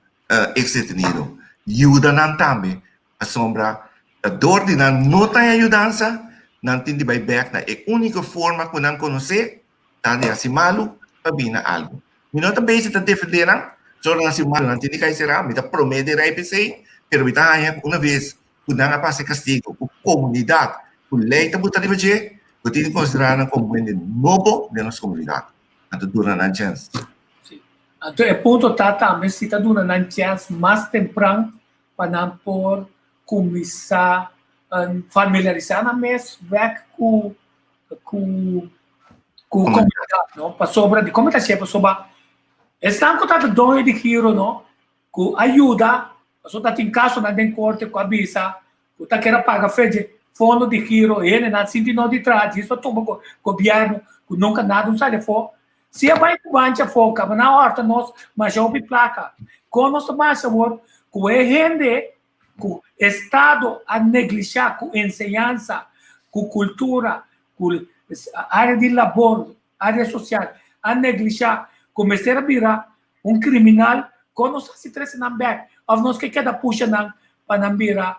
ex detenido. Yuda nan tambe, pasobra ta dor di nan no ta haña yudansa, nan tin di bai bèk na e úniko forma ku nan konosé, ta di hasi malu pa bini na algu. Mi no ta bezig ta defendé nan, solo nan hasi malu nan tin di kai será, mi ta promé den rei p'esei, pero mi ta haña ku una bes ku nan a pasa e kastigo ku komunidat, ku lei ta buta riba dje, bo tin di konsiderá nan komo hende nobo den nos komunidat. Anto duna nan chèns. Sí. Anto e punto ta tambe si ta duna nan chèns mas tempran pa nan por kuminsá familiarisá nan mes bèk ku ku ku komunidat, no? Pasobra di komo ta hasié? Pasobra esnan ku ta doño di giro, no, ku a yuda, pasobra ta tin kasonan den korte ku a bisa ku ta kere paga fe dje fondo di giro, hendenan sinti no di traha djis pa tumba gobièrnu ku nunka nada un sali afó. Si e bai ku banchi afó kaba nan hòrta nos masha hopi plaka. Kon nos ta basa awor ku e hende ku estado a neglishá ku enseñansa, ku kultura, ku área di labor, área sosial a neglishá ku mester a bira un kriminal, kon nos hasi trese nan bèk? Òf nos ke keda pusha nan pa nan bira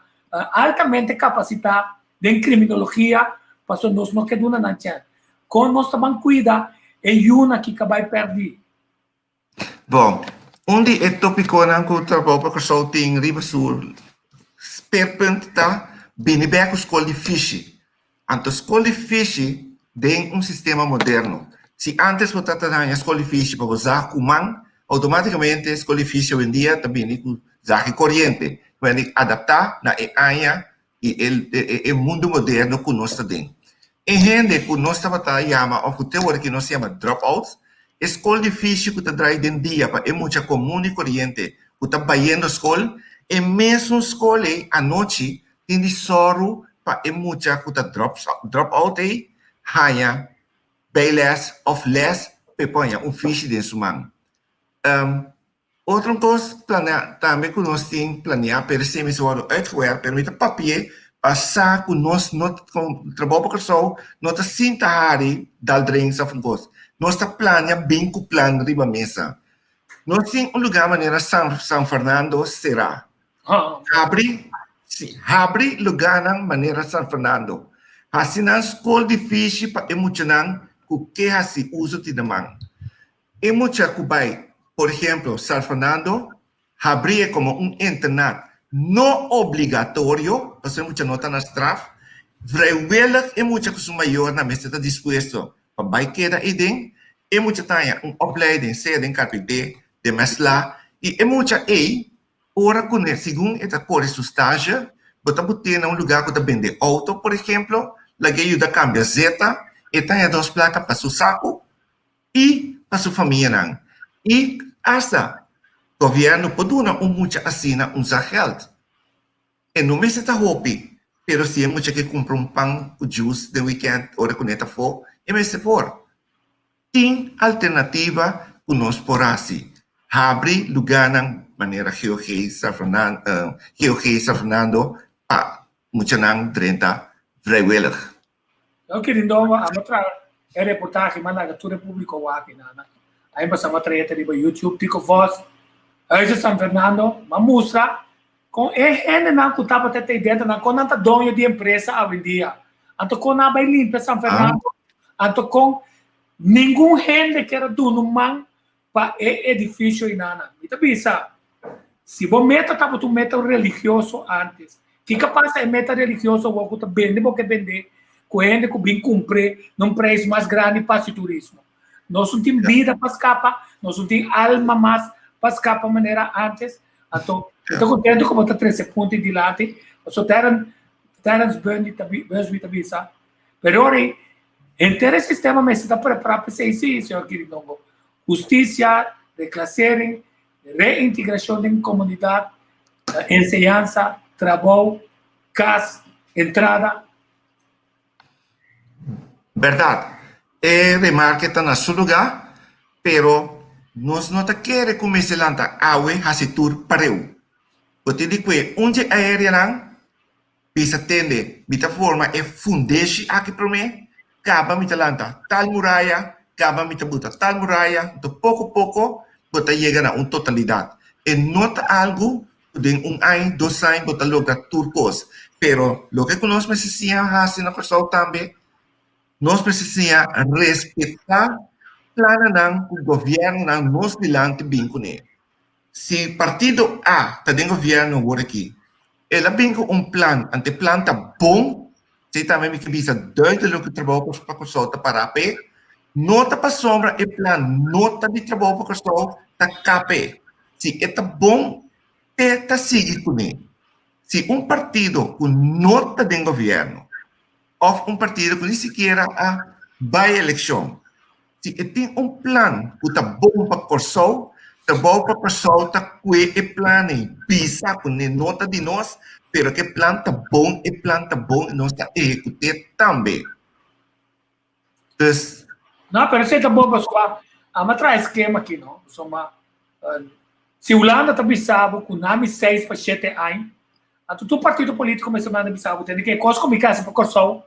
altamente kapasitá den kriminologia pasobra nos no ke duna nan chèns? Kon nos ta ban kuida e yunan ki ka bai pèrdí? Bon, un di e tópikonan ku Trabou pa Kòrsou tin riba su speerpunt ta bini bèk ku skol di fishi. Anto skol di fishi den un sistema moderno. Si ántes bo ta ta haña skol di fishi pa bo zag ku man, outomátikamente skol di fishi awendia ta bini ku zag i koriente. Bo a adaptá na e aña i e e mundu moderno ku nos ta den. E hende ku nos tabata yama òf ku te ora ki nos yama dropouts, e skol di fishi ku ta drai den dia pa e mucha komun i koriente ku ta bayendo skol, e mesun skol ei anochi tin di sòru pa e mucha ku ta drop out ei haña bijles òf lès pa e por haña un fishi den su man. Otro kos planea tambe ku nos tin planea pero esei mester wòrdu uitgewerkt pero mi ta papia pa sa ku nos no Trabou pa Kòrsou no ta sinta hari dal drinks òf un kos. Nos ta plania bin ku plan riba mesa. Nos tin un lugá manera San San Fernando será. Habri si habri lugánan manera San Fernando. Hasi nan skol di fishi pa e muchanan ku ke hasi uso di nan man. E mucha ku bai, por ehemplo, San Fernando, habri'e komo un internat no obligatorio, pasobra e mucha no ta na straf, vrijwillig e mucha ku su mayornan mester ta dispuesto pa bai keda eiden, e mucha ta haña un opleiding, sea den karpinté, den mèslá, i e mucha ei, ora ku ne, segun e ta kore su stage, bo ta but'é na un lugá ku ta bende outo, por ehemplo, lag'é yuda kambia zeta, e ta haña dos plaka pa su saku, i pa su famianan. I asta gobièrnu por duna un mucha asina un zakgeld. E no mester ta hopi, pero si e mucha ke kumpra un pan ku juice den wikènt ora ku ne ta afó, e mester por. Tin alternativa ku nos por hasi. Habri lugánan manera GOG San Fernando, GOG San Fernando pa muchanan drenta vrijwillig. Yo queriendo a mostrar e reportaje mas laga tur e publico wak nana. Aí pasa ma trae riba YouTube Tico Vos. Huize San Fernando, ma mustra con e hende nan ku taba te dentro nan con nan ta doño di empresa awendia. Anto con nan bai limpia San Fernando. Anto con ningun hende kier a duna un man pa e edificio inana. Mi ta bisa, si bo meta tabata un meta religioso antes, kiko pasa e meta religioso awor ku ta bende bo ke bende ku hende ku bin kumpr'é na un preis mas grandi pa hasi turismo? Nos no tin bida pa skapa, nos no tin alma mas pa skapa manera antes. Anto, mi ta kontento ku bo ta trese punto ei dilanti, pasobra Terence, Terence Bundy ta Busby ta bisa, pero ora ei henter e sistema mester ta prepará pa esei sí, señor Kirindongo. Hustisia, reklasering, reintegrashon den komunidat, enseñansa, trabou, kas, entrada. Bèrdat, e remarke ta na su lugá, pero nos no ta kere ku mester lanta awe hasi tur pareu. Bo tin di kue un dje aereanan Bisa tende, mi ta forma e fundeshi aki promé, kaba mi ta lanta tal muraya, kaba mi ta buta tal muraya, anto poko poko bo ta yega na un totalidat. E no ta algu ku den un aña, dos aña bo ta logra tur kos. Pero loke ku nos mester siña hasi na Kòrsou tambe, nos mester siña respetá plananan ku gobièrnunan nos dilanti bin kuné. Si partido A ta den gobierno awor aki, el a bin cu un plan, ante e plan ta bon, esey tambe mi ke bisa duidelijk cu Trabou pa Kòrsou ta para p'e, no ta pasobra e plan no ta di Trabou pa Kòrsou ta KP. Si e ta bon, te ta sigui kuné. Si un partido cu no ta den gobierno of un partido cu ni sikiera a bay eleccion, Si e tin un plan ku ta bon pa Kòrsou, Trabou pa Kòrsou ta kue e plan ei, bisa ku ne no ta di nos, pero ku e plan ta bon, e plan ta bon i nos ta ehekut'é tambe. Dus. No, pero esei ta bon pasobra amo a traha e skema aki no, pasobra si Hulanda ta bisa bo ku nami seis pa shete aña, Anto tur partido politico mester manda bisa bo tende ke kos ku mi ke hasi pa Kòrsou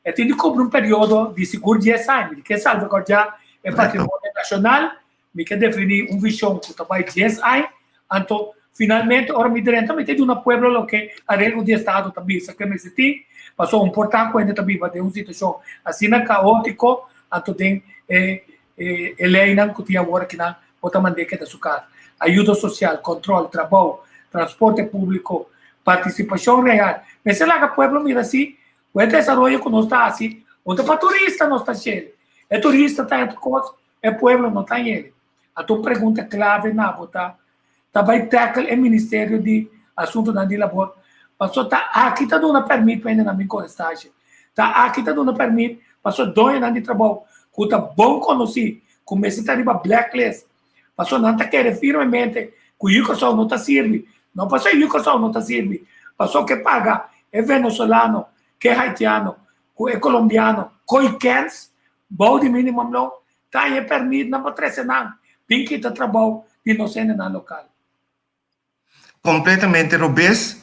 e tin di kubri un periodo di sigur dies aña. Mi ke salvaguardiá e patrimonio nashonal, mi ke definí un vishon ku ta bai dies aña. Anto finalmente ora mi drenta mi ta duna pueblo loke areglo di estado ta bisa ke mester tin, pasobra un por ta ku hende ta biba den un situashon asina kaótiko, anto den e e leinan ku tin awor akinan bo ta mand'é keda su kas. Ayudo sosial, kòntròl, trabou, transporte públiko, partisipashon real. Mester laga pueblo mira si ku e desaroyo ku nos ta hasi no ta pa turista nos ta hasiel. E turista ta henter kos, e pueblo no ta hel. Anto un pregunta klave na bo ta, ta bai tackle e ministerio di asuntunan di labor paso ta aki ta duna pèrmit pa hendenan bin kore stasje, ta aki ta duna pèrmit paso doñonan di trabou ku ta bon konosí ku mester ta riba blacklist paso nan ta kere firmemente ku yu Kòrsou no ta sirbi, no paso yu Kòrsou no ta sirbi paso ke paga e venezolano, ke haitiano, ku e kolombiano koi kèns bou di minimumloon. Ta haña e pèrmitnan pa trese nan bin kita trabou. di nos hendenan lokal. Kompletamente robes,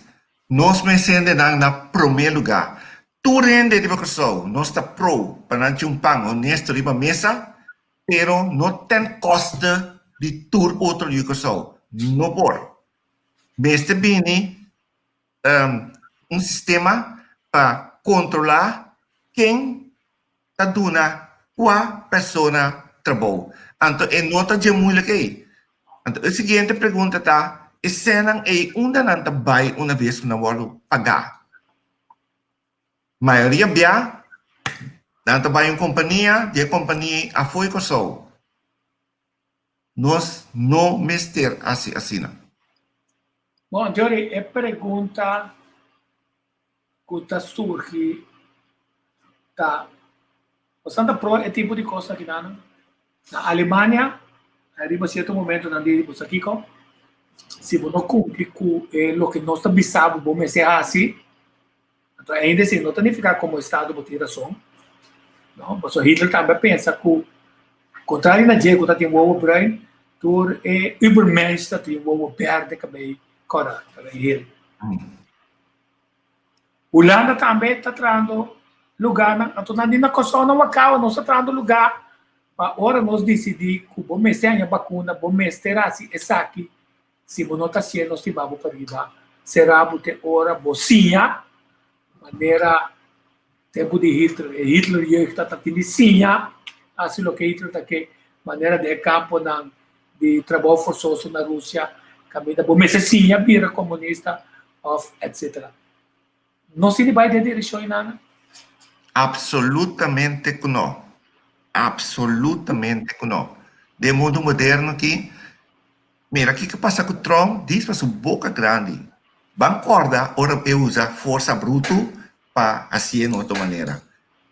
nos mes hendenan na promé lugá. Tur hende riba Kòrsou, nos ta pro pa nan tin un pan honesto riba mesa, pero no ten koste di tur otro yu Kòrsou. No por. Mester bini un sistema pa kontrolá ken ta duna kua persona trabou. Anto e no ta dje moeilijk ei. Anto e siguiente pregunta ta, e sènnan ei unda nan ta bai una bes ku nan wòrdu pagá? Mayoria bia nan ta bai un kompania, di e kompania ei afó e Kòrsou. Nos no mester hasi asina. Bon, Jory, e pregunta ku ta surgi ta, Bosan ta pro e tipo di kos aki nan? Na Alemania, riba sierto momento nan di bo sa kiko, si bo no kumpli ku e loke nos ta bisa bo bo mester hasi, anto ainda esei no ta nifiká komo estado bo tin rason, no? Pasobra Hitler tambe a pensa ku kontrario na dje ku ta tin wowo bruin, tur e übermensch ta tin wowo bèrdè kabei kòrá, kabei hel. Hulanda tambe ta trahando lugánan, anto nan di na Kòrsou na Wakao nos ta trahando lugá pa ora nos disidí ku bo mester haña bakuna, bo mester hasi esaki, si bo no ta hasié nos tin babo pariba, será bo te ora bo siña manera tempu di Hitler, e Hitlerjeugd ta tin di siña hasi loke Hitler ta ke, manera den e kamponan di trabou forsoso na Rusia, kaminda bo mester siña bira komunista òf etsetera. Nos tin di bai den direkshon einan? Apsolutamente ku no. Apsolutamente ku no. Den mundu moderno aki, mira kiko pasa ku Trump, dis pa su boka grandi. Ban kòrda ora e usa forsa brutu pa hasié na otro manera.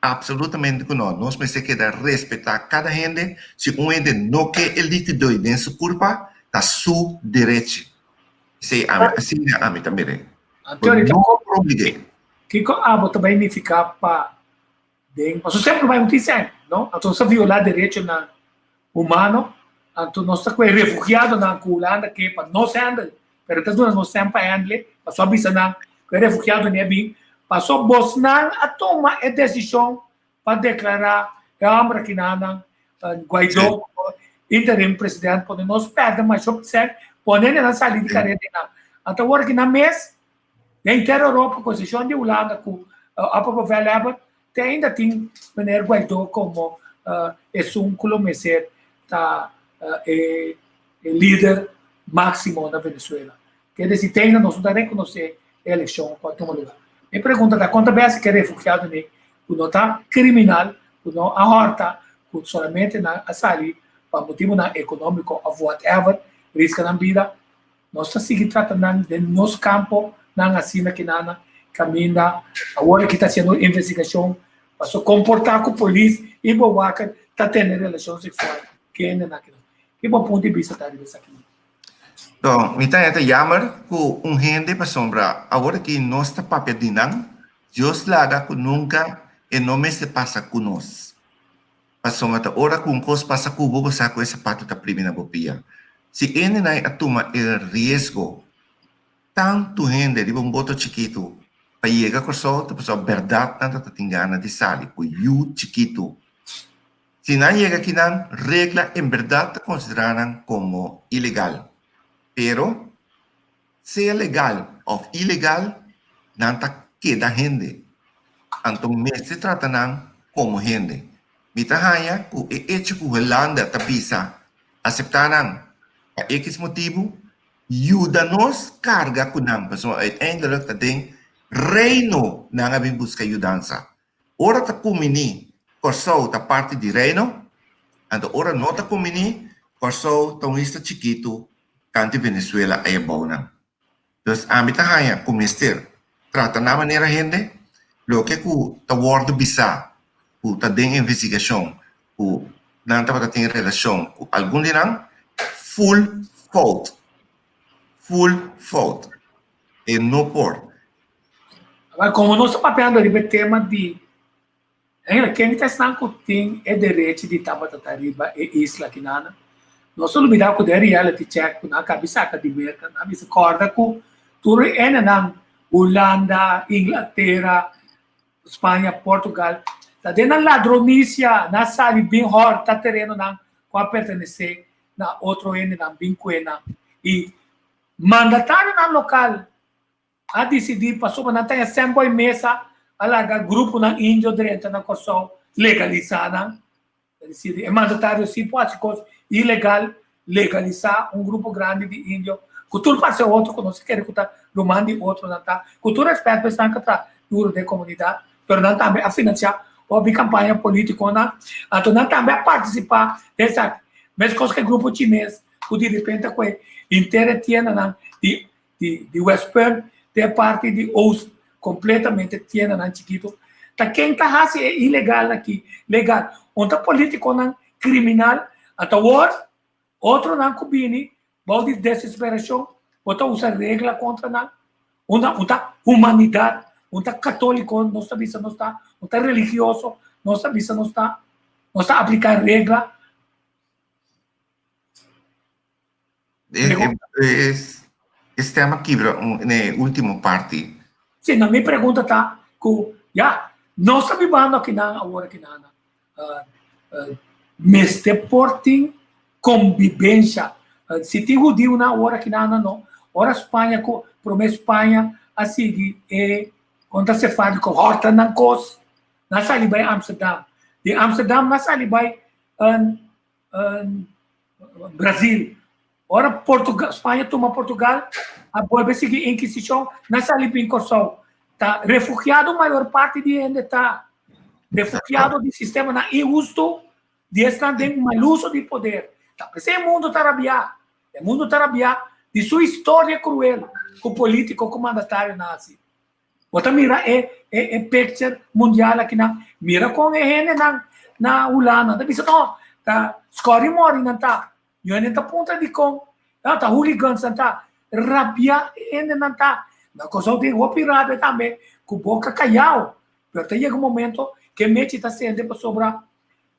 Absolutamente ku no. Nos mester keda respetá kada hende. Si un hende no ke e likido ei den su kurpa, ta su derechi. Esei ami, asina ami ta mir'é. Bo no por oblig'é. Kiko abo ta bai nifiká pa den, pasobra semper bai un tin sèn, no? Anto nos ta violá derechonan humano, anto nos ta kohe refugiadonan ku Hulanda ke pa nos handle, pero ta duna nos sèn pa handle, pasobra a bisa nan ku e refugiadonan a bin, pasobra bosnan a tuma e desishon pa deklará e hòmber akinanan Guaidó komo interim president, pone nos pèrdè masha sèn, pone nan sali di karera di nan. Anto awor aki nan mes, den henter Europa, ku eksepshon di Hulanda ku opperbevelhebber, Te ainda tin meneer Guaidó komo esun ku lo mester ta e lider máksimo na Venezuela. Ke desi te ainda nos no ta rekonosé e elekshon ku a tuma lugá. Mi pregunta ta konta bes ke refugiadonan ku no ta kriminal, ku no a hòrta, ku solamente nan a sali pa motibunan ekonómiko òf whatever, riska nan bida, Nos ta sigui trata nan den nos kampo nan asina kinana kaminda awor aki ta hasiendo investigashon paso komportá ku polis i bo wak ta tene relashon seksual ku hende nan kinan. Ki bo punto di bista ta riba esaki? Don, mi ta ta jammer ku un hende pasobra awor aki nos ta papia di nan, Dios laga ku nunka e no mester pasa ku nos. Pasobra ta ora ku un kos pasa ku bo, bo sa ku e sapato ta primi na bo pia. Si hendenan a tuma e riesgo, tantu hende riba un boto chikitu pa yega Kòrsou, ta pasobra bèrdat nan ta tin gana di sali ku yu chikitu. Si nan yega akinan, regla en bèrdat ta konsiderá nan komo ilegal. Pero, sea legal òf ilegal, nan ta keda hende. Anto mester trata nan komo hende. Mi ta haña ku e echo ku Hulanda ta bisa aseptá nan pa ekis motibu, yuda nos karga ku nan, pasobra uiteindelijk ta den Reino nan a bin buska yudansa. Ora ta kuminí, Kòrsou ta parti di Reino, anto ora no ta kuminí, Kòrsou ta un isla chikitu kanti Venezuela ei abou nan. Dus ami ta haña ku mester trata nan manera hende, loke ku ta wòrdu bisá ku ta den investigashon ku nan tabata tin relashon ku algun di nan, full fout, full fout, e no por. Awor, komo nos ta papiando riba e tema di Eigenlijk, ken ta esnan ku tin e derechi di tabata ta riba e isla akinana? Nos a lubidá ku den reality check ku nan a kabi saka di Merka, nan a bisa kòrda ku tur e hendenan, Hulanda, Inglatera, Spaña, Portugal, ta den nan ladronisia, nan a sali bin hòrta terenonan ku a pertenesé na otro hendenan bin kue nan. I mandatarionan lokal a disidí pasobra nan taña sèn boi mesa a laga gruponan indio drenta na Kòrsou legalisá nan. Ta disidí e mandatario si por hasi kos ilegal, legalisá un grupo grandi di indio ku tur parse otro ku no se kere ku ta ruman di otro nan ta. Ku tur rèspèt pa esnan ku ta duro den komunidat, pero nan tambe a finansiá hopi kampaña polítikonan, anto nan tambe a partisipá den esaki. Meskos ku e grupo chines ku di repente a kohe henter e tiendanan di di di Westpunt te e parti di Oost completamente tiendanan chikito. Ta ken ta hasi e ilegal aki legal? Un ta politiconan criminal ata awor otronan cu bini bou di desesperacion bo ta usa regla contra nan. Unda un ta humanidad, un ta catolico nos ta bisa nos ta, un ta religioso nos ta bisa nos ta, nos ta aplica regla. E stem a kibra na e ultimo parti. Si, no, mi pregunta ta ku ya, nos ta bibando akinan awor akinan mester por tin kombibensha. Si tin hudiunan awor akinan no, ora Spaña ku prome Spaña a sigui e kontra sefardiko hòrta nan kos, nan sali bai Amsterdam. Di Amsterdam nan sali bai Brasil. Ora Portugal, Spaña tuma Portugal, a bolbe sigui Inquisicion, nan sali bin Kòrsou. Ta refugiado mayor parti di hende ta refugiado di sistemanan inhusto, di esnan den mal uso di poder. Ta p'esei e mundo ta rabiá. E mundo ta rabiá di su historia cruel ku polítiko ku mandatarionan hasi. Bo ta mira e e e picture mundial akinan, mira kon e hendenan na Hulanda ta bisa no, ta skòri mòri nan ta. Yo hende ta puntra dikon, no ta hooligans nan ta, rabia e hendenan ta. Na Kòrsou tin hopi rabia tambe ku boka kayao, pero ta yega un momento ke mechi ta sende pasobra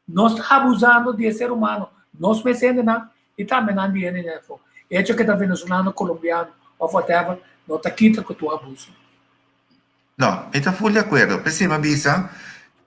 nos ta abusando di e ser humano, nos mes hendenan i tambe nan di hende den afó. E hecho ke ta venezolano, colombiano of whatever no ta kita ku tur abuso. No, mi ta ful di akuerdo. P'esei mi a bisa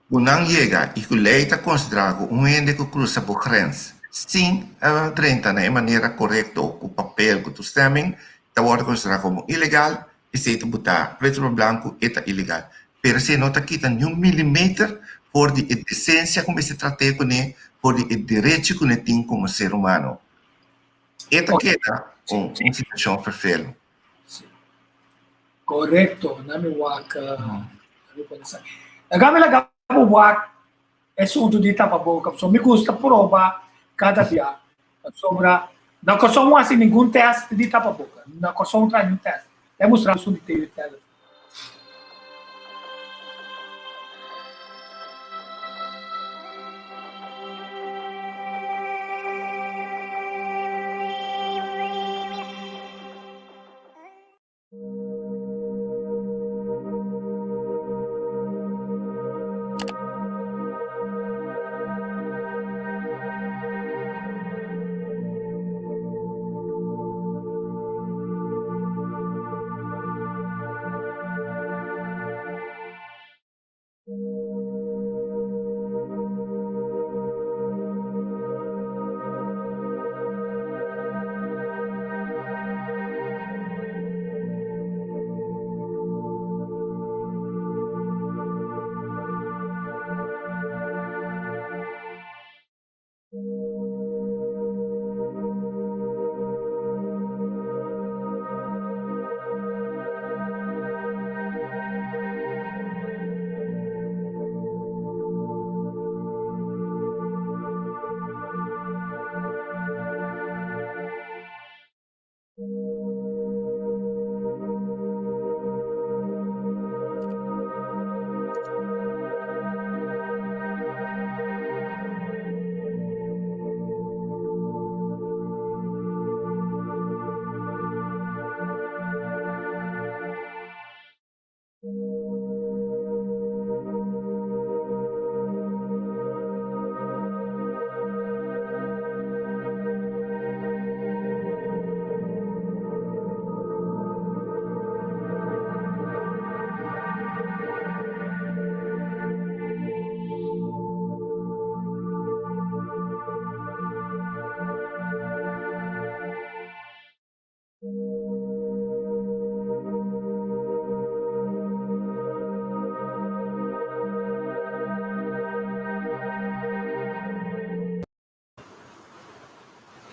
ku nan yega i ku lei ta konsiderá ku un hende ku krusa bo grens sin drenta na e manera korekto ku papel ku toestemming ta wòrdu konsiderá komo ilegal, esei ta butá pretu pa blanku e ta ilegal. Pero esei no ta kita niun milimeter for di e desensia ku mester trat'é kuné, for di e derecho ku ne tin komo ser humano. E ta keda un situashon ferfelu. Korekto, na mi wak, na mi pone sa. Laga mi laga bo wak e asuntu di tapaboka, pasobra mi gusta proba kada bia. Pasobra na Kòrsou no hasi ningun tèst di tapaboka. Na Kòrsou no traha ningun tèst. E mustra esun di TV Tele.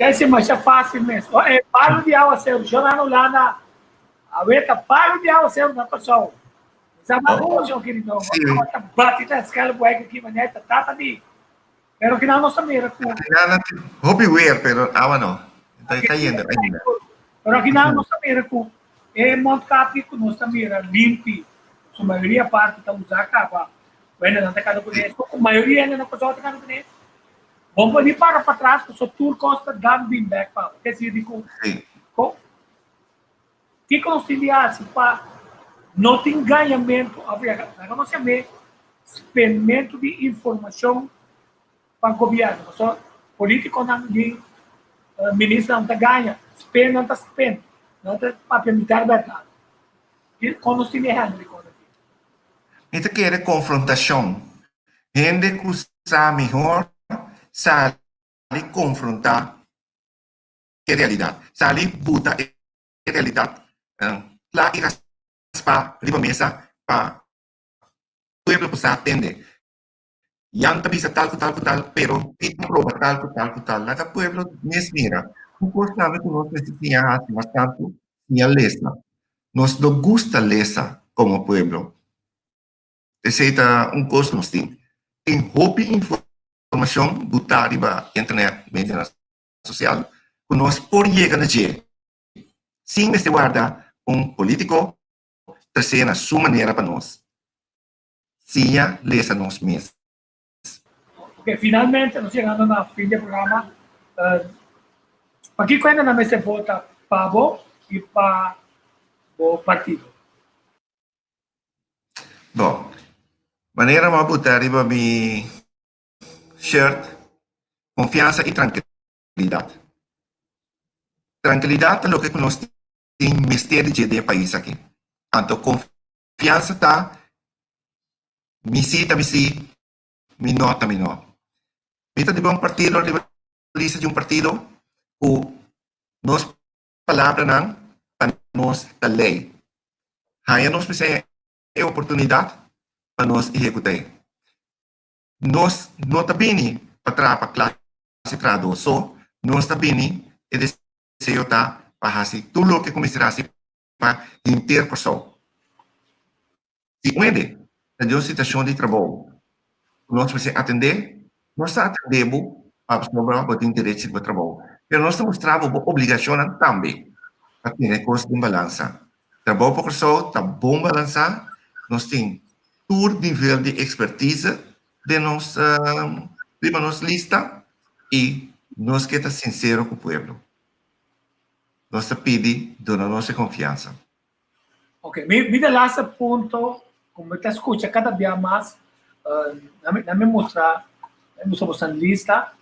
Kese masha fácil mes. O e palo di awaseru, shon na Hulanda, awe ta palo di awaseru na Kòrsou. Sa mas oh, shon querido. Awa ta bati na skelpweg aki, manera ta tata di. Pero kinan nos ta mira ku. Kinan hopi weer, pero awa no. Ta kayendo ainda. Pero kinan nos ta mira ku e mondkapje ku nos ta mira limpi, su mayoria parti ta usa kaba. Bueno, nan ta kanda kuné. Mayoria hende na Kòrsou ta kanda kuné. Bo por ni para patras paso tur kos ta dan bin bek pa bo. Ke si di ku ko kiko nos tin di hasi pa no tin gañamentu òf laga nos yam'é spenmentu di informashon pa gobièrnu. Paso politikonan di ministernan ta gaña, spen nan ta spen, nan ta papia mitar bèrdat. Kon nos tin di handle e kos aki? Mi ta kere konfrontashon. Hende ku sa mihor sali konfrontá e realidat. Sali buta e realidat kla i raspá riba mesa pa pueblo por sa tende. Jan ta bisa tal ku tal ku tal, pero mi ta proba tal ku tal ku tal. Laga pueblo mes mira. Un kos tambe ku nos mester siña hasi mas tantu, siña lesa. Nos no gusta lesa komo pueblo. Esei ta un kos ku nos tin. Tin hopi informashon butá riba internet, medionan sosial, ku nos por yega na dje sin mester warda un polítiko tres'é na su manera pa nos. Siña lesa nos mes. Ok, finalmente nos yegando na fin di e programa. Pakiko hende nan mester vota pa bo i pa bo partido? Bon, manera mi a buta riba mi shirt, konfiansa i trankilidat. Trankilidat ta loke ku nos tin mester di dje den e pais aki. Anto konfiansa ta mi si ta mi si, mi no ta mi no. Mi ta riba un partido, riba lista di un partido ku nos palabranan pa nos ta lei. Haña nos mester e oportunidat pa nos ehekut'é. Nos no ta bini pa traha pa klase trahadó so, nos ta bini e deseo ta pa hasi tur loke ku mester hasi pa henter Kòrsou. Si un hende ta den un situashon di trabou ku nos mester atendé, nos ta atendé bo pasobra bo tin derecho riba trabou, pero nos ta mustra bo bo obligashonnan tambe pa tene kos den balansa. Trabou pa Kòrsou ta bon balansá, nos tin tur nivel di ekspertise den nos riba nos lista i nos ke ta sinsero ku pueblo. Nos ta pidi duna nos e konfiansa. Ok, mi mi de laatste punto, ku mi ta skucha kada bia mas, na mi mustra, na mi mustra boso lista,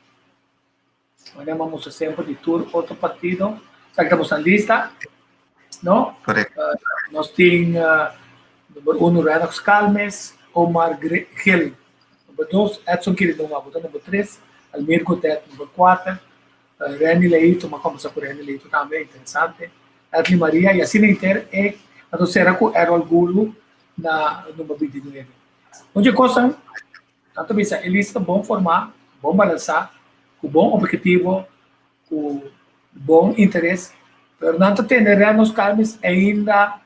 Manera mi a mustra semper di tur otro partido, sa ki ta boso lista, no? Correcto. Nos tin number uno Rennox Calmes, Omar Gil, number dos Edson Quirinoma, bo ta number tres, Almir Godet, number kuater, Renny Leito, mi a kombersa ku Renny Leito tambe, interesante, Edley Maria, y asina inter e a sera ku Errol Gulu na number 29. Mucha kosnan Nan ta bisa e lista bon formá, bon balansá, ku bon objetivo, ku bon interes, pero nan ta tene Renos Calmes ainda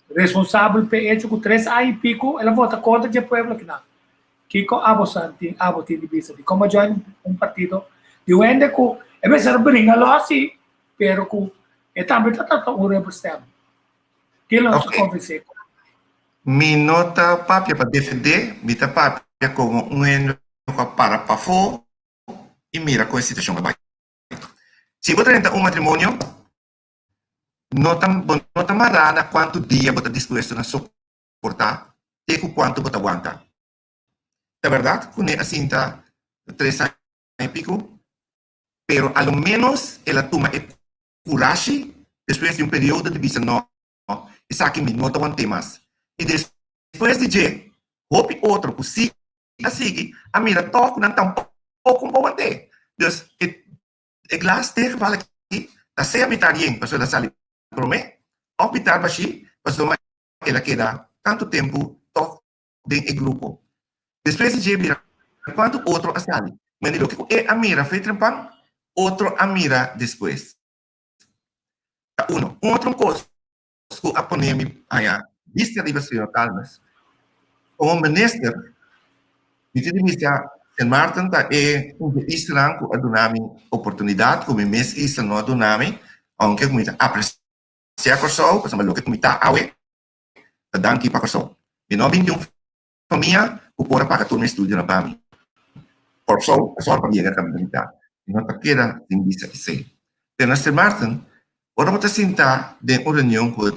responsabel p'e echo ku tres aña i piku el a vota kontra dje pueblo akinan. Kiko abo san tin abo tin di bisa di komo join un partido di un hende ku e mester a bringa lò si, pero ku e tambe ta trata un rubber stamp. Kila nos ta konvensé ku. Mi no ta papia pa defendé, mi ta papia komo un hende ku a para pafó i mira kon e situashon a bai. Si bo ta drenta un matrimonio, no ta bo no ta mará na kuantu dia bo ta dispuesto na soportá te ku kuantu bo ta wanta. Ta bèrdat ku ne a sinta tres aña i piku, pero a lo ménos el a tuma e kurashi despues di un periodo di bisa no, esaki mi no ta want'é mas. I despues di dje, hopi otro ku sí a sigui a mira tòg ku nan tampoko no por want'é. Dus, e e glas den e geval aki ta sea mitar yen pasobra el a sali promé òf mitar bashí pasobra el a keda tantu tempu tòg den e grupo. Despues di dje mira kuantu otro a sali. Mende loke ku e a mira fe trempan. Otro a mira despues. Ta uno. Un otro kos ku a pone mi haña bista riba señor Calmes, komo minister, mi tin di bisa Sint Maarten ta e un di e islanan ku a duna mi oportunidat ku mi mes isla no a duna mi, ounke ku mi ta apresiá Kòrsou, pasobra loke ku mi ta awe ta danki pa Kòrsou. Mi no a bin di un famia ku por a paga tur mi estudionan pa mi. Kòrsou a sòru pa mi yega kaminda mi ta. Mi no ta keda sin bisa esei. Pero na Sint Maarten, ora bo ta sinta den un reunion ku bo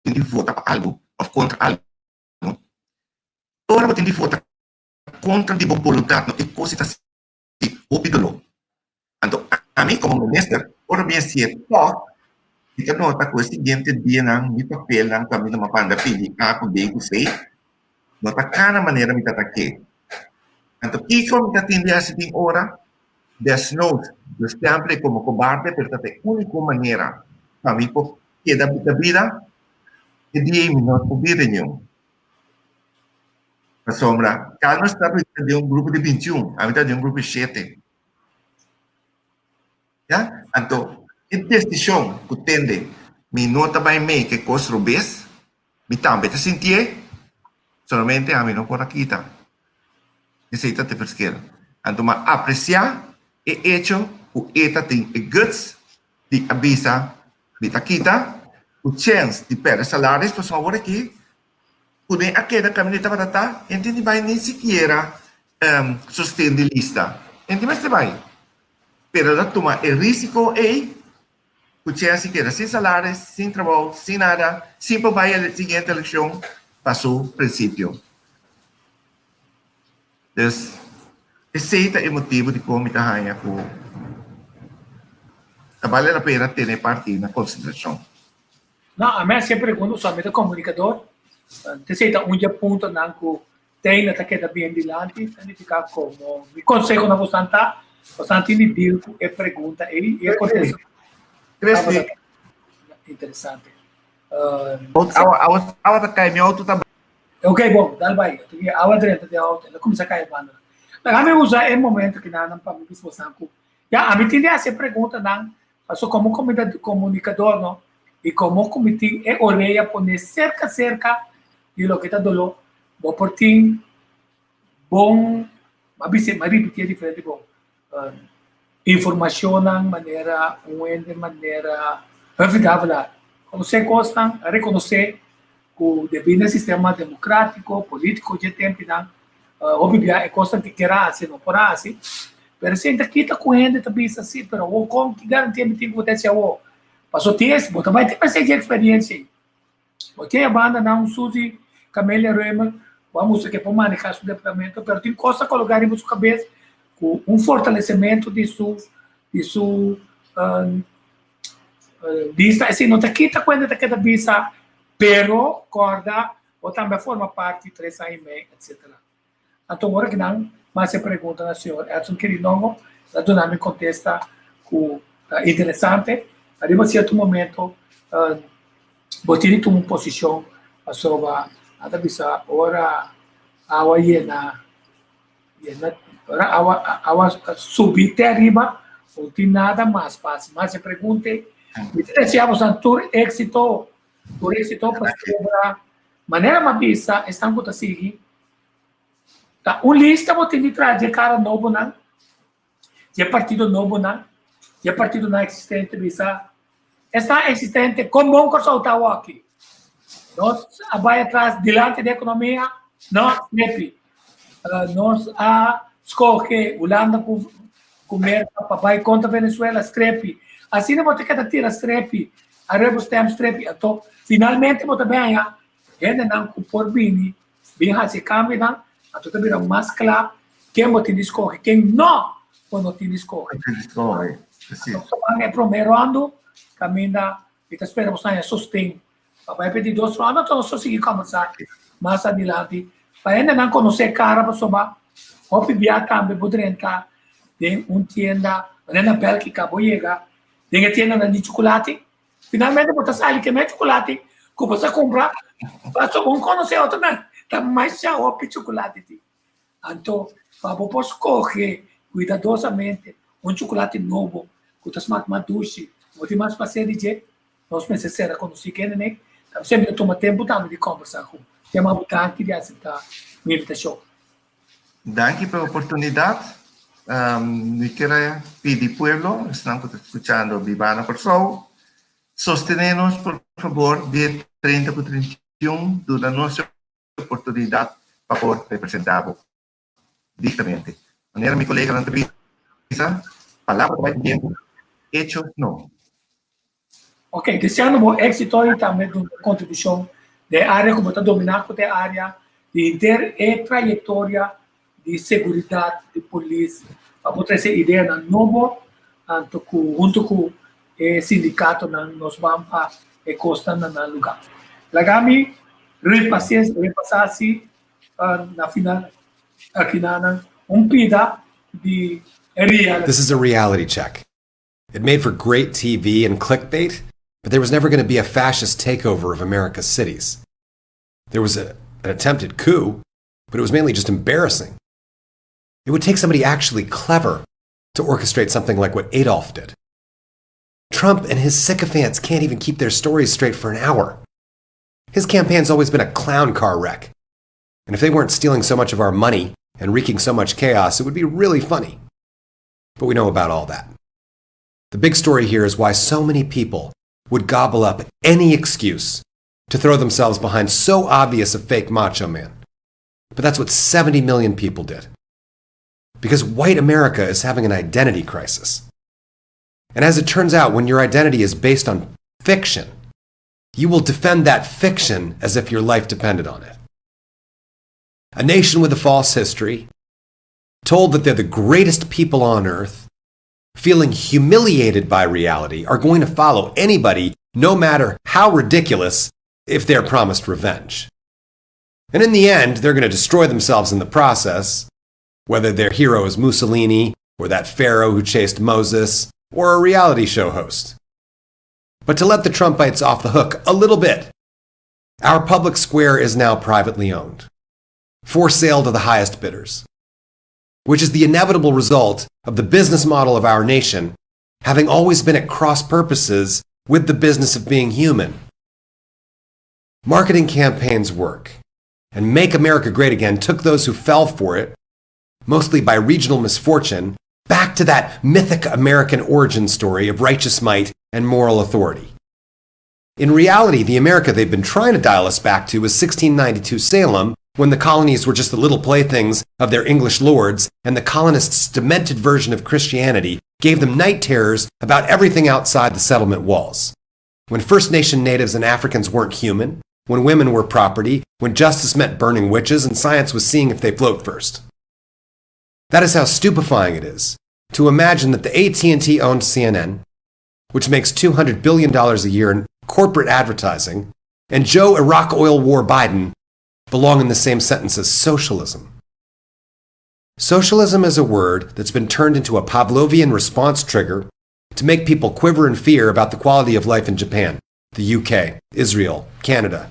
tin di vota pa algu òf kontra algu, ora bo tin di vota kontra di bo boluntat no e kos ta si hopi doló. Anto ami komo minister ora mi a sié tòg mi ta nota ku e siguiente dianan mi papelnan ku ami ta manda pidi A ku B ku C no ta kana manera mi ta ke. Anto kiko mi ta tin di hasi tin ora? Desnood bestempel komo kobarde pero ta e úniko manera pa mi por keda na bida e dia ei mi no por bin reunion. Pasobra Carlos ta den un grupo di bintiun, ami ta den un grupo di shete. Ya? Anto, e desishon ku tende mi no ta bai make e kos robes, mi tambe ta sintié, solamente ami no por a kita. Esei ta te verschil. Anto mi a apresiá e echo ku e ta tin e guts di a bisa mi ta kita, ku chèns di pèrdè salaris, pasobra awor aki ku den a keda kaminda e tabata ta, e no tin di bai ni sikiera sosten di lista. E no tin mester bai. Pero el a tuma e risiko ei ku chèns di keda sin salaris, sin trabou, sin nada, sin por bai e siguiente elekshon pa su prinsipio. Dus, esei ta e motibu dikon mi ta haña ku ta bale la pena tene e parti na konsiderashon. No, ami a hasi e pregunta pasobra mi ta komunikador. Esei ta un dje puntonan ku Taylor ta keda bien dilanti, ta nifiká komo mi konseho na bosan ta, bosan tin di deal ku e pregunta ei i e kontesta tabata interesante. Awa awa ta kai, mi outo ta. Ok, bon, dal bai. Awa drenta den outo, el a kuminsá kai e banda. Laga mi usa e momento kinanan pa mi bisa bosan ku ya ami tin di hasi e preguntanan pasobra komo komunikador no i komo ku mi tin e orea pone serka serka di loke ta doló, bo por tin bon, m'a bisa, m'a ripití e diferente bon, informashonnan manera un hende manera Humphrey Davelaar konosé kosnan, a rekonosé ku debí na e sistema demokratiko, polítiko dje tempunan, hopi bia e kosnan ke kier a hasi no por a hasi, pero esei ta kita ku hende ta bisa si, pero awor kon, ki garantia mi tin ku bo ta hasi awor? Pasobra tin es, bo ta bai tin mester dje eksperiensia ei. Bo tin e banda nan un Suzy Camelia Römer ku a mustra ke por maneha su departamento, pero tin kos ta koloká riba su kabes ku un fortalesimentu di su di su lista. Esei no ta kita ku hende ta keda bisa, pero kòrda bo tambe a forma parti tres aña i mei etsetera. Anto ora ki nan mas e pregunta na señor Edson Quirinongo, el a duna mi contesta cu ta interesante. Ariba cierto momento bo tin di tuma un posicion pasobra nan ta bisa ora awa yena, yena, ora awa awa subi te ariba no tin nada mas pa haci. Mas e pregunta ei, mi ta desea boso tur exito, tur exito pasobra manera mi a bisa esnan cu ta sigui Ta un lista bo tin di traha dje kara nobonan, dje partido nobonan, dje partidonan eksistente bisa esnan eksistente kon bon Kòrsou ta awoki. Nos a bai atras dilanti di ekonomia? No, nepi. Nos a skohe Hulanda ku ku Merka pa bai kontra Venezuela? Strepi. Asina bo ta keda tira strepi, a rubber stamp strepi, anto finalmente bo ta bin haña hendenan ku por bini Bin hasi e kambionan, anto ta bira mas kla ken bo tin di skohe, ken no bo no tin di skohe. Anto ban e promé ròndu kaminda mi ta spera bo haña sosten pa bai pa e di dos ròndu, anto nos ta sigui kòmbersá mas adilanti pa hendenan konosé kara pasobra hopi bia tambe bo drenta den un tienda, manera na Bèlgika bo yega den e tiendanan di chukulati. Finalmente bo ta sali keme chukulati ku bo sa kumpra pasobra bo no konosé otronan ta masha hopi chukulati tin. Anto pa bo por skohe kuidadosamente. Un chukulati nobo ku ta smak mas dushi, bo tin mas plaser di dje. Nos mester sera konosí kende nek. Ta p'esei mi ta tuma tempu tambe di kòmbersá ku bo. Yama bo danki di aseptá mi invitashon. Danki pa e oportunidat. Mi kier a pidi pueblo, esnan ku ta skuchando Biba na Kòrsou, sostené nos por fabor dia 30 ku 31, duna nos e oportunidat pa por representá bo dignamente. Manera mi koleganan ta bisa, palabra ta bai ku bientu, hechos no. Ok, deseando bo éxito y tambe duna contribucion den e área cu bo ta domina cu ta e área di henter e trayectoria di seguridad di polis pa bo trece ideanan nobo anto cu hunto cu e sindicatonan nos ban pa e cosnan na nan lugar. Laga mi repasa repasa si na final akinanan un pida di e reality. This is a reality check. It made for great TV and clickbait, but there was never going to be a fascist takeover of America's cities. There was a, an attempted coup, but it was mainly just embarrassing. It would take somebody actually clever to orchestrate something like what Adolf did. Trump and his sycophants can't even keep their stories straight for an hour. His campaign's always been a clown car wreck. And if they weren't stealing so much of our money and wreaking so much chaos, it would be really funny. But we know about all that. The big story here is why so many people would gobble up any excuse to throw themselves behind so obvious a fake macho man. But that's what 70 million people did. Because white America is having an identity crisis. And as it turns out, when your identity is based on fiction, you will defend that fiction as if your life depended on it. A nation with a false history, told that they're the greatest people on earth, feeling humiliated by reality, are going to follow anybody, no matter how ridiculous, if they're promised revenge. And in the end, they're going to destroy themselves in the process, whether their hero is Mussolini, or that pharaoh who chased Moses, or a reality show host. But to let the Trumpites off the hook a little bit, our public square is now privately owned, for sale to the highest bidders, which is the inevitable result of the business model of our nation having always been at cross purposes with the business of being human. Marketing campaigns work, and Make America Great Again took those who fell for it, mostly by regional misfortune, back to that mythic American origin story of righteous might and moral authority. In reality, the America they've been trying to dial us back to was 1692 Salem, when the colonies were just the little playthings of their English lords, and the colonists' demented version of Christianity gave them night terrors about everything outside the settlement walls. When First Nation natives and Africans weren't human, when women were property, when justice meant burning witches, and science was seeing if they float first. That is how stupefying it is to imagine that the AT&T owned CNN, which makes $200 billion a year in corporate advertising, and Joe Iraq oil war Biden belong in the same sentence as socialism. Socialism is a word that's been turned into a Pavlovian response trigger to make people quiver in fear about the quality of life in Japan, the UK, Israel, Canada.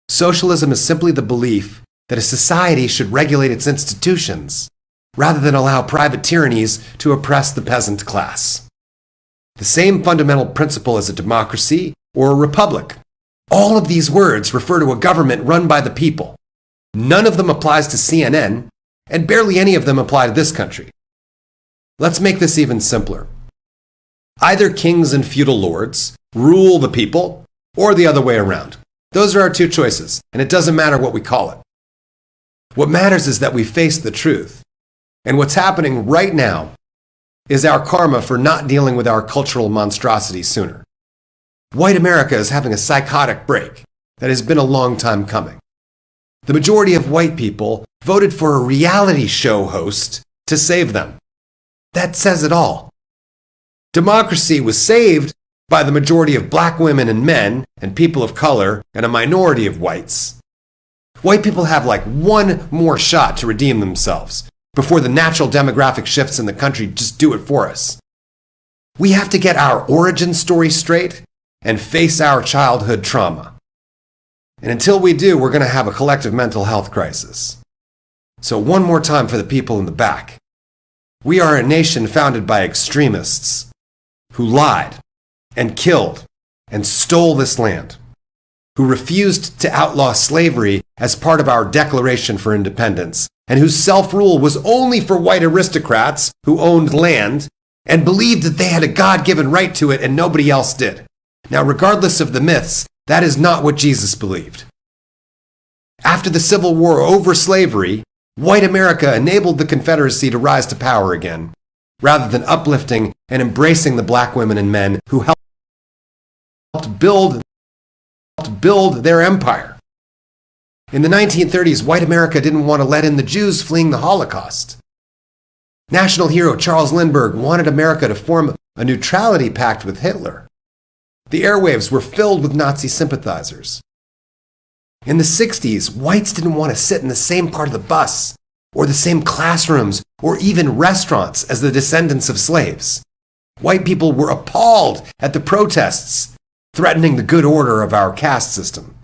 Socialism is simply the belief that a society should regulate its institutions rather than allow private tyrannies to oppress the peasant class. The same fundamental principle as a democracy or a republic. All of these words refer to a government run by the people. None of them applies to CNN, and barely any of them apply to this country. Let's make this even simpler. Either kings and feudal lords rule the people, or the other way around. Those are our two choices, and it doesn't matter what we call it. What matters is that we face the truth. And what's happening right now is our karma for not dealing with our cultural monstrosity sooner. White America is having a psychotic break that has been a long time coming. The majority of white people voted for a reality show host to save them. That says it all. Democracy was saved by the majority of black women and men and people of color and a minority of whites. White people have like one more shot to redeem themselves before the natural demographic shifts in the country just do it for us. We have to get our origin story straight and face our childhood trauma. And until we do, we're going to have a collective mental health crisis. So, one more time for the people in the back. We are a nation founded by extremists who lied and killed and stole this land, who refused to outlaw slavery as part of our Declaration for Independence, and whose self rule was only for white aristocrats who owned land and believed that they had a God given right to it and nobody else did. Now, regardless of the myths, that is not what Jesus believed. After the Civil War over slavery, white America enabled the Confederacy to rise to power again, rather than uplifting and embracing the black women and men who helped build, build their empire. In the 1930s, white America didn't want to let in the Jews fleeing the Holocaust. National hero Charles Lindbergh wanted America to form a neutrality pact with Hitler. The airwaves were filled with Nazi sympathizers. In the 60s, whites didn't want to sit in the same part of the bus, or the same classrooms, or even restaurants as the descendants of slaves. White people were appalled at the protests threatening the good order of our caste system.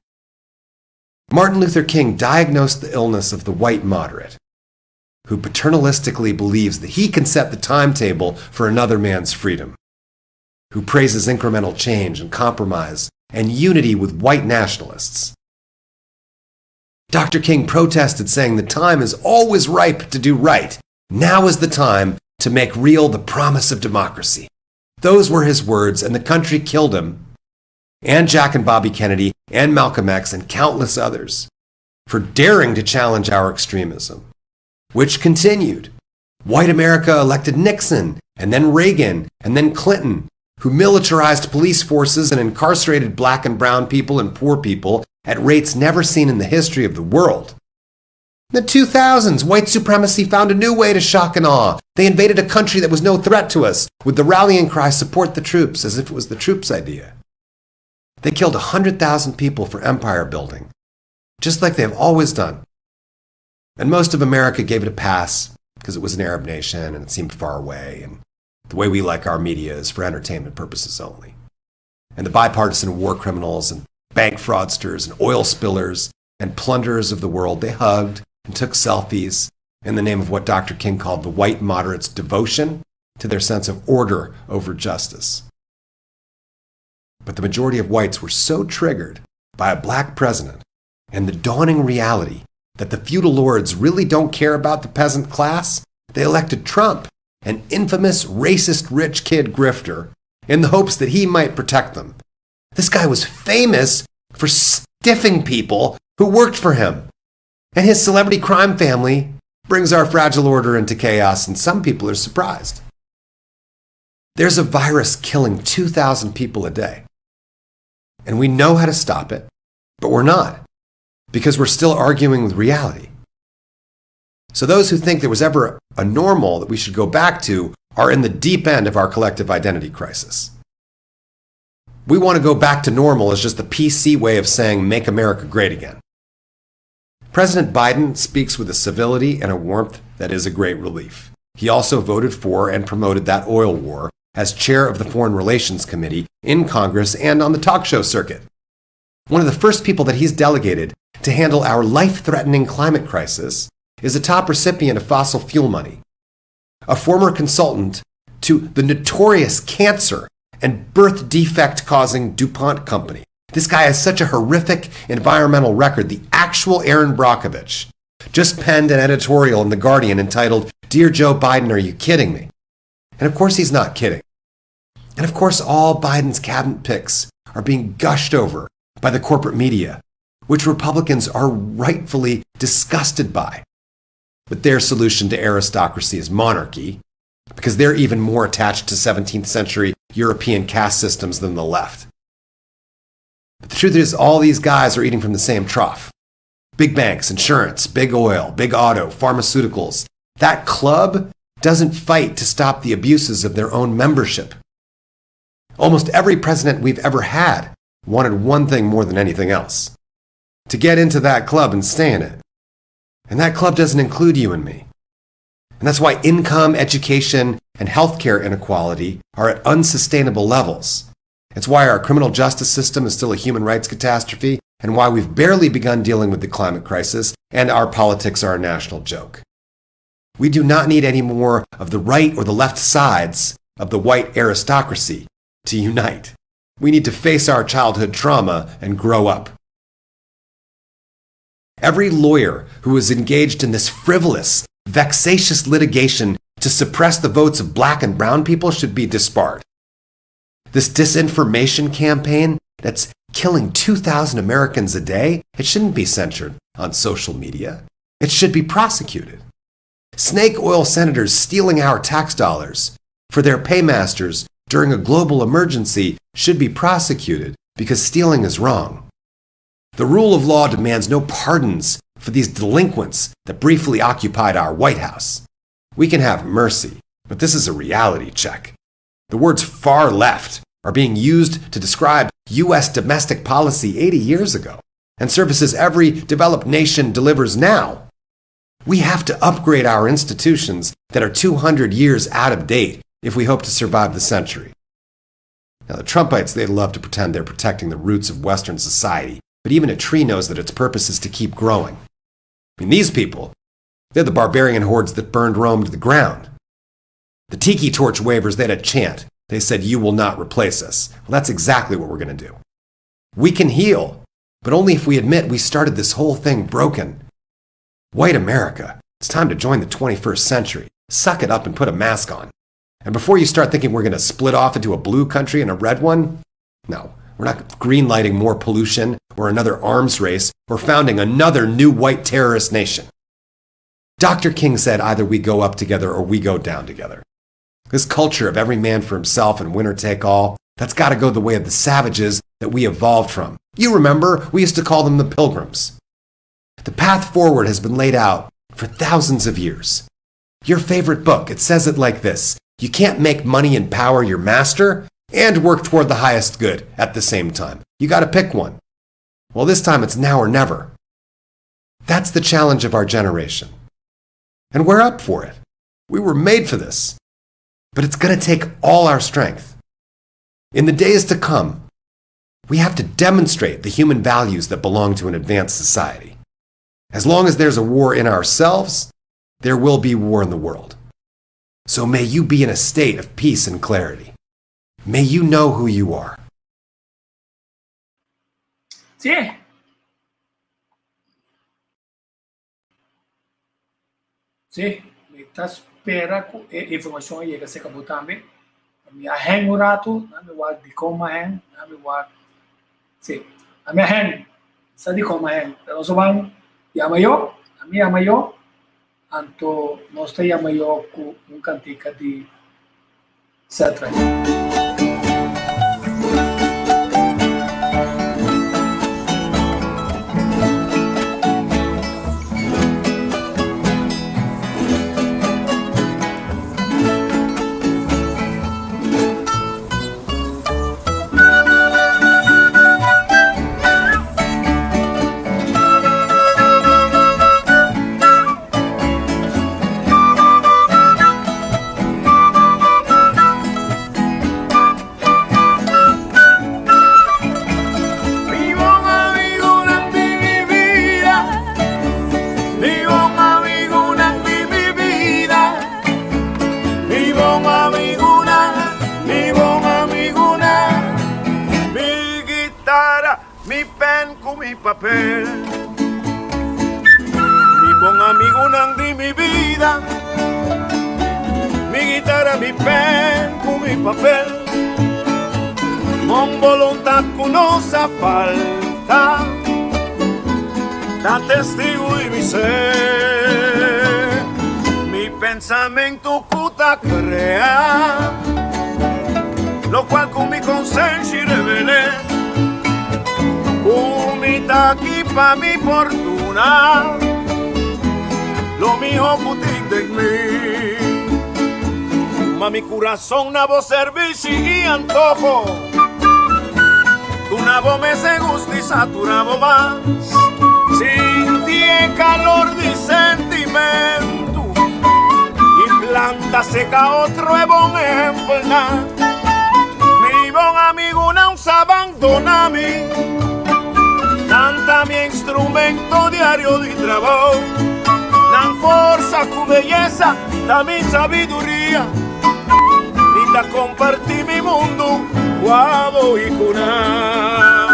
Martin Luther King diagnosed the illness of the white moderate, who paternalistically believes that he can set the timetable for another man's freedom, who praises incremental change and compromise and unity with white nationalists. Dr. King protested, saying the time is always ripe to do right. Now is the time to make real the promise of democracy. Those were his words, and the country killed him, and Jack and Bobby Kennedy, and Malcolm X, and countless others, for daring to challenge our extremism, which continued. White America elected Nixon, and then Reagan, and then Clinton, who militarized police forces and incarcerated black and brown people and poor people at rates never seen in the history of the world. In the 2000s, white supremacy found a new way to shock and awe. They invaded a country that was no threat to us, with the rallying cry, support the troops, as if it was the troops' idea. They killed 100,000 people for empire building, just like they've always done. And most of America gave it a pass because it was an Arab nation and it seemed far away. And the way we like our media is for entertainment purposes only. And the bipartisan war criminals and bank fraudsters and oil spillers and plunderers of the world, they hugged and took selfies in the name of what Dr. King called the white moderates' devotion to their sense of order over justice. But the majority of whites were so triggered by a black president and the dawning reality that the feudal lords really don't care about the peasant class, they elected Trump, an infamous racist rich kid grifter, in the hopes that he might protect them. This guy was famous for stiffing people who worked for him. And his celebrity crime family brings our fragile order into chaos, and some people are surprised. There's a virus killing 2,000 people a day. And we know how to stop it, but we're not, because we're still arguing with reality. So those who think there was ever a normal that we should go back to are in the deep end of our collective identity crisis. We want to go back to normal as just the PC way of saying make America great again. President Biden speaks with a civility and a warmth that is a great relief. He also voted for and promoted that oil war as chair of the Foreign Relations Committee in Congress and on the talk show circuit. One of the first people that he's delegated to handle our life threatening climate crisis is a top recipient of fossil fuel money, a former consultant to the notorious cancer and birth defect causing DuPont Company. This guy has such a horrific environmental record. The actual Erin Brockovich just penned an editorial in The Guardian entitled, Dear Joe Biden, Are You Kidding Me? And of course, he's not kidding. And of course, all Biden's cabinet picks are being gushed over by the corporate media, which Republicans are rightfully disgusted by. But their solution to aristocracy is monarchy, because they're even more attached to 17th century European caste systems than the left. But the truth is, all these guys are eating from the same trough. Big banks, insurance, big oil, big auto, pharmaceuticals. That club doesn't fight to stop the abuses of their own membership. Almost every president we've ever had wanted one thing more than anything else to get into that club and stay in it. And that club doesn't include you and me. And that's why income, education, and healthcare inequality are at unsustainable levels. It's why our criminal justice system is still a human rights catastrophe, and why we've barely begun dealing with the climate crisis, and our politics are a national joke. We do not need any more of the right or the left sides of the white aristocracy to unite. We need to face our childhood trauma and grow up. Every lawyer who is engaged in this frivolous, vexatious litigation to suppress the votes of black and brown people should be disbarred. This disinformation campaign that's killing 2,000 Americans a day, it shouldn't be censored on social media. It should be prosecuted. Snake oil senators stealing our tax dollars for their paymasters during a global emergency should be prosecuted because stealing is wrong. The rule of law demands no pardons for these delinquents that briefly occupied our White House. We can have mercy, but this is a reality check. The words far left are being used to describe U.S. domestic policy 80 years ago and services every developed nation delivers now. We have to upgrade our institutions that are 200 years out of date if we hope to survive the century. Now, the Trumpites, they love to pretend they're protecting the roots of Western society, but even a tree knows that its purpose is to keep growing. I mean, these people, they're the barbarian hordes that burned Rome to the ground. The tiki torch wavers, they had a chant. They said, You will not replace us. Well, that's exactly what we're going to do. We can heal, but only if we admit we started this whole thing broken. White America, it's time to join the 21st century. Suck it up and put a mask on. And before you start thinking we're going to split off into a blue country and a red one, no, we're not greenlighting more pollution or another arms race or founding another new white terrorist nation. Dr. King said either we go up together or we go down together. This culture of every man for himself and winner take all, that's got to go the way of the savages that we evolved from. You remember, we used to call them the pilgrims. The path forward has been laid out for thousands of years. Your favorite book, it says it like this You can't make money and power your master and work toward the highest good at the same time. You got to pick one. Well, this time it's now or never. That's the challenge of our generation. And we're up for it. We were made for this. But it's going to take all our strength. In the days to come, we have to demonstrate the human values that belong to an advanced society. As long as there's a war in ourselves, there will be war in the world. So may you be in a state of peace and clarity. May you know who you are. Si. Si, mi ta spera ku e informashon a yega serka bo tambe. Mi a hèn un ratu, nan mi wak dikon mi a hèn, nan mi wak, si, ami a hèn, mi sa dikon mi a hèn, pero nos a ban yama yo, ami yama yo, anto nos ta yama yo ku un kantika di Setra. Mi bon amigunan di mi bida, mi bon amigunan di mi bida, mi bon amigunan, mi bon amigunan, mi guitara, mi pen ku mi papel, mi bon amigunan di mi bida, mi guitara, mi pen ku mi papel, Mon boluntat ku no sa falta, ta testigu di mi ser, mi pensamentu ku ta krea, lokual ku mi konsenshi revel'é, ku mi ta aki pa mi fortuna, lo mihó ku tin den mi. Tuma mi kurason na bo servishi i antoho, Duna bo mes e gusto i satura bo mas, Sinti e kalor di sentimentu i planta seka otro e bon ehempelnan. Mi bon amigunan sa bandona mi, Nan ta mi instrumento diario di trabou. Nan forsa ku beyesa ta mi sabiduria. Mi ta kompartí mi mundu ku abo i ku nan.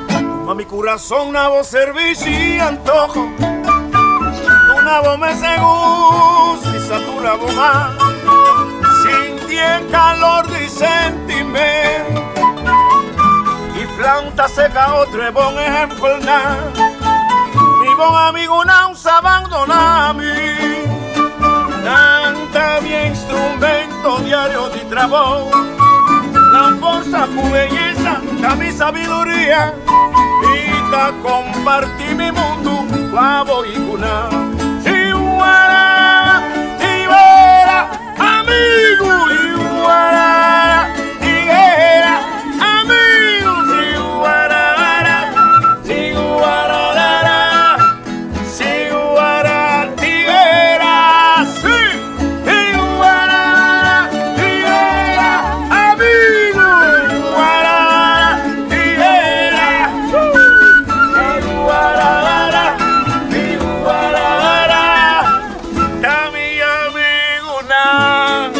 Tuma mi corazón na bo servicio y antojo. Duna bo me segun si satura bo mas. Sinti e calor di sentimiento. Y planta seca otro e bon ejempelnan. Mi bon amigunan sa bandona mi. Nan ta mi instrumento diario di trabou. Nan forsa ku beyesa ta mi sabiduria. Mi ta kompartí mi mundu ku abo i ku nan. Tiwara, tiwera, amigu, tiwara, tiguera, amigu, tiwara, tiwara, tiwara, tiguera, sí, tiwara, tiguera, amigu, tiwara, tiguera, tiwara, tiwara, ta mi amigunan,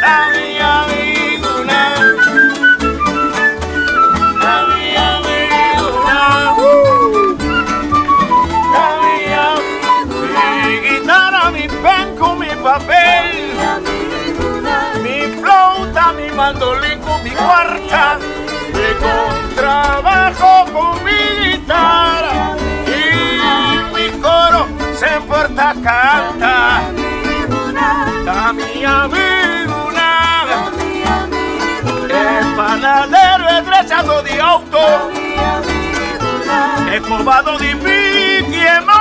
ta mi amigunan, ta mi amigunan, ta mi Mi guitarra, mi pen ku mi papel, mi flauta, mi mandolin ku mi kuarta, mi kontrabajo ku mi guitarra i mi koro semper ta kanta. Ta mi amigunan, e panadero, e drechado di auto, e kobado di piki, e.